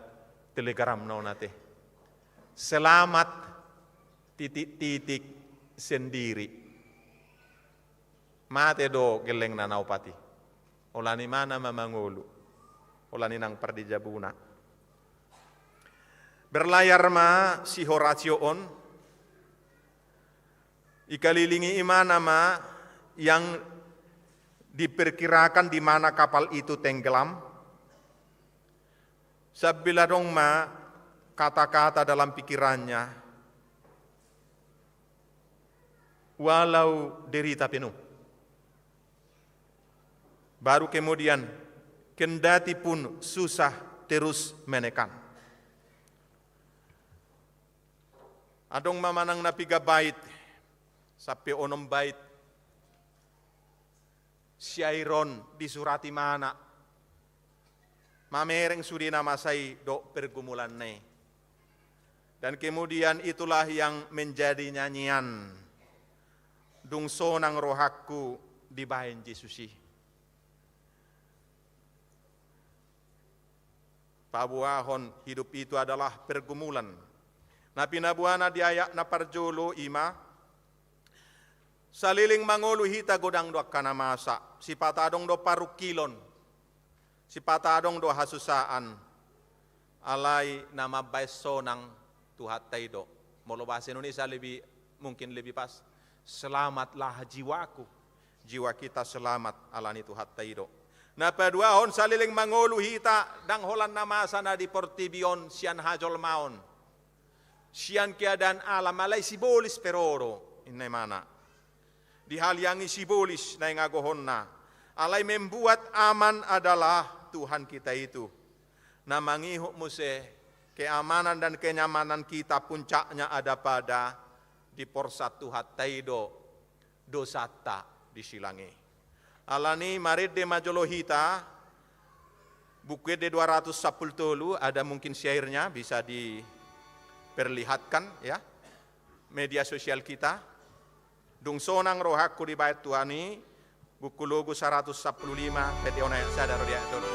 telegram na on ate. Selamat titik-titik sendiri. Mate do gellengna na opat i. Holan imana ma mangolu. Holan inang pardijabuna. Berlayar ma si Horatio on, ikalilingi imana ma yang diperkirakan di mana kapal itu tenggelam. Sambil adong ma kata-kata dalam pikirannya, walau derita penuh. Baru kemudian, kendati pun susah terus menekan. Adong ma manang na piga bait, sampe onom bait, syair on disurati imana. Mamereng sude na masa i dohot pergumulanna i. Dan kemudian itulah yang menjadi nyanyian. Dung sonang rohangku dibaen Jesus i. Paboahon hidup itu adalah pergumulan. Na pinaboana di ayat na parjolo i ma, saleleng mangolu hita godang do angka na masa, sipata adong do parungkilon, sipata adong do hasusaan, alai na mambaen sonang Tuhanta i do. Molo bahasa Indonesia lebih, mungkin lebih pas, selamatlah jiwaku. Jiwa kita selamat ala ni Tuhanta i do. Na paduahon, saleleng mangolu hita, ndang holan na masa na di portibi on sian hajolmaon, sian keadaan alam, alai sibolis pe ro do, ninna imana. Dihaliangi sibolis naeng agohonna. Alai membuat aman adalah Tuhan kita itu. Na mangihut muse keamanan dan kenyamanan kita puncaknya ada pada diporsat Tuhanta i do dosanta di silang i. Ala ni marende ma jolo hita, Buku Ende dua ratus sampulu tolu, ada mungkin syairnya bisa diperlihatkan, ya, media sosial kita. Dung sonang rohangku dibaen Tuhan i, Buku Logu saratus sampulu lima, pede on ayat sada ro di ayat tolu.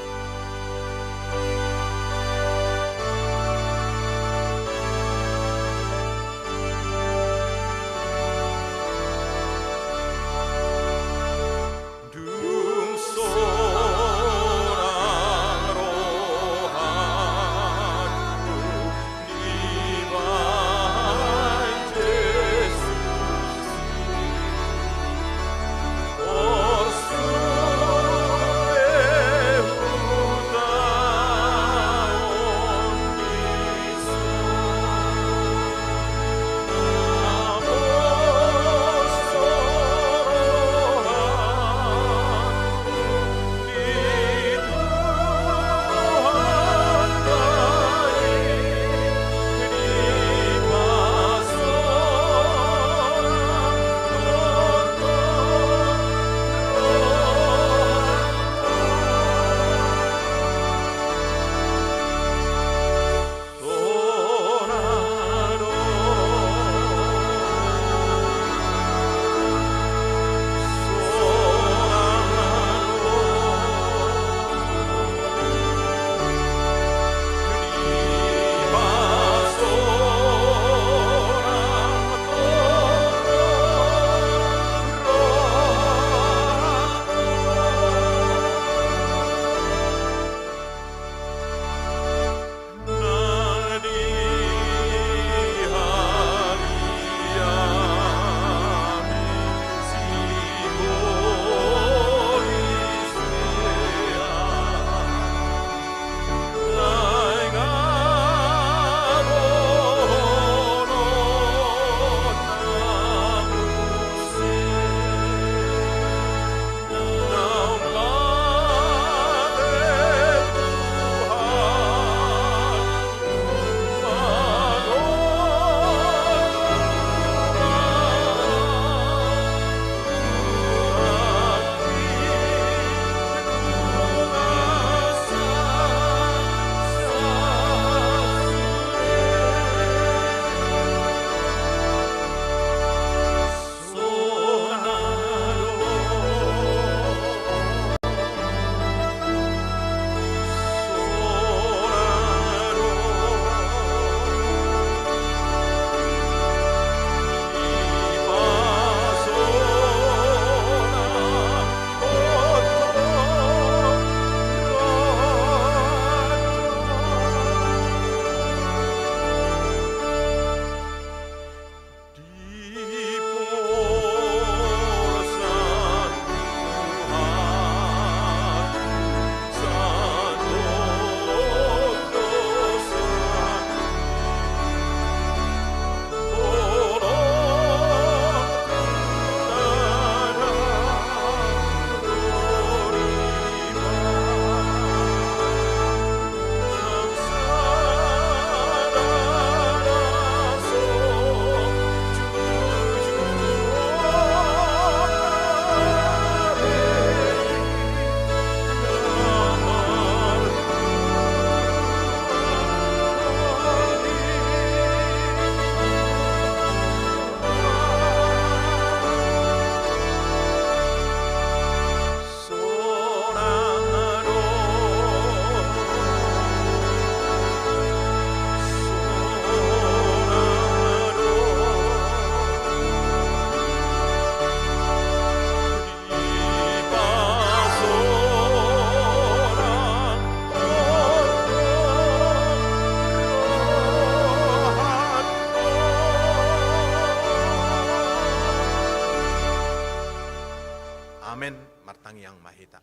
Tangiang ma hita.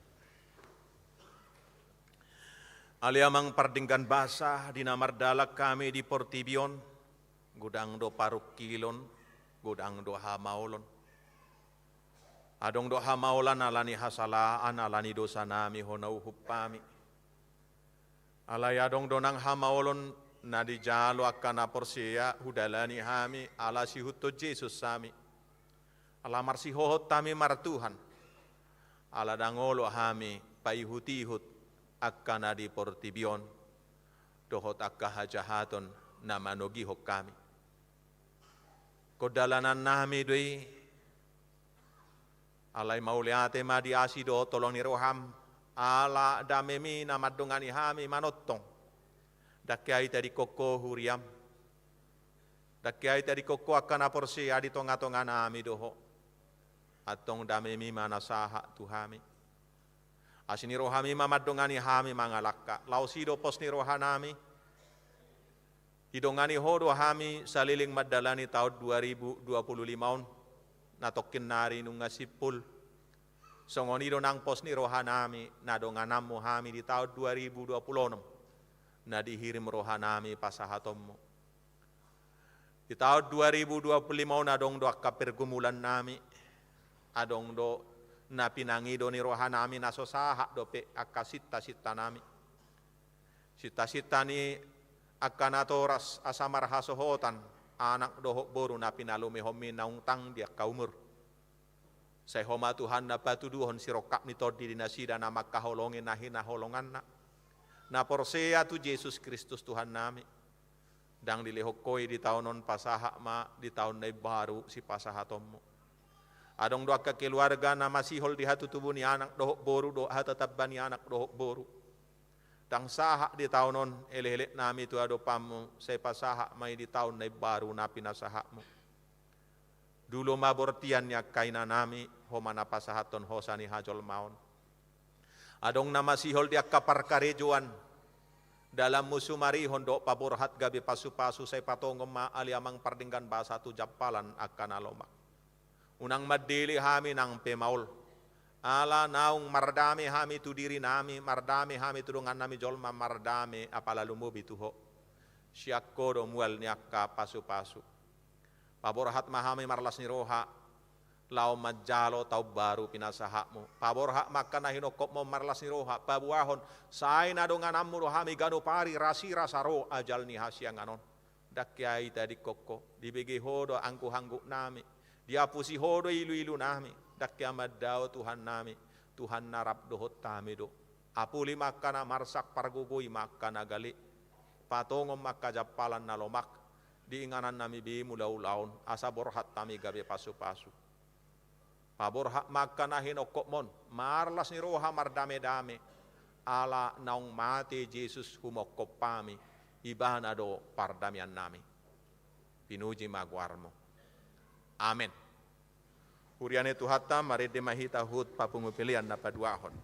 Ale Amang pardenggan basa, di na mardalan hami di portibi on, godang do parungkilon, godang do hamaolon. Adong do hamaolan ala ni hasalaan, ala ni dosanami hona uhum hami. Alai adong do nang hamaolon na dijalo angka na porsea hudalani hami, ala siihuthon Jesus hami. Ala marsihohot hami martuhan. Ala ndang olo hami paihutihut angka na di portibi on, dohot angka hajahaton na manogihon hami. Ingkon dalanannami do i. Alai mauliate ma di asi dohot holong ni roham, ala damemi na mandongani hami manongtong. Ndang hea itadingkon ho huriam. Ndang hea itadingkon ho angka na porsea di tongatonganami do ho. Antong damemi ma na sahat tu hami. Asi ni rohami ma mandongani hami mangalangka. Laos i do pos ni rohanami. Didongani ho do hami saleleng mandalani taon dua ribu dua puluh lima on, na tongkin nari nunga simpul. Songon i do nang pos ni rohanami, na dongananmu hami di taon dua ribu dua puluh onom, na dihirim rohanami pasahatonmu. Di taon dua ribu dua puluh lima on adong do angka pergumulannami, adong do na pinangido ni rohanami na so sahat dope angka sintasintanami. Sintasinta ni angka natoras asa marhasohotan, anak dohot boru na pinalumehonmi naung tang di angka umur. Sai Ho ma Tuhan na patuduhon sirongkap ni tondi di nasida na mangkaholongi na hinaholonganna, na porsea tu Jesus Kristus Tuhannami. Ndang dilehon Ho i di taon on, pasahat ma di taon na imbaru sipasahatonmu. Adong do angka keluarga na masihol di hatutubu ni anak dohot boru dohot hatatamba ni anak dohot boru. Ndang sahat di taon on elekeleknami tu adopanmu, sai pasahat ma i di taon na imbaru na pinasahatmu. Dulu ma bortian ni angka inanami, Ho ma na pasahathon hosa ni hajolmaon. Adong na masihol di angka parkarejoan, dalanmu sumarihon dohot paborhat gabe pasupasu, sai patongon ma ale Amang pardenggan basa tu jampalan angka na lomak. Unang mandele hami nang pe maol. Ala naung mardame hami tu dirinami, mardame hami tu dongannami jolma, mardame apala lumobi tu Ho. Sian Ho do mual ni angka pasupasu. Paborhat ma hami marlas ni roha, laho manjalo taon baru pinasahatmu. Paborhat ma angka na hinongkopmu marlas ni roha, paboahon, sai na dongananmu do hami ganup ari rasirasa ro ajal ni hasiangan on. Ndang hea itadingkon Ho, dibege Ho do anggukangguknami, diapusi Ho do iluilunami, ndang hea mandao Tuhannami, Tuhan na rap dohot hami do. Apuli ma angka na marsak, pargogoi ma angka na gale, patongon ma angka jampalan na lomak, di inganannami be mula ulaon, asa borhat hami gabe pasupasu. Paborhat ma angka na hinongkopmon, marlas ni roha mardamedame, ala naung mate Jesus humongkop hami, Ibana do pardameannami. Pinuji ma goarmu. Amen. Huria ni Tuhanta, marende ma hita huhut papungu pelean na paduahon.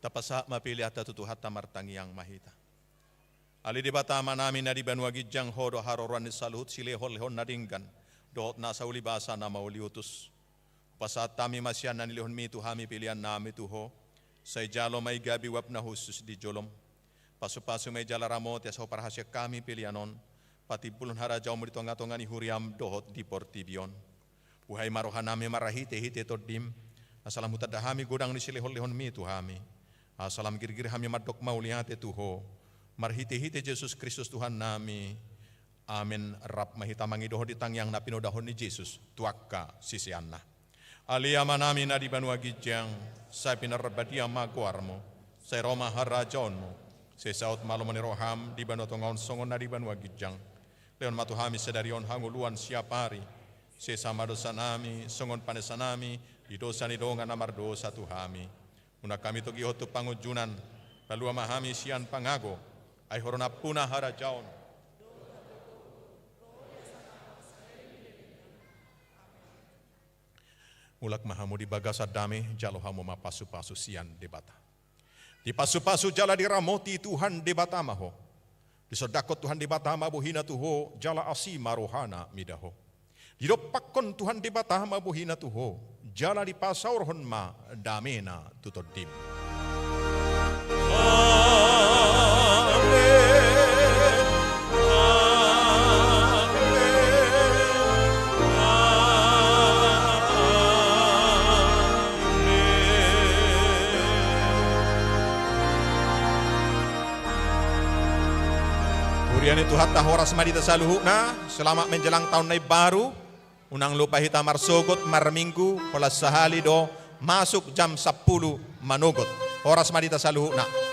Tapasahat ma peleanta tu Tuhanta, martangiang ma hita. Ale Debata Amanami na di banua ginjang, Ho do haroroan ni saluhut silehonlehon na denggan dohot nasa ulibasa na mauliutus. Hupasahat hami ma sian na nilehonMi tu hami peleannami tu Ho. Sai jalo ma i gabe uap na hushus di joloM. Pasupasu ma i jala ramoti asa huparhaseang hami pelean on patimbulhon harajaonMu di tongatonga ni huriaM dohot di portibi on. Buhai ma rohanami marhitehite TondiM, asa lam hutanda hami godang ni silehonlehonMi tu hami, asa lam girgir hami mandok mauliate tu Ho, marhitehite Jesus Kristus Tuhannami. Amen. Rap ma hita mangidohon di tangiang na pinodahon ni Jesus tu angka siseanna. Ale Amanami na di banua ginjang, sai pinarbadia ma goarMu, sai ro ma harajaonMu, sai saut ma lomo ni rohaM di banua tonga on songon na di banua ginjang. Lehon ma tu hami sadari on hangoluan siapari. Sesa ma dosanami songon panesanami di dosa ni dongan na mardosa tu hami. Unang hami togihon tu pangunjunan. Palua ma hami sian pangago. Ai Ho do nampuna harajaon. Mulak ma hamu di bagasan dame, jalo hamu ma pasupasu sian Debata. Dipasupasu jala diramoti Tuhan Debata ma ho. Disondangkon Tuhan Debata ma bohina tu ho, jala asi ma rohana mida ho. Didompakkon Tuhan Debata ma bohina tu ho, jala dipasaorhon ma damena tu tondim. Amen. Amen. Amen. Huria ni Tuhanta, horas ma di hita saluhutna. Selamat menjelang tahun na imbaru. Unang lupa hita marsogot, marminggu, holan sahali do masuk jam sampulu manogot. Horas ma di hita saluhutna.